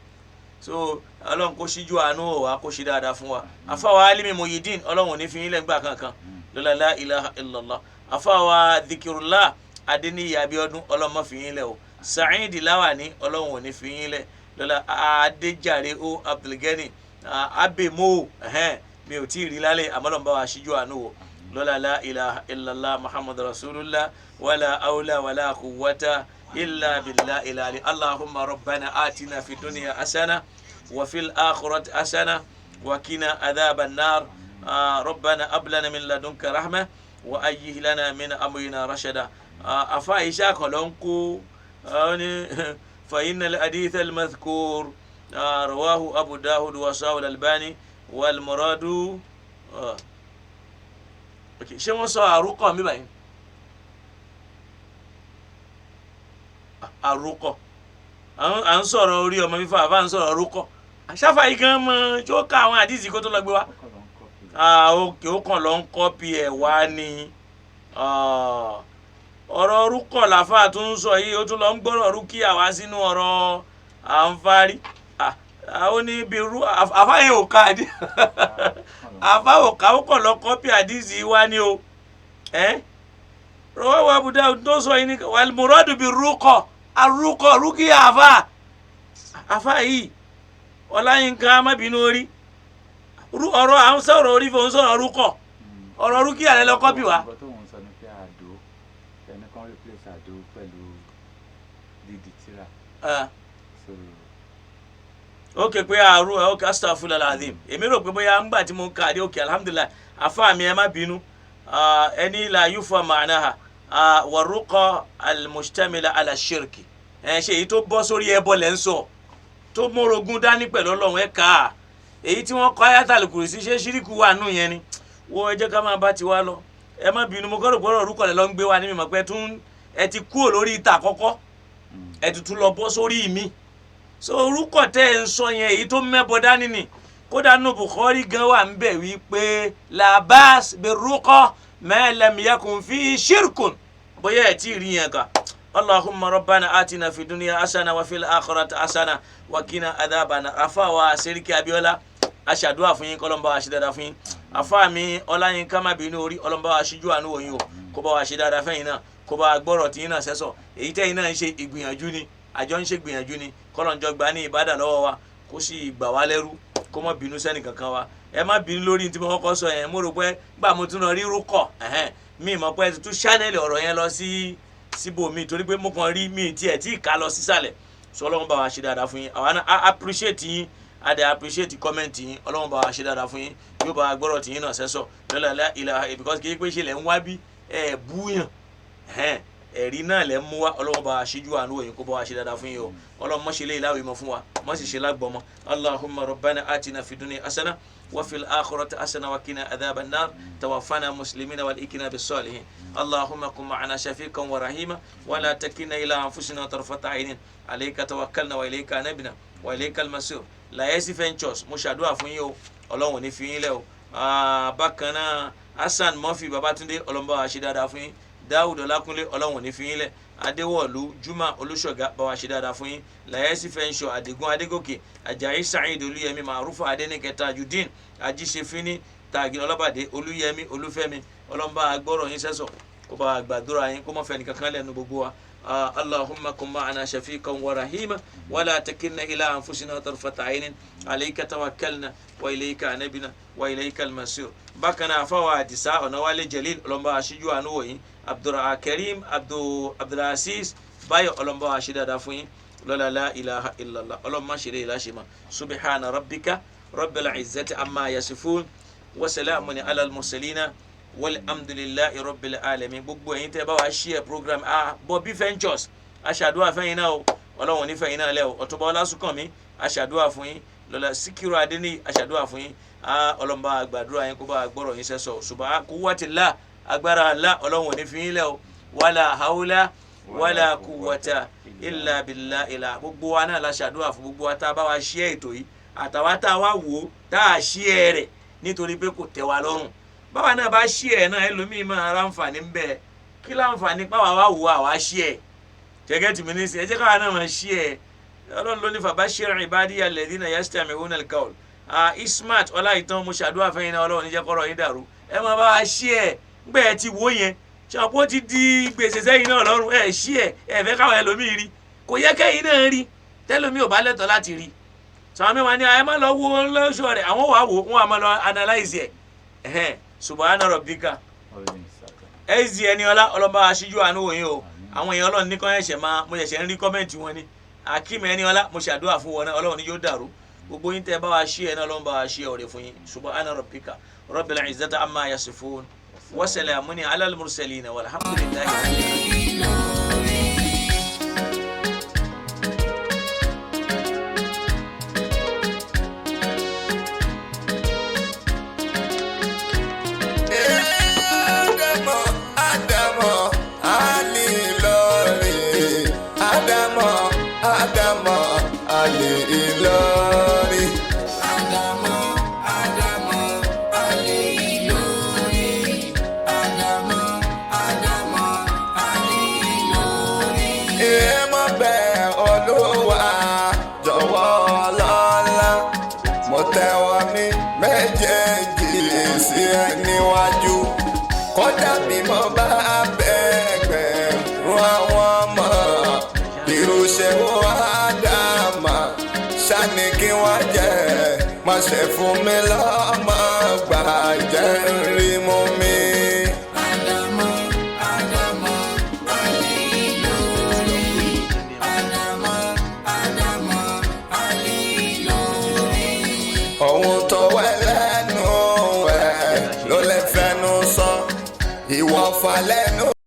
So Ọlọ́run kó ṣíjú àánú wa, kó ṣe dáadáa fún wa. Àfáà wa Alimi Muyideen, Ọlọ́run ò ní fi yín lẹ̀ ńgbà kankan lọ́la la ilaha illallah. Àfáà wa Dhikirullah Adéníyì Abíọ́dún, Ọlọ́run má fi yín lẹ̀ o. Saheed Lawani, Ọlọ́run ò ní fi yín lẹ̀ lọ́la. Adéjàre o Abdulgani Abemo, mi ò tí ì rí lálẹ́, àmọ́ Ọlọ́run bá wa ṣíjú àánú wò lọ́la la ilaha illallah muhammadu rasulullah wala awla wala quwwata illa billahi ilali. Allahumma rabbana atina fi dunya hasana wa fil akhirati hasana wa qina adhaban nar. Rabbana hab lana min ladunka rahma wa ayyih lana min amrina rashada. Afa isha kolonku fa innal hadith al madhkur rawahu Abu Dawud wa Sahih al Albani wal muradu. Okay, ṣé wọ́n sọ àrúkọ mi báyìí? Àrúkọ à ń sọ̀rọ̀ orí ọmọ fífa, àbá ń sọ̀rọ̀ àrúkọ. Ṣáfà yìí gan mọ tí ó ká àwọn àdìsí kó tó lọ gbé wa. Òkè ó kàn lọ ń kọ́pì ẹ̀ wá ni. Ọ̀rọ̀ rúkọ̀ làfà tún ń sọ yìí, ó tún lọ ń gbọ́rọ̀ rúkìá wá sínú ọ̀rọ̀ àǹfààrí. Àwọn ní bí rú àfà yẹn ò ká àdí, àfà ò ká, ó kọ̀ lọ kọ́pì àdísì wá ní o. Ẹ́ rọwọ́ Abu Dawud tó sọ yìí ní wal muradu bí rúkọ̀ arúkọ̀ rúkìá. Àfà yìí, Ọláyínká, má bínú, orí ọ̀rọ̀ à ń sọ̀rọ̀ orí fún sọ̀rọ̀ rúkọ̀, ọ̀rọ̀ rúkìá rẹ lọ kọ́pì wá. Nǹkan tó ń sọ ni pé àdó ẹni kan replace àdó pẹ̀lú dídì tíra. So Ok, pé àrùn ẹ. Ok, astaghfirullah alazim. Èmi rò pé bóyá ńgbà tí mo ń ka àdé. Ok, alhamdulillahi. Àfa mi, ẹ má bínú. Ẹni la yufa ma'naha warruqa almustamila ala shirki. Ẹ ṣe èyí tó bọ́ sórí ẹbọ lẹ́ ń sọ, tó mórogún dání pẹ̀lú Ọlọ́run. Ẹ kà á, èyí tí wọ́n kọ́ ayatal kursi, ṣé ṣíríkù wà nù yẹn ni? Wo, ẹ jẹ́ ká máa bá tiwa lọ. Ẹ má bínú, mo kọ́ rò pé ọ̀rọ̀ orúkọ rẹ̀ ló ń gbé wa ní mímọ̀ pé ẹ ti kúrò lórí ìta àkọ́kọ́, ẹ tuntun lọ bọ́ sórí mi. So orúkọ tẹ́ ẹ ń sọ yẹn, èyí tó mẹ́bọ dání ni. Kódà nù Bukhari gan wà ń bẹ̀ wípé labas birruqa ma lam yakun fi shirkun. Bóyá ẹ tí ì rí yẹn kà. Allahumma rabbana atina fi dunya asana wa fil akhirati asana wa qina adhabana. Afa wa Seriki Abiola, aṣàdúrà fún yín, kọlọmọba wa ṣe dáadáa fún yín. Afa mi Ọláyínká, má bínú orí, ọlọmọba wa ṣíjú àánú òyìn o, kó bá wa ṣe dáadáa fẹ́yìn náà, kó bá wa gbọ́rọ̀ tí yín náà sẹ́sọ̀. Èyí tẹ́yìn náà ń ṣe ìgbìyànjú ni, àjọ ń ṣe gbìyànjú ni. Kọlọ̀njọ́ gbà ní ìbádà lọ́wọ́ wa, kó sì gbà wá lẹ́rú, kó má bínú sẹ́nì kankan wa. Ẹ má bínú lórí tí mo kọ́kọ́ sọ yẹn. Mo rò pé gbà mo tún lọ rí rúkọ̀ ẹ̀hẹ́n, mi mọ̀ pé tún ṣánẹ́lì ọ̀rọ̀ yẹn lọ sí síbòmí, torí pé mo kàn rí mi tiẹ̀ tí ì ká lọ sísàlẹ̀. Sọ Ọlọ́run bá wa ṣe dáadáa fún yín. Àwa náà a appreciate yín, a dẹ̀ appreciate comment yín. Ọlọ́run bá wa ṣe dáadáa fún yín, yóò bá wa gbọ́rọ̀ tí yín náà sẹ́sọ̀ lọ́la la ilaha, because kì í pé ṣe lẹ̀ ń wá bí ẹ̀ búyàn ẹ̀hẹ́n, ẹ̀rí náà lẹ̀ ń mú wa. Ọlọ́run bá wa ṣíjú àánú òyìn, kó bá wa ṣe dáadáa fún yín o. Ọlọ́run mọ́ ṣe lé ìláwìí mọ́ fún wa, mọ́ sì ṣe lágbọ́mọ́. Allahumma rabbana atina fi dunya asana wa fil akhirati asana wa qina adhaban nar, tawaffana muslimina wal ikina bis salihin. Allahumma kun ma'ana shafiqan wa rahima, wa la takilna ila anfusina tarfata aynin. Alayka tawakkalna wa ilayka anabna wa ilayka al-masir. Layesi Ventures, mo ṣàdúrà fún yín o, Ọlọ́run ò ní fi yín lẹ̀ o. Bákan náà, Hasan Murphy Babatunde, Ọlọ́run bá wa ṣe dáadáa fún yín. Dáwùd Ọlákúnlé, Ọlọ́run ò ní fi yín lẹ̀. Adéwọ̀lú Juma Olúṣọ̀gá, bá wa ṣe dáadáa fún yín. Layesi Ventures, Adigun Adégòkè, Ajayi Saheed Olúyẹmí, Marufa Adéníkẹ, Tajudeen Ajíṣefínní, Tàgé Ọlọ́bàdé, Olúyẹmí Olúfẹ́mi, Ọlọ́run bá wa gbọ́rọ̀ yín sẹ́sọ̀, kó bá wa gbàdúrà yín, kó má fẹ́ nìkankan lẹ́nu gbogbo wa. اللهم كن معنا شفيقا ورحيما، ولا تكلنا إلى أنفسنا طرفة عين. عليك توكلنا وإليك أنبنا وإليك المصير. Bákan náà, afáwọn Àdìsá Ọ̀nàwálé Jalil, ọlọ́mọba aṣíjú àánú wòyí. Abdulkareem Abdulaziz Báyọ̀, ọlọ́mọba aṣí dáadáa fún yín lọ́la la ilaha illallah. Ọlọ́mọ má ṣe lè láṣẹ mọ́. Subhana rabbika rabbil izzati amma yasifun, wa salamun ala al-mursalina, walhamdulillahi rabbil alamin. Gbogbo ẹ̀yin tẹ́ bá wa share program, Bobby Ventures, aṣàdúrà fẹ́yìn náà o, Ọlọ́run nífẹ̀ẹ́ yín náà lẹ́ o. Ọ̀túnba Ọlásùnkànmí, aṣàdúrà fún yín. Lọ́la Síkírù Adéníyì, aṣàdúrà fún yín. Ọlọ́run bá gbàdúrà yín, kó bá gbọ́rọ̀ yín sẹ́sọ̀. Ṣùgbọ́n quwwatillah, agbára Allah, Ọlọ́run ò ní fi yín lẹ́ o. Wala hawla wala quwwata illa billah ìlà. Gbogbo wa náà la ṣàdúrà fún gbogbo wa tá a bá wa share ètò yìí, àtàwa tá a wá wò ó tá a share rẹ̀ nítorí pé kò tẹ́ wa lọ́rùn. Báwa náà bá share náà, ẹlòmíì máa ráǹfààní ń bẹ. Kí láǹfààní báwa wá wò àwa share? Gẹ́gẹ́ tìmí ní sìn, ẹ jẹ́ káwa náà máa share. Ọlọ́run ló ní fabashir ibadiya alladhina yastami'una al-qawl. Ismat Ọláìtàn, mo ṣàdúrà fẹ́yìn náà, Ọlọ́run níjẹ́ kọ́rọ̀ yín dàrú. Ẹ máa bá wa share. Ńgbẹ́ ẹ ti wò yẹn, ṣàpọ̀ ti di gbèsè sẹ́yìn náà lọ́rùn. Ẹ share, ẹ fẹ́ káwọn ẹlòmíì rí, kò yẹ kẹ́yìn náà rí tẹ́lòmíì ò bá lẹ́tọ̀ọ́ láti rí. Sọ àwọn mẹ́wàá ní ẹ má lọ wo lọ́sọ̀ rẹ̀, àwọn wàá wò wọ́n á máa lọ analyze ẹ̀. Ẹ̀hẹ́n, subhana rabbika. Ẹ̀zì ẹni ọlá, ọlọ́ba aṣíjú àánú wòye o. Àwọn èèyàn Ọlọ́run ní kọ́ ẹ̀ṣẹ̀ máa mo ṣẹ̀ṣẹ̀ ń rí comment wọn ni. Akeem ẹni ọlá, mo ṣàdúrà fún wọn náà, Ọlọ́run ní yóò dàrú. Gbogbo yín tẹ́ bá wa ṣí ẹ náà, Ọlọ́run bá wa ṣí ọ̀rẹ́ fún yín. Subhana rabbika rabbil izzati amma yasifun, wa salamun ala al-mursalin, walhamdulillahi rabbil alamin. Ádámọ̀, Ádámọ̀, Àlì Ìlọrin. Ádámọ̀, Ádámọ̀, Àlì Ìlọrin. Ádámọ̀, Ádámọ̀, Àlì Ìlọrin. Ádámọ̀, Ádámọ̀, Àlì Dàbí mo bá bẹ̀gbẹ̀rún àwọn ọmọ. Irúṣẹ́ wo Ádámà ṣáni kí wọ́n jẹ́? Má ṣe fún mi lọ́mọ gbàjẹ́ rí mú mi.